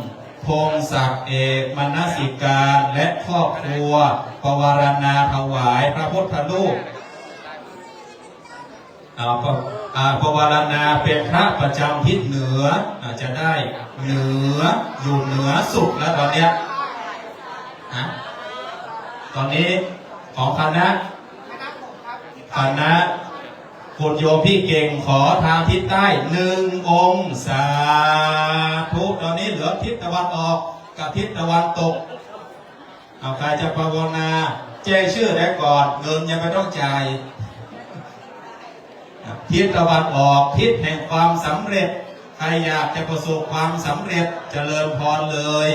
พงศักดิ์เอกมนสิการ และครอบครัว ปวารณาถวายพระพุทธรูป อ่าปะอ่าปวารณาเป็นพระประจำทิศเหนือ อาจจะได้เหนือ อยู่เหนือสุดแล้วตอนเนี้ยฮะ ตอนนี้ของคณะ คณะคุณโยมพี่เก่งขอทางทิศใต้หนึ่งองค์ สาธุ ตอนนี้เหลือทิศตะวันออกกับทิศตะวันตก เอาใครจะภาวนาแจ้งชื่อได้ก่อน เงินยังไม่ต้องจ่าย ทิศตะวันออก ทิศแห่งความสำเร็จ ใครอยากจะประสบความสำเร็จ เจริญพรเลย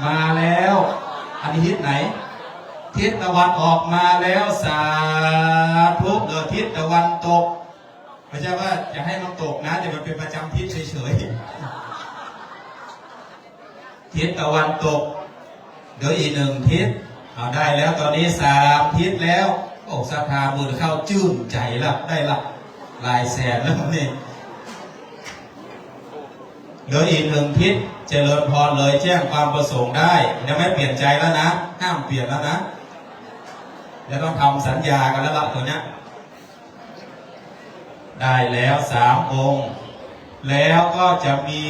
มาแล้ว อันนี้ทิศไหน ทิศตะวันออกมาแล้ว สาธุ เหลือทิศตะวันตก ไม่ใช่ว่าจะให้มันตกนะ แต่มันเป็นประจำทิศเฉยๆ ทิศตะวันตก เดี๋ยวอีกหนึ่งทิศ เอาได้แล้ว ตอนนี้สามทิศแล้ว โอ้ ศรัทธาบุญเข้าจื้นใจละ ได้ละ หลายแสนแล้วนี่ เดี๋ยวอีกหนึ่งทิศ เจริญพรเลย แจ้งความประสงค์ได้ ยังไม่เปลี่ยนใจแล้วนะ ห้ามเปลี่ยนแล้วนะ จะต้องทำสัญญากันแล้วละตัวเนี้ย ได้แล้วสามองค์ แล้วก็จะมี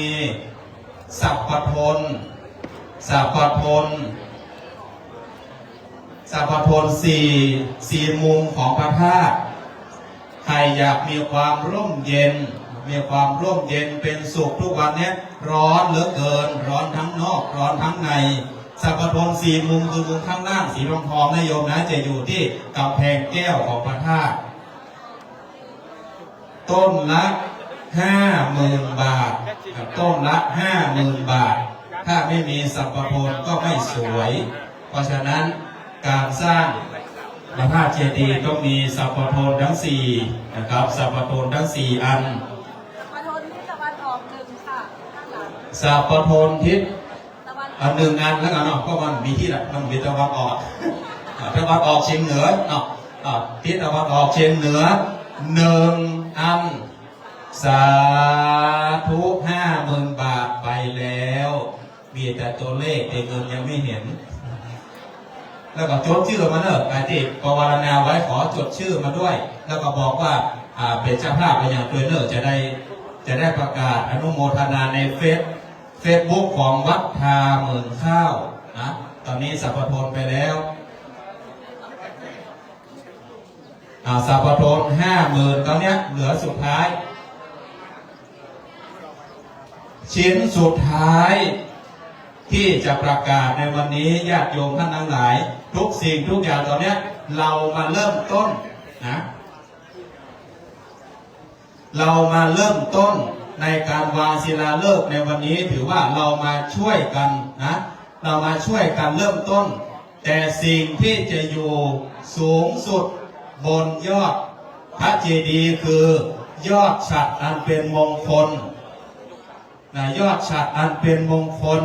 สัพพทน สัพพทน สัพพทนสี่ สี่มุมของพระธาตุ ใครอยากมีความร่มเย็น มีความร่มเย็นเป็นสุข ทุกวันเนี้ยร้อนเหลือเกิน ร้อนทั้งนอก ร้อนทั้งใน สัพพทนสี่มุม คือมุมข้างล่างสีทองทองนะโยมนะ จะอยู่ที่กำแพงแก้วของพระธาตุ ต้นละ ห้าหมื่นบาท ต้นละห้าหมื่นบาท ถ้าไม่มีสัพพะโทนก็ไม่สวย เพราะฉะนั้นการสร้างพระธาตุเจดีย์ต้องมีสัพพะโทนทั้งสี่นะครับ สัพพะโทนทั้งสี่อัน สัพพะโทนทิศตะวันออกหนึ่งค่ะ ข้างหลัง สัพพะโทนทิศ ตะวันออก เอาหนึ่งอันแล้วกันเนาะ เพราะมันมีที่ละ มันมีตะวันออก อ่า ตะวันออกเฉียงเหนือเนาะ อ่า ทิศตะวันออกเฉียงเหนือหนึ่งอัน สาธุ ห้าหมื่นบาทไปแล้ว มีแต่ตัวเลข แต่เงินยังไม่เห็น แล้วก็จดชื่อมาเนอะ ไอ้ที่ภาวนาไว้ขอจดชื่อมาด้วย แล้วก็บอกว่า อ่า เป็นเจ้าภาพไปอย่างตัวเนอะ จะได้ จะได้ประกาศอนุโมทนาในเฟซ เฟซบุ๊กของวัดทาหมื่นข้าวนะ ตอนนี้สัพพะโทนไปแล้ว อ่า สัพพะโทนห้าหมื่น ตอนเนี้ยเหลือสุดท้าย ชิ้นสุดท้ายที่จะประกาศในวันนี้ ญาติโยมท่านทั้งหลาย ทุกสิ่งทุกอย่างตอนเนี้ยเรามาเริ่มต้นนะ เรามาเริ่มต้นในการวางศิลาฤกษ์ในวันนี้ ถือว่าเรามาช่วยกันนะ เรามาช่วยกันเริ่มต้น แต่สิ่งที่จะอยู่สูงสุดบนยอดพระเจดีย์คือยอดฉัตรอันเป็นมงคลนะ ยอดฉัตรอันเป็นมงคล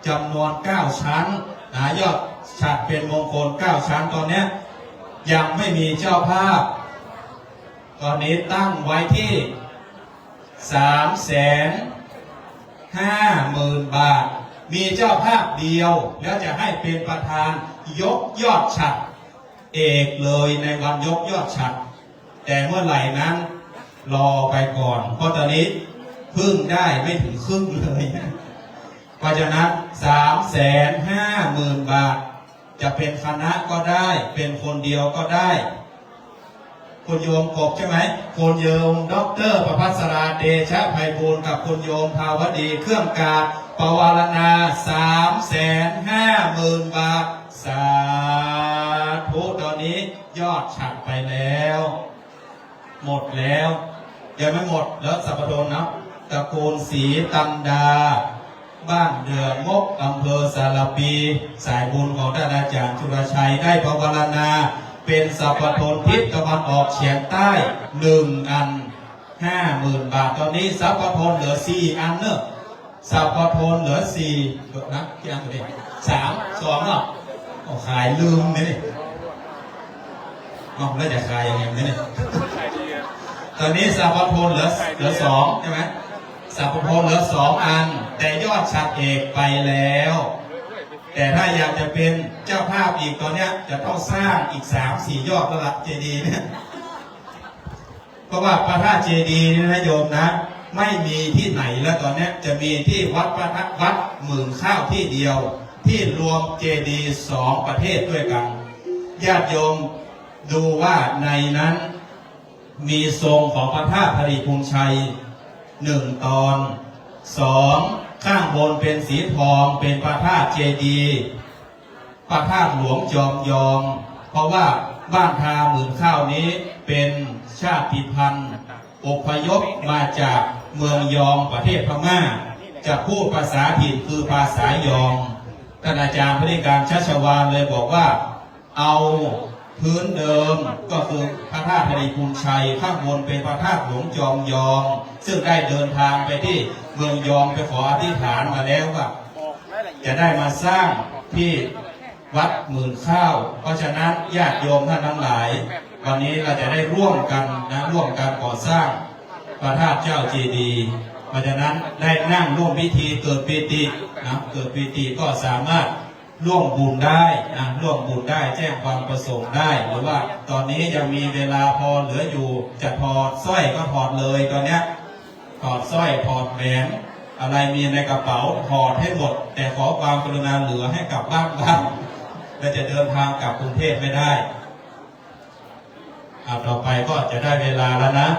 จำนวนเก้าชั้นนะ ยอดฉัตรเป็นมงคลเก้าชั้น ตอนเนี้ยยังไม่มีเจ้าภาพ ตอนนี้ตั้งไว้ที่สามแสนห้าหมื่นบาท มีเจ้าภาพเดียว แล้วจะให้เป็นประธานยกยอดฉัตรเอกเลยในวันยกยอดฉัตร แต่เมื่อไหร่นั้นรอไปก่อน เพราะตอนนี้เพิ่งได้ไม่ถึงครึ่งเลย เพราะฉะนั้นสามแสนห้าหมื่นบาท จะเป็นคณะก็ได้ เป็นคนเดียวก็ได้ คุณโยมกบใช่ไหม คุณโยมด็อกเตอร์ประภัสราเตชะไพบูลย์กับคุณโยมภาวดีเครื่องกาบ ปวารณาสามแสนห้าหมื่นบาท สาธุ ตอนนี้ยอดฉัตรไปแล้ว หมดแล้ว ยังไม่หมด แล้วสัพพะโทนนะ ตระกูลศรีตันดา บ้านเดืองก อำเภอสารภี สายบุญของท่านอาจารย์จุลชัย ได้ปวารณาเป็นสัพพะโทนทิศตะวันออกเฉียงใต้หนึ่งอัน ห้าหมื่นบาท ตอนนี้สัพพะโทนเหลือสี่อันเนอะ สัพพะโทนเหลือสี่นะ กี่อันตัวนี้ สาม สองเนาะ โอ้ ขายลืมเลยนี่ เอ้า แล้วจะขายยังไงเนี่ย ตอนนี้สัพพะโทนเหลือ เหลือสองใช่ไหม สัพพะโทนเหลือสองอัน แต่ยอดฉัตรเอกไปแล้ว แต่ถ้าอยากจะเป็นเจ้าภาพอีก ตอนเนี้ยจะต้องสร้างอีกสามสี่ยอดแล้วล่ะ เจดีย์เนี่ย เพราะว่าพระธาตุเจดีย์นี่นะโยมนะ ไม่มีที่ไหนแล้ว ตอนเนี้ยจะมีที่วัดพระธาตุ วัดหมื่นข้าวที่เดียว ที่รวมเจดีย์สองประเทศด้วยกัน ญาติโยมดูว่าในนั้นมีทรงของพระธาตุธริพุนชัยหนึ่งตอน สอง ข้างบนเป็นสีทอง เป็นพระธาตุเจดีย์ พระธาตุหลวงจอมยอง เพราะว่าบ้านทาหมื่นข้าวนี้เป็นชาติพันธุ์อพยพมาจากเมืองยองประเทศพม่า จะพูดภาษาถิ่นคือภาษายอง ท่านอาจารย์พนิการชัชวาลเลยบอกว่า เอาพื้นเดิมก็คือพระธาตุธริพุนชัย ข้างบนเป็นพระธาตุหลวงจอมยอง ซึ่งได้เดินทางไปที่เมืองยองไปขออธิษฐานมาแล้วว่า จะได้มาสร้างที่วัดหมื่นข้าว เพราะฉะนั้นญาติโยมท่านทั้งหลาย วันนี้เราจะได้ร่วมกันนะ ร่วมกันก่อสร้างพระธาตุเจ้าเจดีย์ เพราะฉะนั้นได้นั่งร่วมพิธีเกิดปีตินะ เกิดปีติก็สามารถร่วมบุญได้นะ ร่วมบุญได้ แจ้งความประสงค์ได้ หรือว่าตอนนี้ยังมีเวลาพอเหลืออยู่ จะถอดสร้อยก็ถอดเลย ตอนเนี้ย ถอดสร้อย ถอดแหวน อะไรมีในกระเป๋า ถอดให้หมด แต่ขอความกรุณาเหลือให้กลับบ้านบ้าง และจะเดินทางกลับกรุงเทพไม่ได้ อ่า ต่อไปก็จะได้เวลาแล้วนะ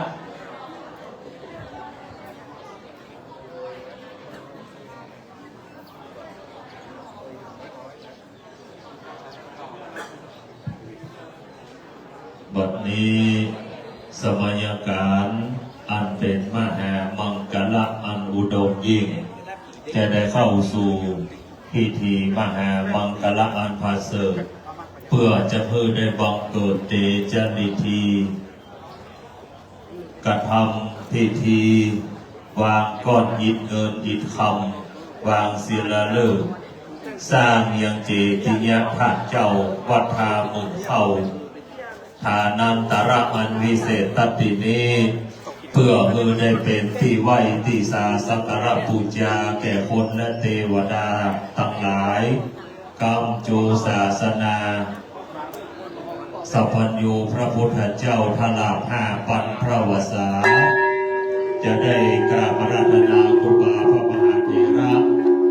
บัดนี้สมัยการอัน เป็นมหามังคละอันอุดมยิ่ง จะได้เข้าสู่พิธีมหามังคละอันประเสริฐ เพื่อจะให้ได้บังเกิดเตจนิธิ กระทำพิธีวางก้อนอิฐเงินอิฐคำ วางศิลาฤกษ์ สร้างยังเจดีย์พระเจ้าวัดท่าหมื่นเข้า ฐานันตระอันวิเศษตัดตินี้ เพื่อให้ได้เป็นที่ไหว้ที่สาสักการะบูชาแก่คนและเทวดาทั้งหลาย กำจุศาสนา สัพพัญญูพระพุทธเจ้าทราบห้าปันพระวสา จะได้กราบอาราธนาครูบาพระมหาเถระ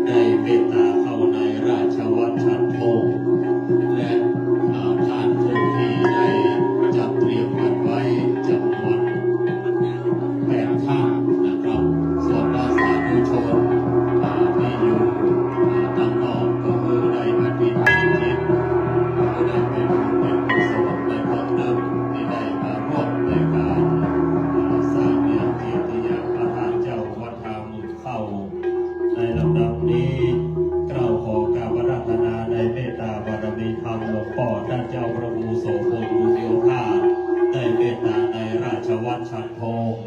ได้เมตตาเข้าในราชวัตรฉัตรพงศ์ และอาทานผู้ที่ได้จัดเตรียมกันไว้จำนวนแปดท่านนะครับ ส่วนพระสาธุชน อ่า ที่อยู่ อ่า ด้านนอกก็คือได้อธิษฐานจิต ก็ได้เป็นบุญเป็นกุศลในครั้งนั้นที่ได้มาร่วมในการ อ่า สร้างเนียมจิตติยาพระธาตุเจ้าวัดท่าหมื่นเข้า ในลำดับนี้ เกล้าขอกราบอาราธนาในเมตตาบารมีธรรมหลวงพ่อท่านเจ้าพระครูโสภณบุญโยภาส ได้เมตตาในราชวัตรฉัตรพงศ์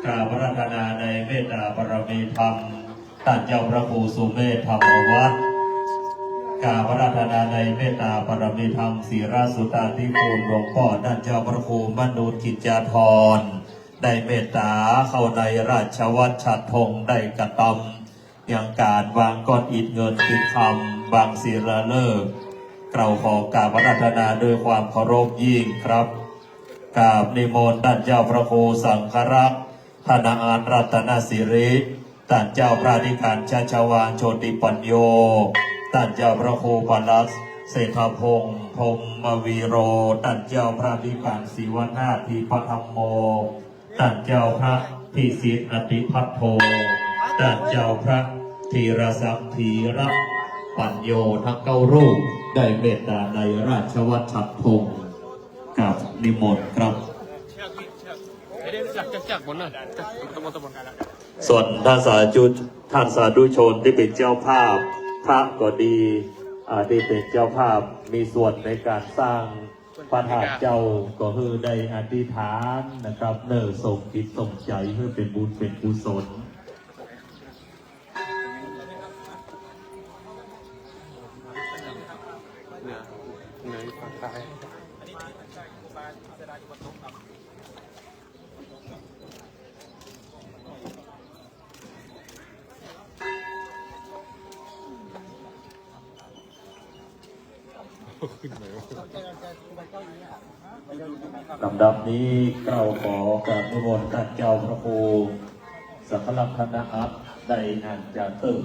กราบอาราธนาในเมตตาบารมีธรรม ท่านเจ้าพระครูสุเมธธรรมวัฒน์ กราบอาราธนาในเมตตาบารมีธรรม ศิรสุตตาธิคุณหลวงพ่อ ท่านเจ้าพระครูมนุษย์กิจจาธร ได้เมตตาเข้าในราชวัตรฉัตรพงศ์ ได้กระทำยังการวางก้อนอิฐเงินอิฐคำ วางศิลาฤกษ์ เกล้าขอกราบอาราธนาด้วยความเคารพยิ่งครับ กราบนิมนต์ท่านเจ้าพระครูสังฆรักษ์ ธนอารัตนสิริ ท่านเจ้าพระอธิการชัชวาลโชติปัญโญ ท่านเจ้าพระครูปลัดเศรษฐพงศ์พรหมวีโร ท่านเจ้าพระอธิการศิวนาถทีปธรรมโม ท่านเจ้าพระพิสิทธิ์อติพัทโท ท่านเจ้าพระธีรศักดิ์ธีรปัญโญ ทั้งเก้ารูป ได้เมตตาในราชวัตรฉัตรพงศ์ กราบนิมนต์ครับ ส่วนท่านสาธุ ท่านสาธุชนที่เป็นเจ้าภาพ พระก็ดี อ่า ที่เป็นเจ้าภาพ มีส่วนในการสร้างพระธาตุเจ้า ก็คือได้อธิษฐานนะครับ เน้อส่งจิตส่งใจให้เป็นบุญเป็นกุศล เหนือ เหนืออีกฝั่งซ้าย ลำดับนี้เกล้าขอกราบนิมนต์ท่านเจ้าพระครูสังฆรักษณอัตถ์ได้อ่านจาตึก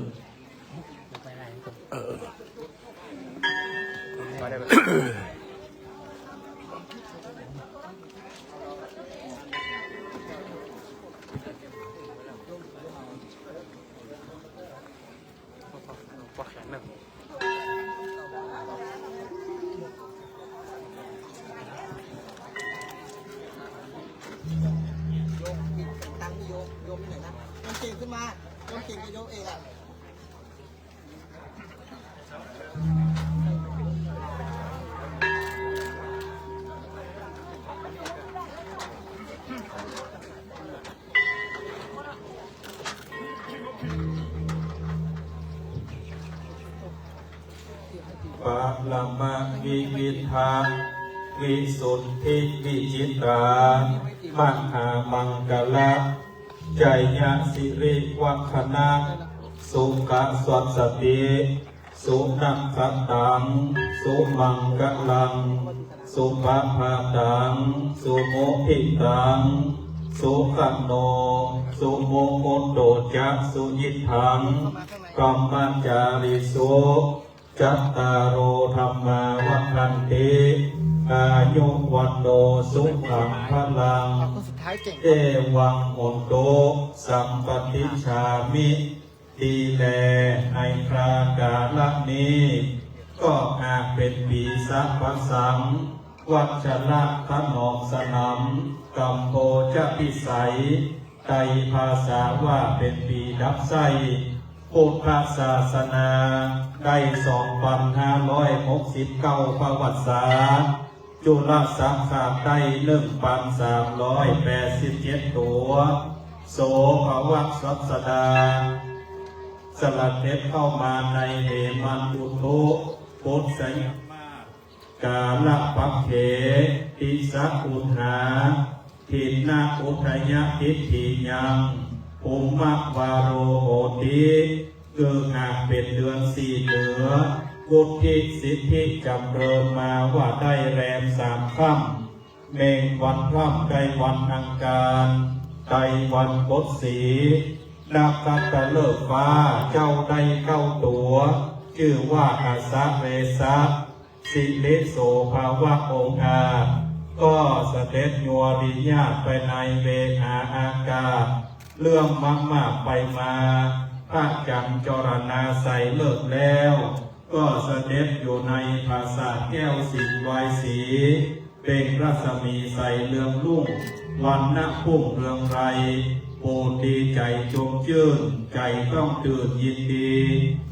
ปวดแขนเนอะ ตั้งโยก โยกไปไหนนะ โยกเก่งขึ้นมา โยกเก่งก็โยกเองอะ Paramavividhāvisuddhivijitā mahāmaṅgalā jayasirivaḍḍhanā sukhasantati sunakkhattaṃ sumaṅgalaṃ supabhātaṃ suhuṭṭhitaṃ sukhaṇo sumuhutto ca suyiṭṭhaṃ brahmacārisu cattāro dhammā vaḍḍhanti āyu vaṇṇo sukhaṃ balaṃ. Evaṃ hotu sabbaṭṭhicāmi. ดีแล ในคราการละนี้ ก็อาจเป็นปีสะปะสัง วัชระถนอมสนำ กัมโพจะพิสัย ໄຕພາສາວ່າເປັນປີດັບໄສ້ພຸດທະສາສະໜາໄດ້ສອງພັນຫ້າຮ້ອຍຫົກສິບເກົ້າພະວັດສາ, ຈຸລະສັກຂາດໄດ້ໜຶ່ງພັນສາມຮ້ອຍແປດສິບເຈັດຕົວ, ໂສພະວັດສັດສະດາ ສະເດັດເຂົ້າມາໃນເຫມັນຕຸຕຸ ປຸດຊະຍະມາດ ກາລະປັກເຂ ຕິສະອຸດຫາ ທິນນະອຸດທະຍະທິດຖິຍັງ ພູມະວາໂຣໂຫຕິ ຄືຫາກເປັນເດືອນສີ່ເໜືອ ວຸດທິສິດທິຈຳເລີນມາວ່າໄດ້ແລມສາມຄ່ຳ ເມັງວັນຄ່ຳໄດ້ວັນອັງຄານ ໄດ້ວັນກົດສີ ນັກຂັດຕະເລີກຟ້າເຈົ້າໄດ້ເກົ້າຕົວ ຊື່ວ່າອາສະເວສະ ສິລິໂສພາວະອົງອາດ ກໍສະເດັດຍົວະລິຍາດໄປໃນເວຫາອາກາດ ເລື່ອມມາກໆໄປມາ ພະຈັນຈໍລະນາໄຊເລີກແລ້ວ ກໍສະເດັດຢູ່ໃນປາສາດແກ້ວສິງວາຍສີ ເປັ່ງລັດສະໝີໃສເລືອງລຸ້ງ ວັນນະຮຸ່ງເຮືອງໄລ ປູນດີໃຈຊົມຊື່ນ ໃຈຕ້ອງຕື່ນຍິນດີ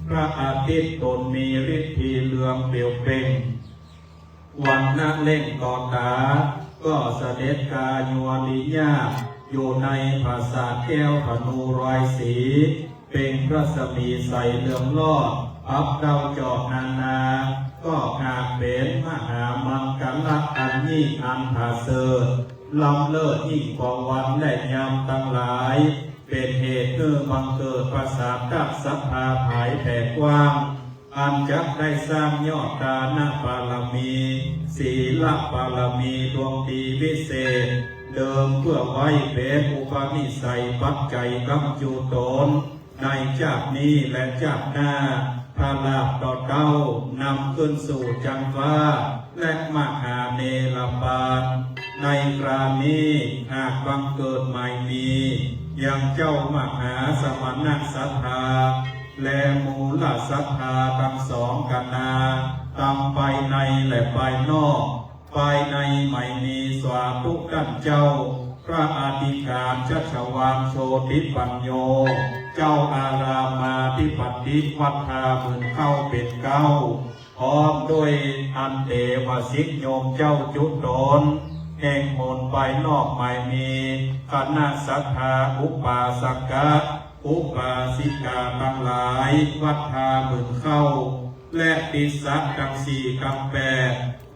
ພະອາທິດຕົນມີລິດທີ່ເຫຼືອງປ່ຽວເປັ່ງ ວັນນະເລັ່ງກໍຕາ ກໍສະເດັດກາຍົວະລິຍາດ ຢູ່ໃນປາສາດແກ້ວທະນູລອຍສີ ເປັ່ງລັດສະໝີໃສເຫຼືອງຫຼອດ ປັບເດົາຈອກນານາ ກໍຫາກເປັນມະຫາມັງກະລະອັນຍິ່ງອັນປະເສີດ ລ້ຳເລີດຍິ່ງກວ່າວັນແລະຍາມທັງຫຼາຍ ເປັນເຫດໃຫ້ບັງເກີດປະສາທະສັດທາຜາຍແຜ່ກວ້າງ ອັນຈັກໄດ້ສ້າງຍອດທານະບາລະມີ ສີລະບາລະມີ ດວງດີວິເສດ ເດີມເພື່ອໄວ້ເປັນອຸປະນິໄສປັດໄຈຄ້ຳຈູຕົນ ໃນຈາດນີ້ແລະຈາດໜ້າ ພະລາບຕໍ່ເຕົ້າ ນຳຂຶ້ນສູ່ຈັນຟ້າ ແລະມະຫາເນລະປານ ໃນຄຣາວນີ້ຫາກບັງເກີດໝາຍມີ ຍັງເຈົ້າມະຫາສະມະນະສັດທາ ແລະມູລະສັດທາທັງສອງຄະນະ ທັງພາຍໃນແລະພາຍນອກ ພາຍໃນໝາຍມີສາທຸທ່ານເຈົ້າ ພະອະທິການຈັກສະວານໂຊຕິປັນໂຍ ເຈົ້າອາຣາມາທິປະຕິວັດທ່າໝື່ນເຄົ້າເປັນເກົ້າ ພ້ອມດ້ວຍອັນເຕວະສິດໂຍມເຈົ້າຈຸຕົນ ແຫ່ງຫົນພາຍນອກໝາຍມີຄະນະສັດທາອຸປາສະກະ ອຸປາສິກາທັງຫຼາຍ ວັດທ່າໝື່ນເຄົ້າ ແລະຕິສະທັງສີ່ທັງແປດ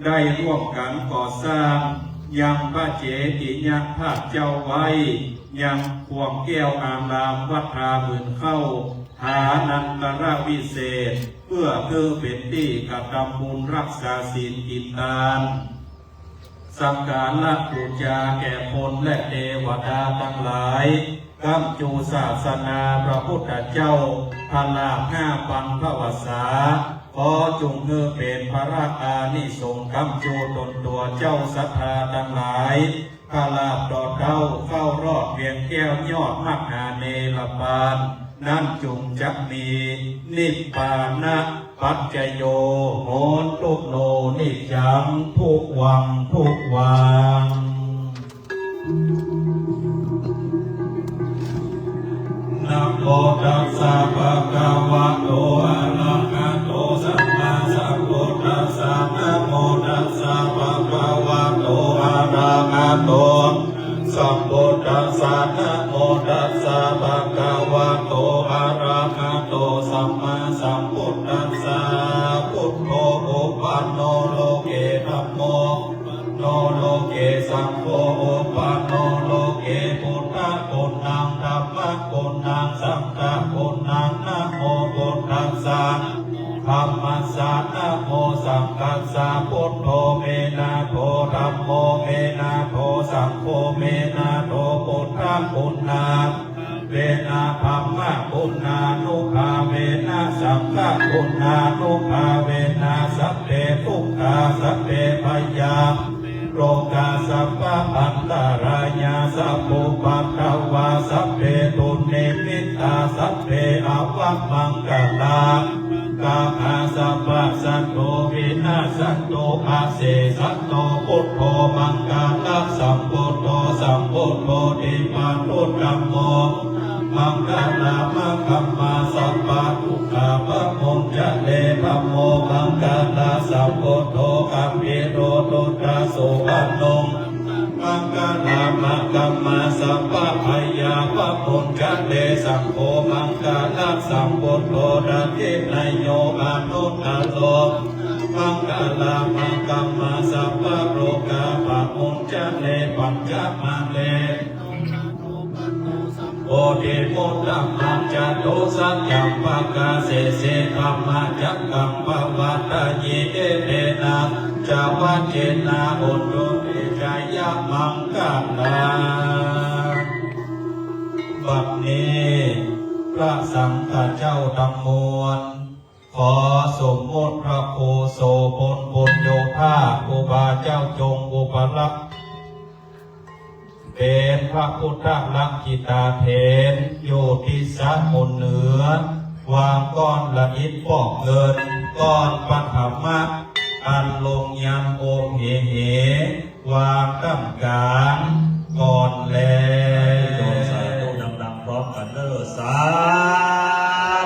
ໄດ້ຮ່ວມກັນກໍ່ສ້າງຍັງພະເຈຕິຍະທາດເຈົ້າໄວ້ ຍັງຂວາມແກ້ວອາລາມວັດທ່າໝື່ນເຄົ້າ ຖານັນຕະລະວິເສດ ເພື່ອຄືເປັນທີ່ກະທຳບຸນຮັກສາສິນກິນທານ ສັກກາລະປູຈາແກ່ພົນແລະເທວະດາທັງຫຼາຍ ຄ້ຳຈູສາສະໜາພະພຸດທະເຈົ້າ ພະລາບຫ້າພັນພະວັດສາ ຂໍຈົ່ງໃຫ້ເປັນພະລະອານິສົງຄ້ຳຈູຕົນຕົວເຈົ້າສັດທາທັງຫຼາຍ ພະລາບຕໍ່ເຕົ້າເຂົ້າລອດວຽງແກ້ວຍອດມະຫາເນລະປານ ນັ້ນຈົ່ງຈັກມີ ນິບປານະປັດຈະໂຍ ໂຫນຕຸໂນ ນິຈຈັງ ທຸວັງ ທຸວັງ Namo tassa bhagavato arahato sammāsambuddhassa. Namo tassa bhagavato arahato sambuddhassa. Namo tassa bhagavato arahato sammāsambuddhassa. Buddho uppannā loke, dhammo uppannā loke, saṅgho uppannā loke. Buddhaguṇaṃ dhammaguṇaṃ saṅghaguṇaṃ. Namo buddhassa. Dhammassa. Namo saṅghassa. Buddho me nātho, dhammo me nātho, saṅgho me nātho. Buddhaguṇānubhāvena, dhammaguṇānubhāvena, saṅghaguṇānubhāvena sabbe dukkhā sabbe bhayā rogā sabbantarāyā sabbupaddavā sabbe dunnimittā sabbe avamaṅgalā sabbasattu vinassantu asesato. Buddho maṅgalasambuddho, sambuddho dippamuttamo, maṅgalamagamma sabbadukkhā pamuñcare. Dhammo maṅgalasambuddho gambhīro duttasuvaṇṇo maṅgalamagamma sabbabhayā pamuñcare. Saṅgho maṅgalasambuddho dakkhiṇeyyo anuttaro maṅgalamagamma sabbarogā pamuñcare. Pañcamā re bodhimuttamaṃ catusaccāpakāriṃsu dhammacakkaṃ pavattayi etena saccavajjena hotu te jayamaṅgalaṃ. บัดนี้พระสังฆเจ้าทั้งมวล ขอสมมุติพระครูโสภณปุญโญภาสครูบาเจ้าจงอุปรักษ์ เป็นพระพุทธลักขิตาเถร อยู่ทิศมุนเหนือ วางก้อนละอิฐปอกเงิน ก้อนปฐมะ อันลงยันต์โอมเหเห วางต้นกลางก่อนแล สาธุดังๆพร้อมกันเด้อ สา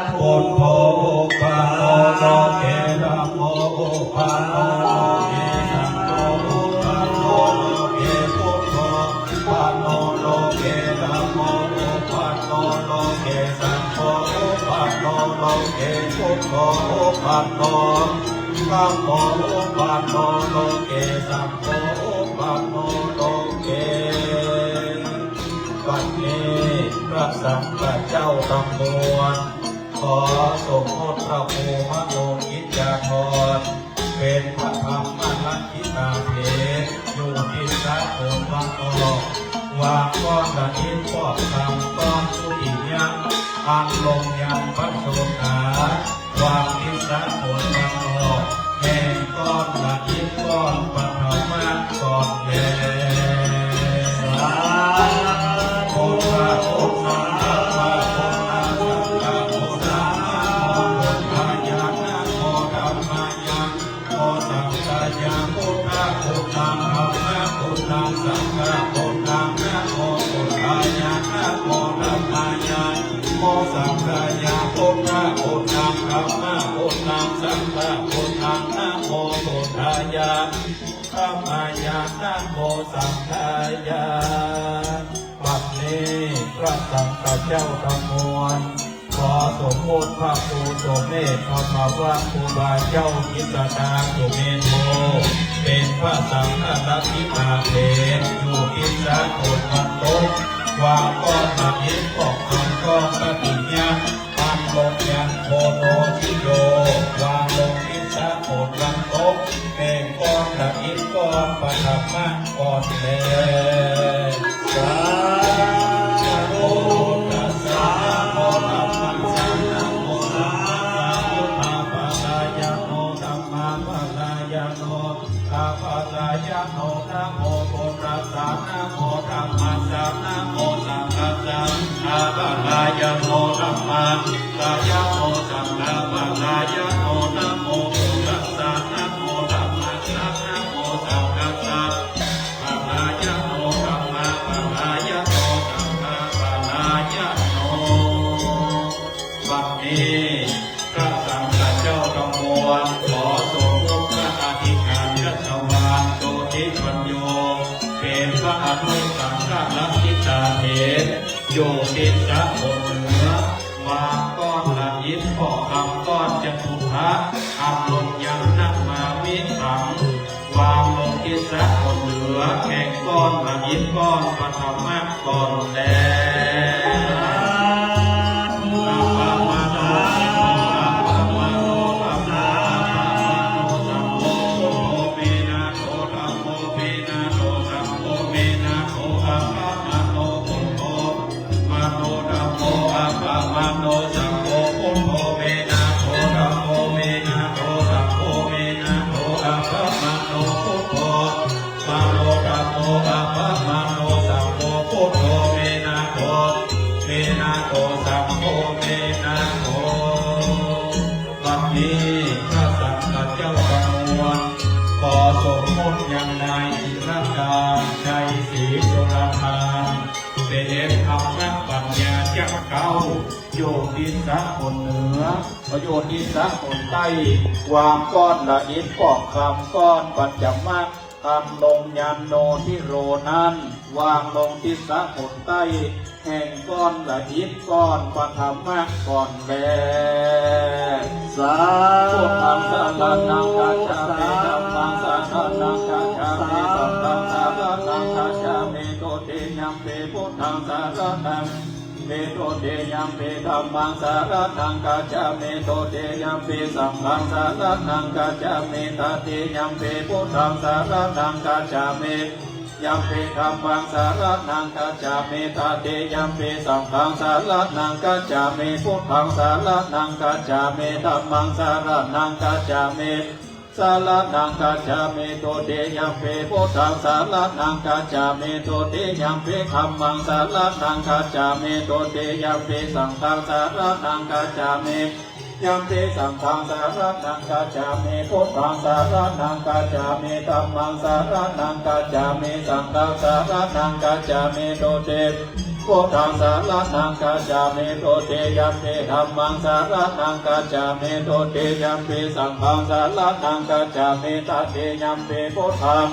ธุ Buddho uppādo loke dhammo uppādo loke saṅgho uppādo loke buddho uppādo loke dhammo uppādo loke saṅgho uppādo loke buddho uppādo dhammo uppādo loke saṅgho uppādo loke. บัดนี้พระสังฆเจ้าทั้งมวล ขอสมมุติพระครูมโนกิจจาธร เป็นพระธรรมลักขิตาเถร อยู่ทิศตะวันออก วางก้อนละอิฐปอกคำ ก้อนทุติยะ อันลงยันต์พระโสดา วางทิศตะวันออก แห่งก้อนละอิฐ ก้อนปฐมะก่อนแล สาธุ Buddhaṃ buddhaṃ dhammaṃ buddhaṃ saṅghaṃ buddhaṃ, namo buddhāya, namo dhammāya, namo saṅghāya. Buddhaṃ buddhaṃ dhammaṃ buddhaṃ saṅghaṃ buddhaṃ, namo buddhāya, namo dhammāya, namo saṅghāya. Buddhaṃ buddhaṃ dhammaṃ buddhaṃ saṅghaṃ buddhaṃ, namo buddhāya, dhammāya, namo saṅghāya. บัดนี้พระสังฆเจ้าทั้งมวล ขอสมมุติพระครูสุเมธธรรมวัฒน์ครูบาเจ้ากิตตาสุเมโธ เป็นพระสังฆลักขิตาเถร อยู่ทิศตะวันตก วางก้อนละอิฐปอกคำ ก้อนทุติยะ อันลงยันต์โพโนชิโย วางลงทิศตะวันตก แห่งก้อนละอิฐ ก้อนปฐมะก่อนแล สาธุ Buddhassa namo dhammassana namo saṅghassa, buddhapalayo dhammapalayo saṅghapalayo, namo buddhassa namo dhammassa namo saṅghassa, buddhapalayo dhammapalayo saṅghapalayo, namo buddhassa namo dhammassa namo saṅghassa, palayo dhammapalayo saṅghapalayo. บัดนี้ พระสังฆเจ้าทั้งมวล ขอสมมุติพระอธิการชัชวาล โสธิปัญโญ เป็นพระอนุสังฆลักขิตาเถร อยู่ทิศตะวันเหนือ วางก้อนละอิฐปอกคำ ก้อนจตุรส อันลงยันต์นะมามิหัง วางลงทิศตะวันเหนือ แห่งก้อนละอิฐ ก้อนปฐมะก่อนแล Appamāṇo appamāṇo appamāṇo saṅgho, buddho me nātho, dhammo me nātho, saṅgho me nātho, appamāṇo buddho, māṇo dhammo, appamāṇo saṅgho, buddho me nātho, dhammo me nātho, saṅgho me nātho, appamāṇo buddho, māṇo dhammo, appamāṇo saṅgho, buddho me nātho, me nātho, saṅgho me nātho. บัดนี้พระสังฆเจ้าทั้งมวล ขอสมมุติยังนายจิรการ ชัยศรีจุลธาน เป็นธรรมปัญ โยติสสะหนเหนือ โยติสสะหนใต้ วางก้อนละอิฐ ปอกคำก้อน ปัญจมะ อันลงยันต์ โนทิโรนั้น วางลงทิศหนใต้ แห่งก้อนละอิฐ ก้อนปฐมะก่อนแล สาธุ Buddhaṃ saraṇaṃ gacchāmi, dhammaṃ saraṇaṃ gacchāmi, saṅghaṃ saraṇaṃ gacchāmi. Dutiyampi buddhaṃ saraṇaṃ gacchāmi, dutiyampi dhammaṃ saraṇaṃ gacchāmi, dutiyampi saṅghaṃ saraṇaṃ gacchāmi, tatiyampi buddhaṃ saraṇaṃ gacchāmi, yampi dhammaṃ saraṇaṃ gacchāmi, tatiyampi saṅghaṃ saraṇaṃ gacchāmi, buddhaṃ saraṇaṃ gacchāmi, dhammaṃ saraṇaṃ gacchāmi, saraṇaṃ gacchāmi. Dutiyampi buddhaṃ saraṇaṃ gacchāmi, dutiyampi dhammaṃ saraṇaṃ gacchāmi, dutiyampi saṅghaṃ saraṇaṃ gacchāmi, yampi saṅghaṃ saraṇaṃ gacchāmi, buddhaṃ saraṇaṃ gacchāmi, dhammaṃ saraṇaṃ gacchāmi, saṅghaṃ saraṇaṃ gacchāmi. Duti- buddhaṃ saraṇaṃ gacchāmi, dutiyampi dhammaṃ saraṇaṃ gacchāmi, dutiyampi saṅghaṃ saraṇaṃ gacchāmi, tatiyampi buddhaṃ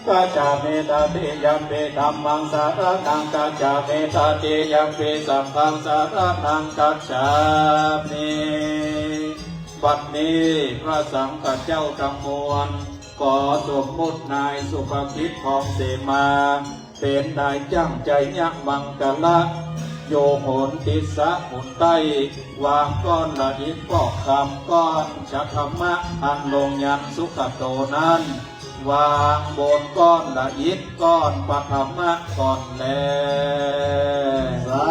gacchāmi, tatiyampi dhammaṃ saraṇaṃ gacchāmi, tatiyampi saṅghaṃ saraṇaṃ gacchāmi. บัดนี้พระสังฆเจ้าทั้งมวล ขอสมมุตินายสุภกิจ ทองเสมา เป็นนายจ้างชัยมังคละ อยู่หนทิศหนใต้ วางก้อนละอิฐ ปอกคำก้อน ชะธรรมะ อันลงยันต์สุขโตนั้น วางบนก้อนละอิฐ ก้อนปฐมะก่อนแล สา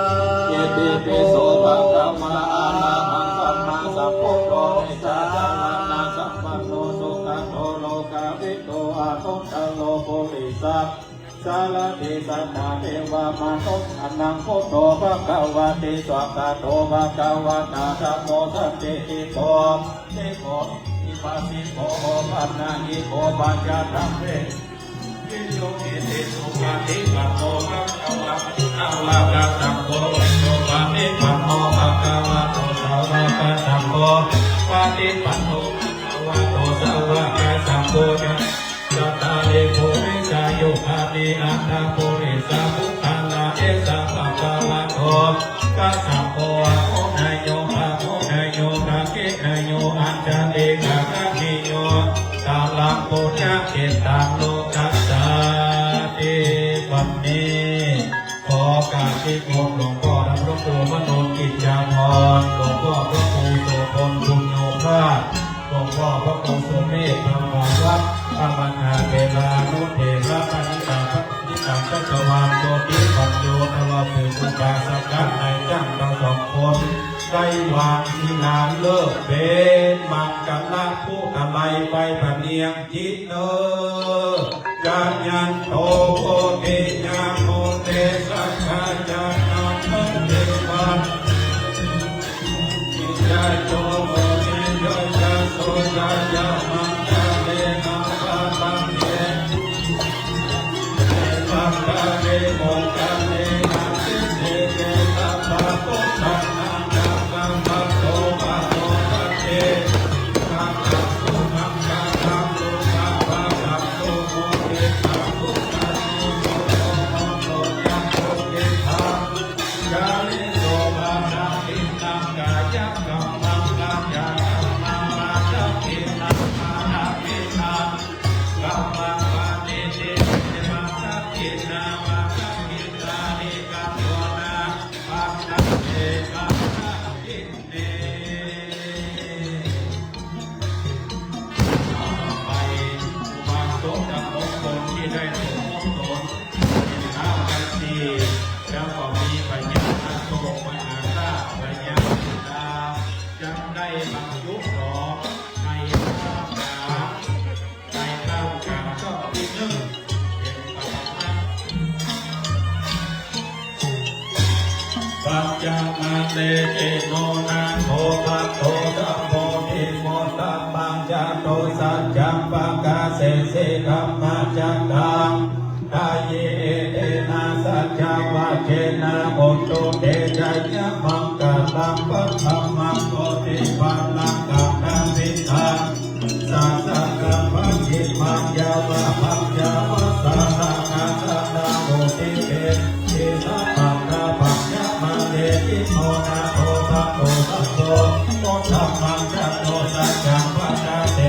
ธุ Itipi so bhagavā arahaṃ sammāsambuddho vijjācaraṇasampanno sugato lokavidū anuttaro purisadammasārathi satthā devamanussānaṃ buddho bhagavāti. Svākkhāto bhagavatā dhammo sandiṭṭhiko akāliko ehipassiko opanayiko paccattaṃ veditabbo viññūhīti. Supaṭipanno bhagavā ujukammakasaṅgho ujupaṭipanno bhagavato sāvakasaṅgho, supaṭipanno bhagavato sāvakasaṅgho, yadidaṃ cattāri purisayugāni aṭṭha purisapuggalā, esa bhagavato lokassāti. Āhuneyyo pāhuneyyo dakkhiṇeyyo añjalikaraṇīyo, uttaraṃ puññakkhettaṃ lokassāti. วันนี้ ขอกราบนิมนต์หลวงพ่อพระครูมโนกิจจาภรณ์ หลวงพ่อพระครูโสภณปุญโญภาส หลวงพ่อพระครูสุเมธธรรมวัฒน์ พระมหาเถรานุเถระ พระนิกาย พระนิกาย จักรวาลโยติปัญโญ ตลอดถึงอุบาสกนายจ้างเราสองคน ได้วางศิลาฤกษ์เป็นมังคละพุทธาลัยไปพะเนียง Jayanto bodhiyā mūle sakyānaṃ nandivaḍḍhano, jayanto bodhiyā mūle sakyānaṃ nandivaḍḍhano, jayanto bodhiyā mūle sakyānaṃ nandivaḍḍhano, jayanto bodhiyā mūle sakyānaṃ nandivaḍḍhano.ต่อไป อุบาสกทั้งหกคนที่ได้สมทบตน เป็นพระบัญชี แล้วก็มีพญานาค มหาราช พญานาค จะได้บรรจุของในพระกา ในท่ามกลางช่องที่หนึ่ง เป็นปฐมะ Pañcamatthimino nātho patto sambodhimuttamaṃ, jato saccaṃ pakāsesi dhammacakkaṃ, ṭhāyi etena saccavajjena hotu te jaya.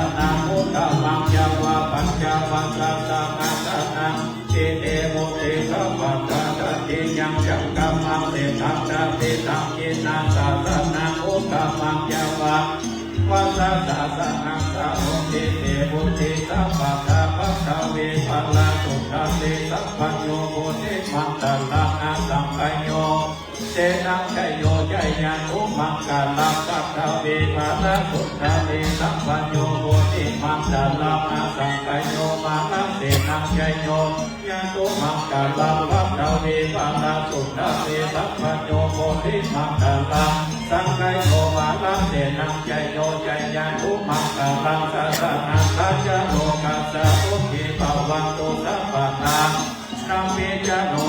sāsanaṃ uttamaṃ yāva pañcavassasahassanampi te vuṭṭhi sabbadā. Tatiyāṃ saṅghamasiddhantā piṭakattayena sāsanaṃ uttamaṃ yāva vassasahassanampi te vuṭṭhi sabbadā. Paṭhavī palāsuddhāsi sapañño bodhimaṇḍanā asapañño ca Sena jayo jayatu maṅgalaṃ paṭhavipalasundare sampāṇo bodhimaṇḍalaṃ asaṅkhayo mārasenaṃ jayo jayatu maṅgalaṃ paṭhavipalasundare sampāṇo bodhimaṇḍalaṃ asaṅkhayo mārasenaṃ jayo jayatu maṅgalaṃ sāsanaṃ sācalo kassa sotthī bhavantu sabbadā. Sabbītiyo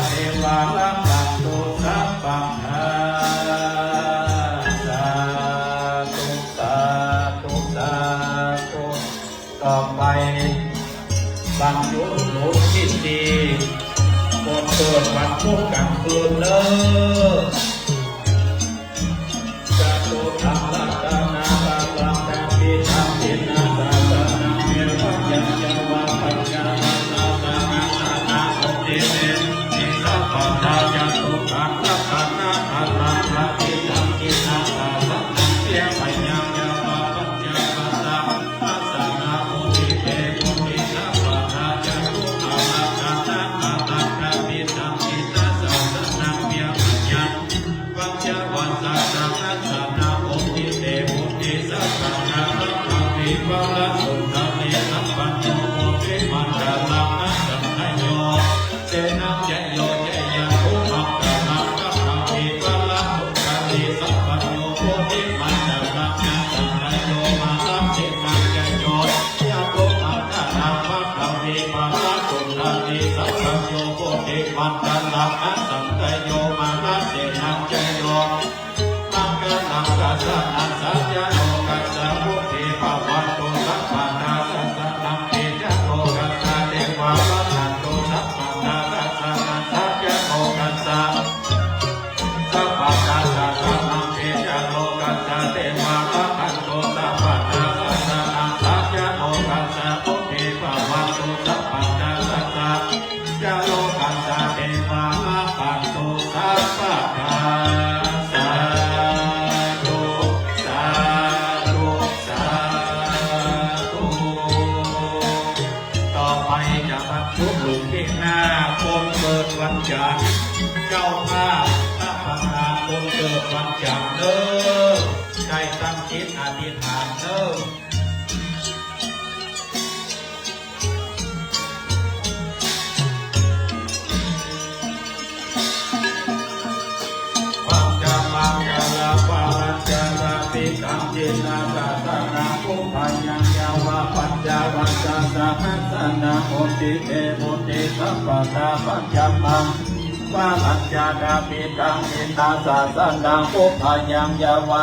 vivajjantu sabbadā. Sādhu, sādhu, sādhu. ต่อไปวันหยุดหมู่ที่สี่ คนเกิดวันพุธกลางคืนเด้อ Catutthaṃ rakkhaṇattharaṃ paṭhaviṃ taṃ jinasāsanaṃ pīḷāyaṃ yāva pañcavassasahassanā honti te honti sabbadā. Catutthaṃ rakkhaṇattharaṃ paṭhaviṃ taṃ jinasāsanaṃ pīḷāyaṃ yāva pañcavassasahassanā honti te honti sabbadā. Catutthaṃ rakkhaṇattharaṃ paṭhaviṃ taṃ jinasāsanaṃ pīḷāyaṃ pañcavassasahassanā honti te honti sabbadā. Paṭhavipalasundare sampāṇo bodhimaṇḍalaṃ asaṅkhayo mārasenaṃ jayo jayatu maṅgalaṃ. Paṭhavipalasundare sampāṇo bodhimaṇḍalaṃ asaṅkhayo mārasenaṃ jayo jayatu maṅgalaṃ. Paṭhavipalasundare sampāṇo bodhimaṇḍalaṃ asaṅkhayo mārasenaṃ jayo maṅgalaṃ. Sāsanaṃ sacca lokassa vuḍḍhī bhavantu sabbadā. Sāsanampi ca lokassa devā rakkhantu sabbadā. Sāsanaṃ sacca lokassa sabbadā. Sāsanampi ca lokassa devā rakkhantu sabbadā. Sāsanaṃ sacca lokassa vuḍḍhī bhavantu sabbadā. Sāsanampi ca lokassa devā rakkhantu sabbadā. Sādhu, sādhu, sādhu. ต่อไปจะบรรจุหลุมที่ห้า คนเกิดวันจันทร์ เจ้าภาพรับประทานคนเกิดวันจันทร์เด้อ ได้ตั้งจิตอธิษฐานเด้อ Pañcamaṅgalapālañca labhitaṃ jinasāsanaṃ pubbayaṃ yāva pañcavassasahassanā honti te honti sabbadā. Pañcamaṅgalapālañca labhitaṃ jinasāsanaṃ pubbayaṃ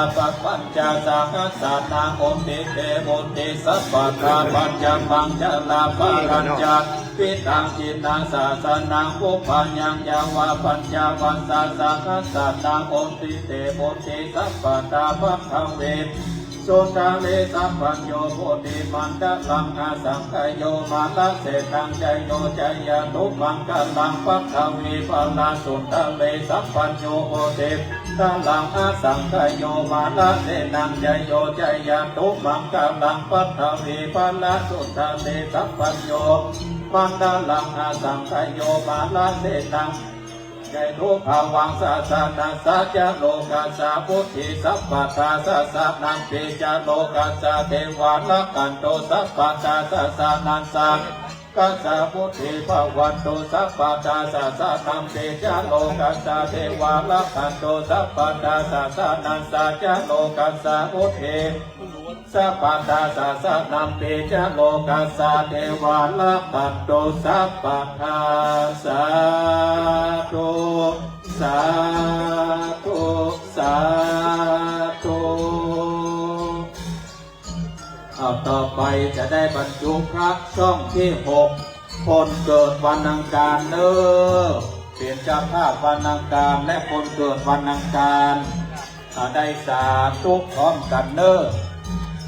yāva pañcasahassanā honti te honti sabbadā. Pañcamaṅgalapālañca labhitaṃ jinasāsanaṃ pubbayaṃ yāva pañcavassasahassanā honti te honti sabbadā. Paṭhavisundare sampāṇo bodhimaṇḍalaṃ asaṅkhayo mārasenaṃ jayo jayatu maṅgalaṃ. Paṭhavipalasundare sampāṇo bodhimaṇḍalaṃ asaṅkhayo mārasenaṃ jayo jayatu maṅgalaṃ. Paṭhavipalasundare sampāṇo maṅgalaṃ asaṅkhayo mārasenaṃ jayatu bhavaṃ. Sāsanassa ca lokassa vuḍḍhī sabbadā. Sāsanampi ca lokassa devā rakkhantu sabbadā. Sāsanassa lokassa vuḍḍhī bhavantu sabbadā. Sāsanampi ca lokassa devā rakkhantu sabbadā. Sāsanassa ca lokassa vuḍḍhī sabbadā. Sāsanampi ca lokassa devā rakkhantu sabbadā. Sādhu, sādhu, sādhu. เอา ต่อไปจะได้บรรจุพระช่องที่หก คนเกิดวันอังคารเด้อ เป็นเจ้าภาพวันอังคารและคนเกิดวันอังคาร เอา ได้สาธุพร้อมกันเด้อ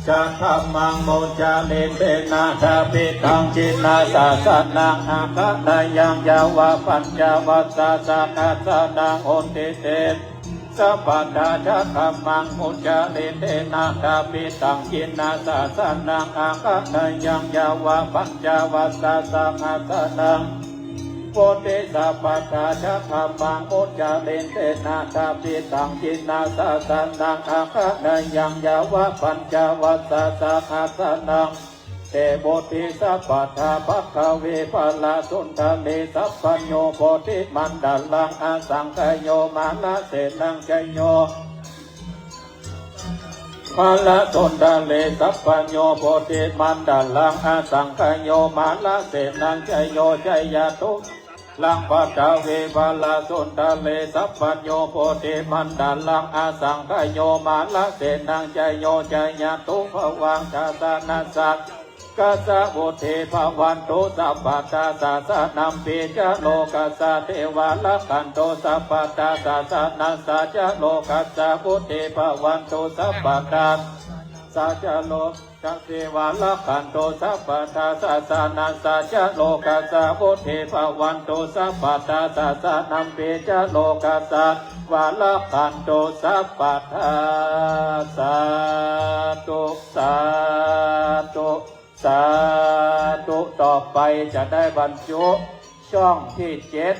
Cha dhammaṃ muccaretvena labhitaṃ jinasāsanaṃ āgatāyaṃ yāva pañcavassasahassanā honti te sabbadā. Cha dhammaṃ muccaretvena labhitaṃ jinasāsanaṃ āgatāyaṃ yāva pañcavassasahassanā Bodhi sabbattha ca dhammaṃ muccarentena dāpidaṃ jinasāsanaṃ āganeyyāṃ yāva pañcavassasahassanam. Te bodhi sabbattha paṭhavipphalasuttale sapañño bodhimaṇḍalaṃ āsaṅkhayo mārasenaṃ jayo Mārasenaṃ jayo jayatu laṃ paṭhavipphalasuttale sapañño bodhimaṇḍalaṃ āsaṅkhayo mārasenaṃ jayo jayatu bhagavaṃ dassanassa kassa vuḍḍhī bhavantu sabbadā sāsanampi ca lokassa devā rakkhantu sabbadā sāsanassa ca lokassa vuḍḍhī bhavantu sabbadā sāsanassa ca lokassa devā rakkhantu sabbadā sāsanassa ca lokassa vuḍḍhī bhavantu sabbadā sāsanampi ca lokassa devā rakkhantu sabbadā. Sādhu sādhu สาธุ ต่อไปจะได้บรรจุช่องที่เจ็ด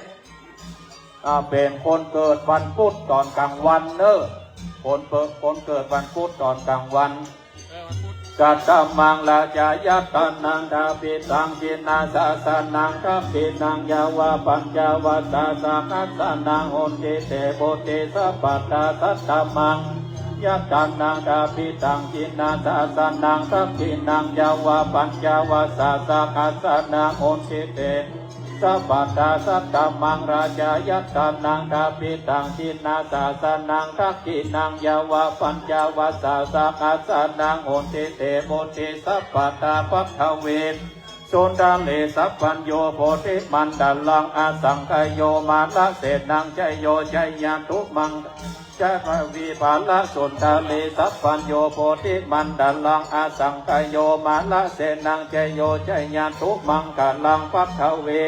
อ่า เป็นคนเกิดวันพุธตอนกลางวันเนอะ คนเกิด คนเกิดวันพุธตอนกลางวัน Kattamaṃ rājāyatanaṃ dāpidaṃ jinasāsanaṃ dakkhiṇaṃ yāva pañcavassasahassanam hontite bodhisappattā. Kattamaṃ rājāyatanaṃ dāpidaṃ jinasāsanaṃ dakkhiṇaṃ yāva pañcavassasahassanam hontite bodhisappattā. Kattamaṃ rājāyatanaṃ dāpidaṃ jinasāsanaṃ dakkhiṇaṃ yāva pañcavassasahassanam hontite bodhisappattā. Paṭhavi suttale sapañño bodhimaṇḍalaṃ āsaṅkhayo mārasenaṃ jayo jayatu maṅ- paṭhavipphalasuttale sapañño bodhimaṇḍalaṃ āsaṅkhayo mārasenaṃ jayo jayatu maṅgalaṃ. Paṭhavi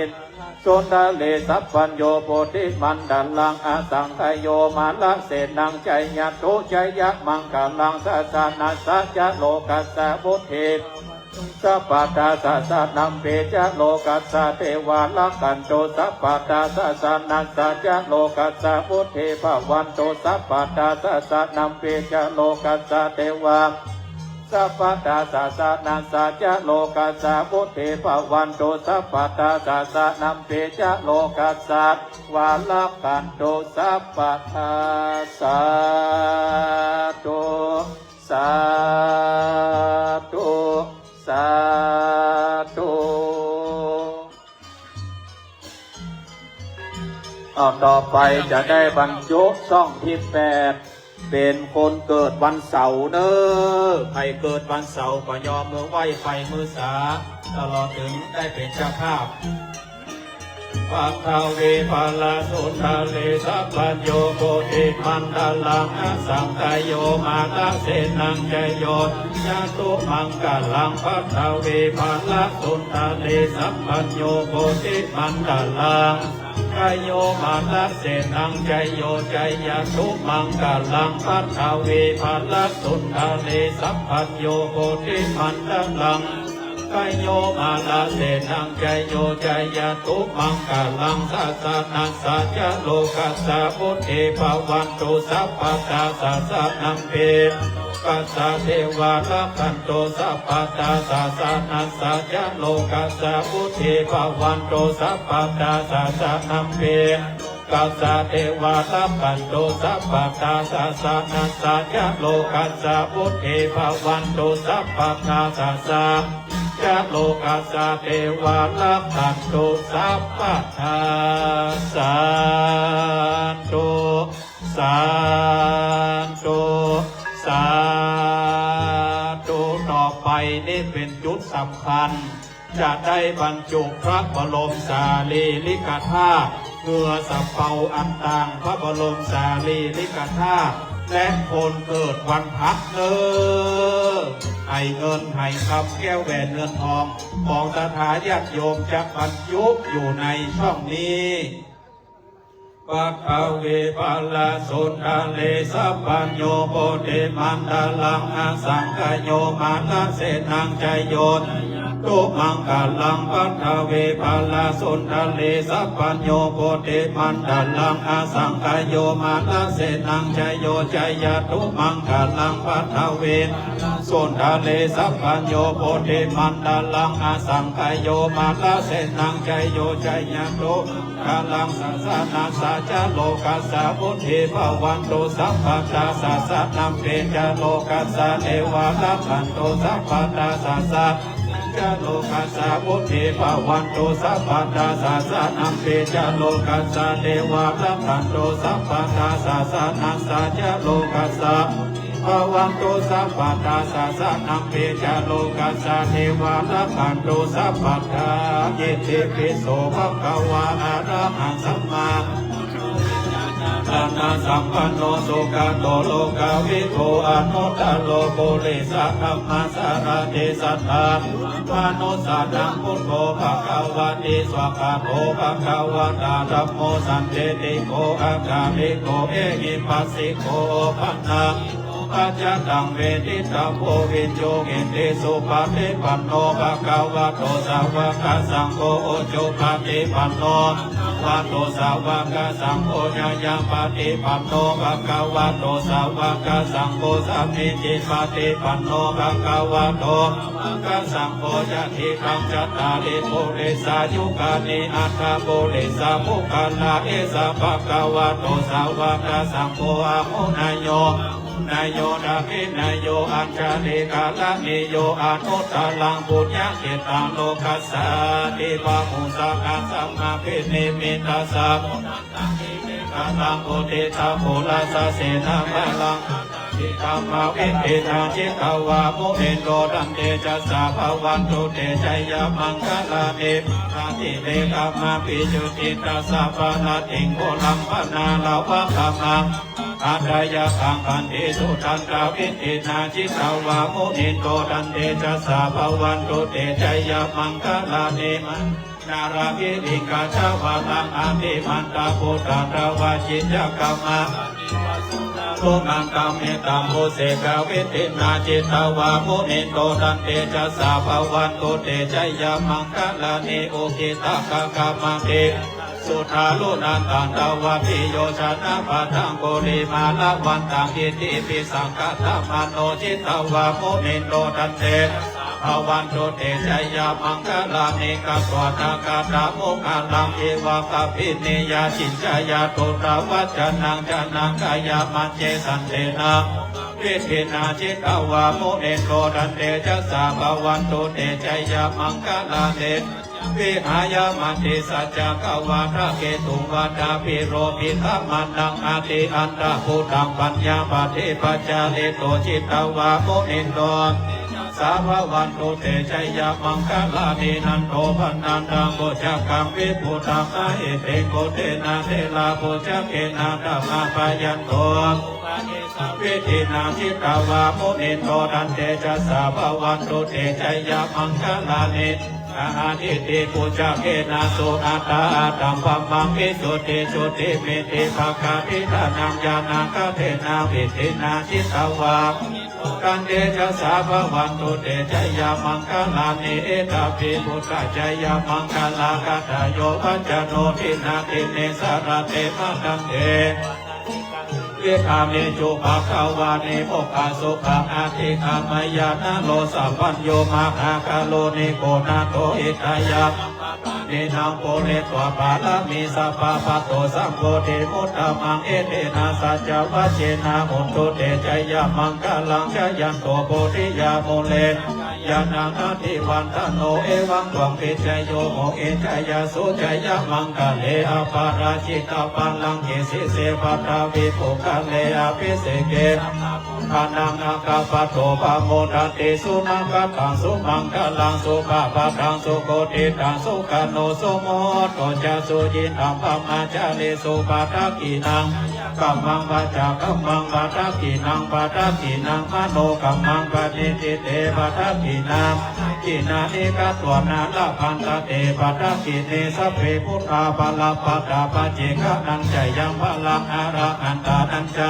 suttale sapañño bodhimaṇḍalaṃ āsaṅkhayo mārasenaṃ jayatu jayamaṅgalaṃ. Sāsanassa ca lokassa vuḍḍhī bhavantu sabbadā sāsanampi ca lokassa devā rakkhantu sabbadā sāsanassa ca lokassa vuḍḍhī bhavantu sabbadā sāsanampi ca lokassa devā sabbadā sāsanassa ca lokassa vuḍḍhī bhavantu sabbadā sāsanampi ca lokassa devā rakkhantu sabbadā. Sādhu sādhu sādhu. เอา ต่อไปจะได้บรรจุช่องที่แปด เป็นคนเกิดวันเสาร์เนอะ ใครเกิดวันเสาร์ก็ยกมือไหว้ไฟมือสา ตลอดถึงได้เป็นเจ้าภาพ Paṭhavipphalasuttale sapañño bodhimaṇḍalaṃ āsaṅkhayo mārasenaṃ jayo jayatu maṅgalaṃ. Paṭhavipphalasuttale sapañño bodhimaṇḍalaṃ āsaṅkhayo mārasenaṃ jayo jayatu maṅgalaṃ. Paṭhavipphalasuttale sapañño bodhimaṇḍalaṃ āsaṅkhayo mārasenaṃ jayo jayatu maṅgalaṃ. Sāsanassa ca lokassa vuḍḍhī bhavantu sabbadā sāsanampi ca lokassa devā rakkhantu sabbadā. Sāsanassa ca lokassa vuḍḍhī bhavantu sabbadā sāsanampi ca lokassa devā rakkhantu sabbadā. Sāsanassa ca lokassa vuḍḍhī bhavantu sabbadā sāsanassa ca lokassa devā rakkhantu sabbadā. Sādhu sādhu sādhu. ต่อไปนี่เป็นจุดสำคัญ จะได้บรรจุพระบรมสารีริกธาตุ เงือสะเปาอันตัง พระบรมสารีริกธาตุ และคนเกิดวันพฤหัสเนอะ ให้เงินให้คำแก้วแหวนเงินทอง ของศรัทธาญาติโยมจะบรรจุอยู่ในช่องนี้ Paṭhavipphalasuttale sapañño bodhimaṇḍalaṃ āsaṅkhayo mārasenaṃ jayo jayatu tu maṅgalaṃ. Paṭhavipālasundare sapañño bodhimaṇḍalaṃ asaṅkhayo mārasenaṃ jayo jayatu maṅgalaṃ. Paṭhavipālasundare sapañño bodhimaṇḍalaṃ asaṅkhayo mārasenaṃ jayo jayatu maṅgalaṃ. Sāsanassa ca lokassa vuḍḍhī bhavantu sabbadā. Sāsanampi ca lokassa devā rakkhantu sabbadā. Sāsa ca lokassa vuḍḍhī bhavantu sabbadā. Sāsanampi ca lokassa devā rakkhantu sabbadā. Sāsanassa ca lokassa bhavantu sabbadā. Sāsanampi ca lokassa devā rakkhantu sabbadā. Itipi so bhagavā arahaṃ sammā saraṇasampanno sugato lokavidū anuttaro purisadammasārathi satthā devamanussānaṃ buddho bhagavāti. Svākkhāto bhagavatā dhammo sandiṭṭhiko akāliko ehipassiko opanayiko paccattaṃ veditabbo viññūhīti. Supaṭipanno bhagavato sāvakasaṅgho, ujupaṭipanno bhagavato sāvakasaṅgho, ñāyapaṭipanno bhagavato sāvakasaṅgho, sāmīcipaṭipanno bhagavato sāvakasaṅgho, yadidaṃ cattāri purisayugāni aṭṭha purisapuggalā, esa bhagavato sāvakasaṅgho, āhuneyyo pāhuneyyo dakkhiṇeyyo añjalikaraṇīyo anuttaraṃ puññakkhettaṃ lokassāti. Bāhuṃsākassaṃ mahāpuññakkhettaṃ uditaghorasasenamāraṃ dhammavidhinā jitavā munindo tantejasā bhavatu te jayamaṅgalāni. Mārātirekamabhiyujjhitasabbarattiṃ ghorampanāḷavakamakkhamathaddhayakkhaṃ khantīsudantavidhinā jitavā munindo tantejasā bhavatu te jayamaṅgalāni. Nāḷāgiriṃ gajavaraṃ atimattabhūtaṃ dāvaggicakkamasanīva sudāruṇantaṃ mettambusekavidhinā jitavā munindo tantejasā bhavatu te jayamaṅgalāni. Ukkhittakhaggamatihatthasudāruṇantaṃ dhāvantiyojanapathaṅgulimālavantaṃ iddhībhisaṅkhatamano jitavā munindo tantejasā bhavatu te jayamaṅgalāni. Katvāna kaṭṭhamudaraṃ iva gabbhinīyā ciñcāya duṭṭhavacanaṃ janakāyamajjhe santena somavidhinā jitavā munindo tantejasā bhavatu te jayamaṅgalāni. Vihāya matisaccakavādaketuṃ vādābhiropitamanaṃ atiandhabhūtaṃ paññāpadīpajalito jitavā munindo tantejasā bhavatu te jayamaṅgalāni. Nandopanandabhujagaṃ vibudhaṃ mahiddhiṃ puttena therabhujagena damāpayanto vidhinā jitavā munindo tantejasā bhavatu te jayamaṅgalāni. Duggāhadiṭṭhibhujagena sudaṭṭhahatthaṃ brahmaṃ visuddhijutimiddhibakābhidhānaṃ ñāṇāgadena vidhinā jitavā tantejasā bhavatu te jayamaṅgalāni. Etāpi buddhajayamaṅgalaaṭṭhagāthā yo vācano dinadine sarate matandī vidhāmi cupaddavāni mokkhaṃ sukhaṃ adhigameyya naro sapañño. Mahākāruṇiko nātho hitāya sabbapāṇinaṃ pūretvā pāramī sabbā patto sambodhimuttamaṃ. Etena saccavajjena hotu te jayamaṅgalaṃ. Jayanto bodhiyā mūle sakyānaṃ nandivaḍḍhano evaṃ tvaṃ vijayo hohi jayassu jayamaṅgale aparājitapallaṅke sīse paṭhavipokkhare abhiseke sabbabuddhānaṃ aggappatto pamodati. Sunakkhattaṃ sumaṅgalaṃ supabhātaṃ suhuṭṭhitaṃ sukhaṇo sumuhutto ca suyiṭṭhaṃ brahmacārisu padakkhiṇaṃ kāyakammaṃ vācākammaṃ padakkhiṇaṃ padakkhiṇaṃ manokammaṃ paṇidhī te padakkhiṇā padakkhiṇāni katvāna labhantatthe padakkhiṇe. Sabbe buddhā balappattā paccekānañca yaṃ balaṃ arahantānañca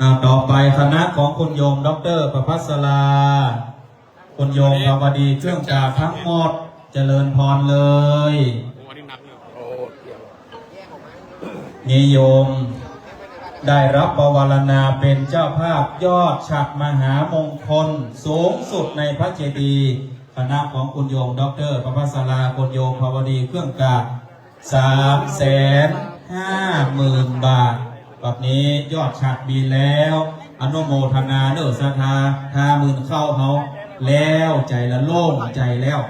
อ่า ต่อไปคณะของคุณโยม ดอกเตอร์ ประภัสรา คุณโยมภาวดี เครื่องกราบทั้งหมด เจริญพรเลย นิยมได้รับปวารณาเป็นเจ้าภาพยอดฉัตรมหามงคลสูงสุดในพระเจดีย์ คณะของคุณโยม ดอกเตอร์ ประภัสรา คุณโยมภาวดี เครื่องกราบ สามแสนห้าหมื่น บาท บัดนี้ยอดฉัตรมีแล้ว อนุโมทนาเด้อศรัทธา ห้าหมื่น เข้าเฮาแล้ว ใจละโล่งใจแล้ว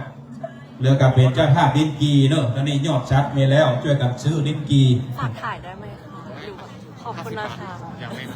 เหลือก็เป็นเจ้าภาพลิ้นจี่เนอะ ตอนนี้ยอดฉัตรมีแล้ว ช่วยกันซื้อลิ้นจี่ ฝากถ่ายได้ไหมคะ หรือว่า ขอบคุณนะคะ อยากเล่น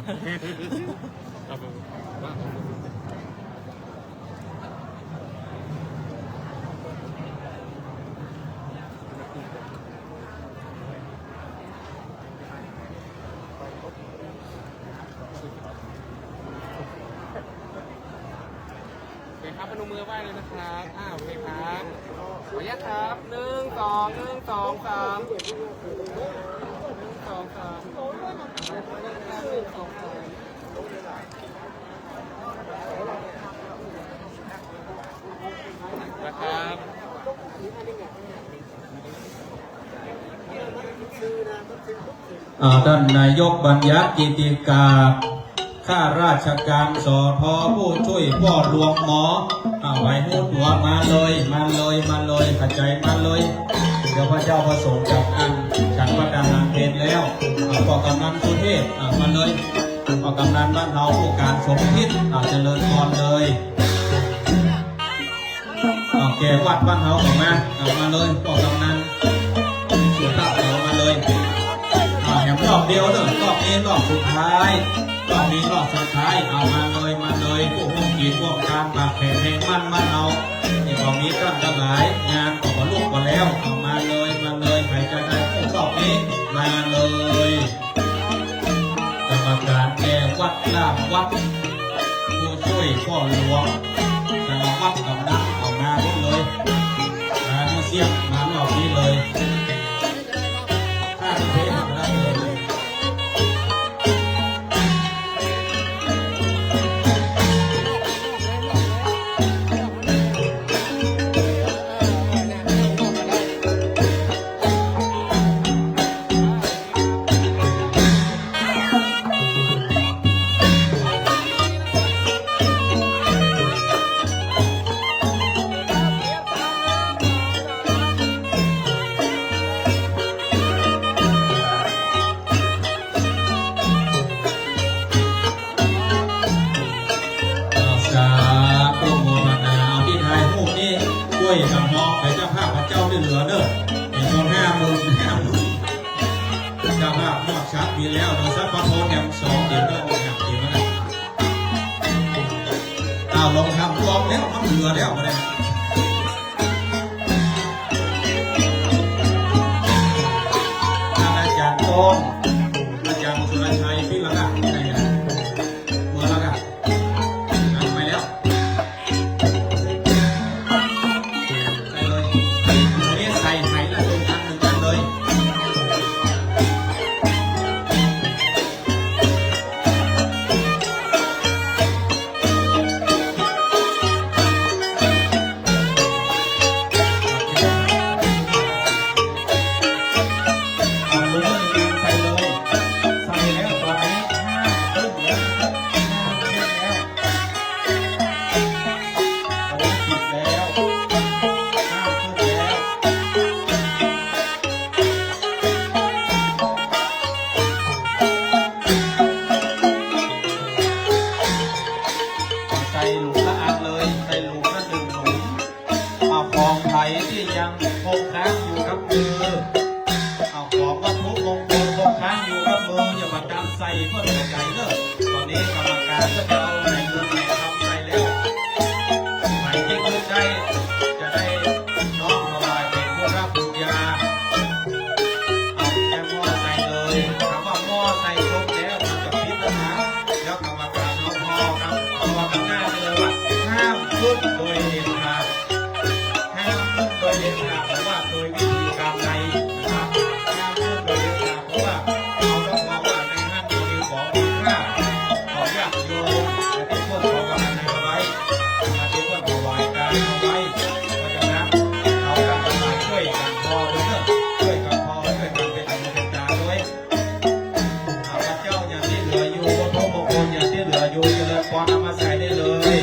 โอเคครับ พนมมือไหว้เลยนะครับ อ่า โอเคครับ ขออนุญาตครับ หนึ่ง สอง หนึ่ง สอง สาม หนึ่ง สอง สาม หนึ่ง สอง สาม นะครับ อ่า ท่านนายกบัญญัติกิติกาบ ข้าราชการ สท ผู้ช่วยพ่อหลวงหมอ อ่า ไหวหูตัวมาเลย มาเลย มาเลย เข้าใจมาเลย เดี๋ยวพระเจ้าพระสงฆ์จัดอั้น ฉันภัตตาหารเพลแล้ว อ่า พ่อกำนันสุเทพ อ่า มาเลย พ่อกำนันบ้านเรา ผู้การสมพิษ อ่า เจริญพรเลย เอาแก่วัดบ้านเฮาออกมา เอามาเลย พ่อกำนัน สุภาพเอามาเลย อ่า แถมรอบเดียวเด้อ รอบนี้รอบสุดท้าย รอบนี้รอบสุดท้าย เอามาเลย มาเลย ผู้ร่วมกิจร่วมการปากแผ่แห่งมั่นบ้านเฮา นี่ก็มีท่านทั้งหลาย งานก็บรรลุมาแล้ว เอามาเลย มาเลย ใครจะได้ผู้รอบนี้ มาเลย กรรมการแก่วัด ล่ามวัด ผู้ช่วยพ่อหลวง สารวัตรกำนัน เอามาหมดเลย มาเมื่อเสี้ยง มาเหล่านี้เลย ข้าพเจ้าได้เลย สาธุโมทนา เอาที่ถ่ายรูปนี่ ช่วยกันมอบให้เจ้าภาพพระเจ้าได้เหลือเด้อ ให้คนห้าหมื่น ห้าหมื่น เจ้าภาพมอบชัดมีแล้ว โดยสัพพะโพธิ์แถมสอง เดี๋ยวก็ออกแถมเดี๋ยวก็ได้ อ้าว ลองทำลองแล้ว มันเหลือแล้ว มาเลย ท่านอาจารย์ต้น อาจารย์สุรชัย พิรละ ใช่ไหม เมื่อแล้วกัน ไปแล้ว ใส่เลย อันนี้ใส่ไหละตรงกันเหมือนกันเลย เอาลงมือใส่เลย ใส่แล้วตอนนี้ห้าทุ่มแล้ว ห้าทุ่มแล้ว ตอนนี้สิบแล้ว ห้าทุ่มแล้ว ใส่หลุมละอันเลย ใส่หลุมละหนึ่งหลุม เอาของไผที่ยังคงค้างอยู่กับมือ เอาของวัตถุมงคลคงค้างอยู่กับมือ อย่ามาตามใส่เพื่อเสียใจเด้อ ตอนนี้กรรมการก็จะเอาในเงินในคำใส่แล้ว ไผที่คิดได้ จะได้น้อมถวายเป็นพุทธบูชา เอาแค่หม้อใส่เลย คำว่าหม้อใส่ครบแล้ว มันจะผิดแล้วนะ แล้วกรรมการเอาหม้อครับ เอาวางข้างหน้าไปเลยว่า ห้ามขึ้นโดยเด็ดขาด ห้ามขึ้นโดยเด็ดขาด หรือว่าโดยวิธีการใดนะครับ ห้ามขึ้นโดยเด็ดขาด เพราะว่าเอาต้องมองว่าในนั้นมีของมีค่า เอามาใส่ได้เลย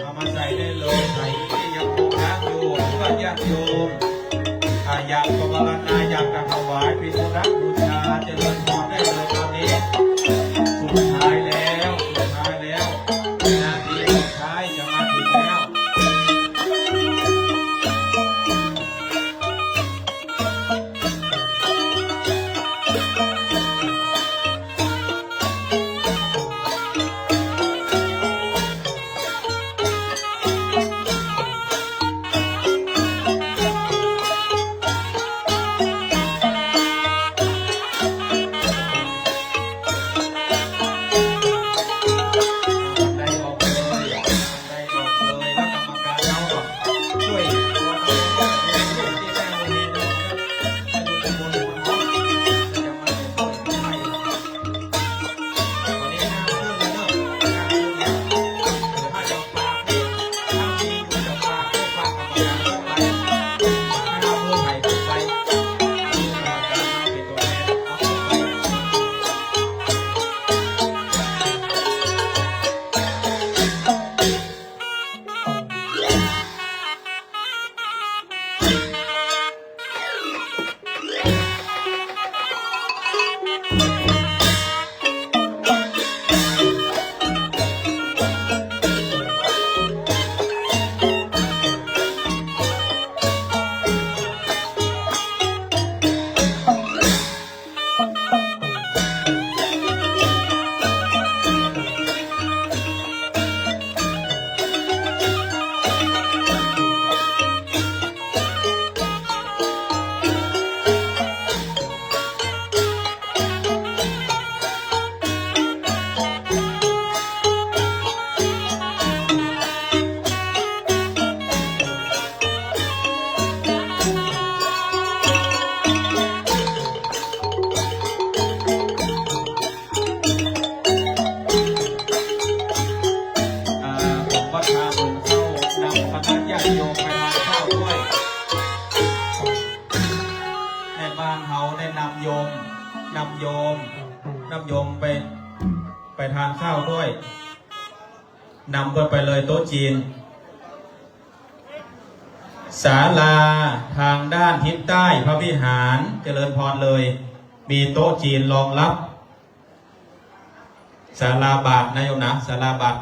เอามาใส่ได้เลย ใส่ที่ยังคงค้างอยู่ เพื่อญาติโยม อ่า อยากจะภาวนา อยากจะถวายเป็นพุทธบูชา เจริญพรได้เลยตอนนี้ สุดท้ายแล้ว สุดท้ายแล้ว นาทีสุดท้ายจะมาถึงแล้ว อ่า ผมก็พาผมเข้านำคณะญาติโยมไปทานข้าวด้วย ในบ้านเขาได้นำโยม นำโยม นำโยมไป ไปทานข้าวด้วย นำเพื่อนไปเลยโต๊ะจีน ศาลาทางด้านทิศใต้พระวิหาร เจริญพรเลย มีโต๊ะจีนรองรับ ศาลาบาตรนะโยมนะ ศาลาบาตร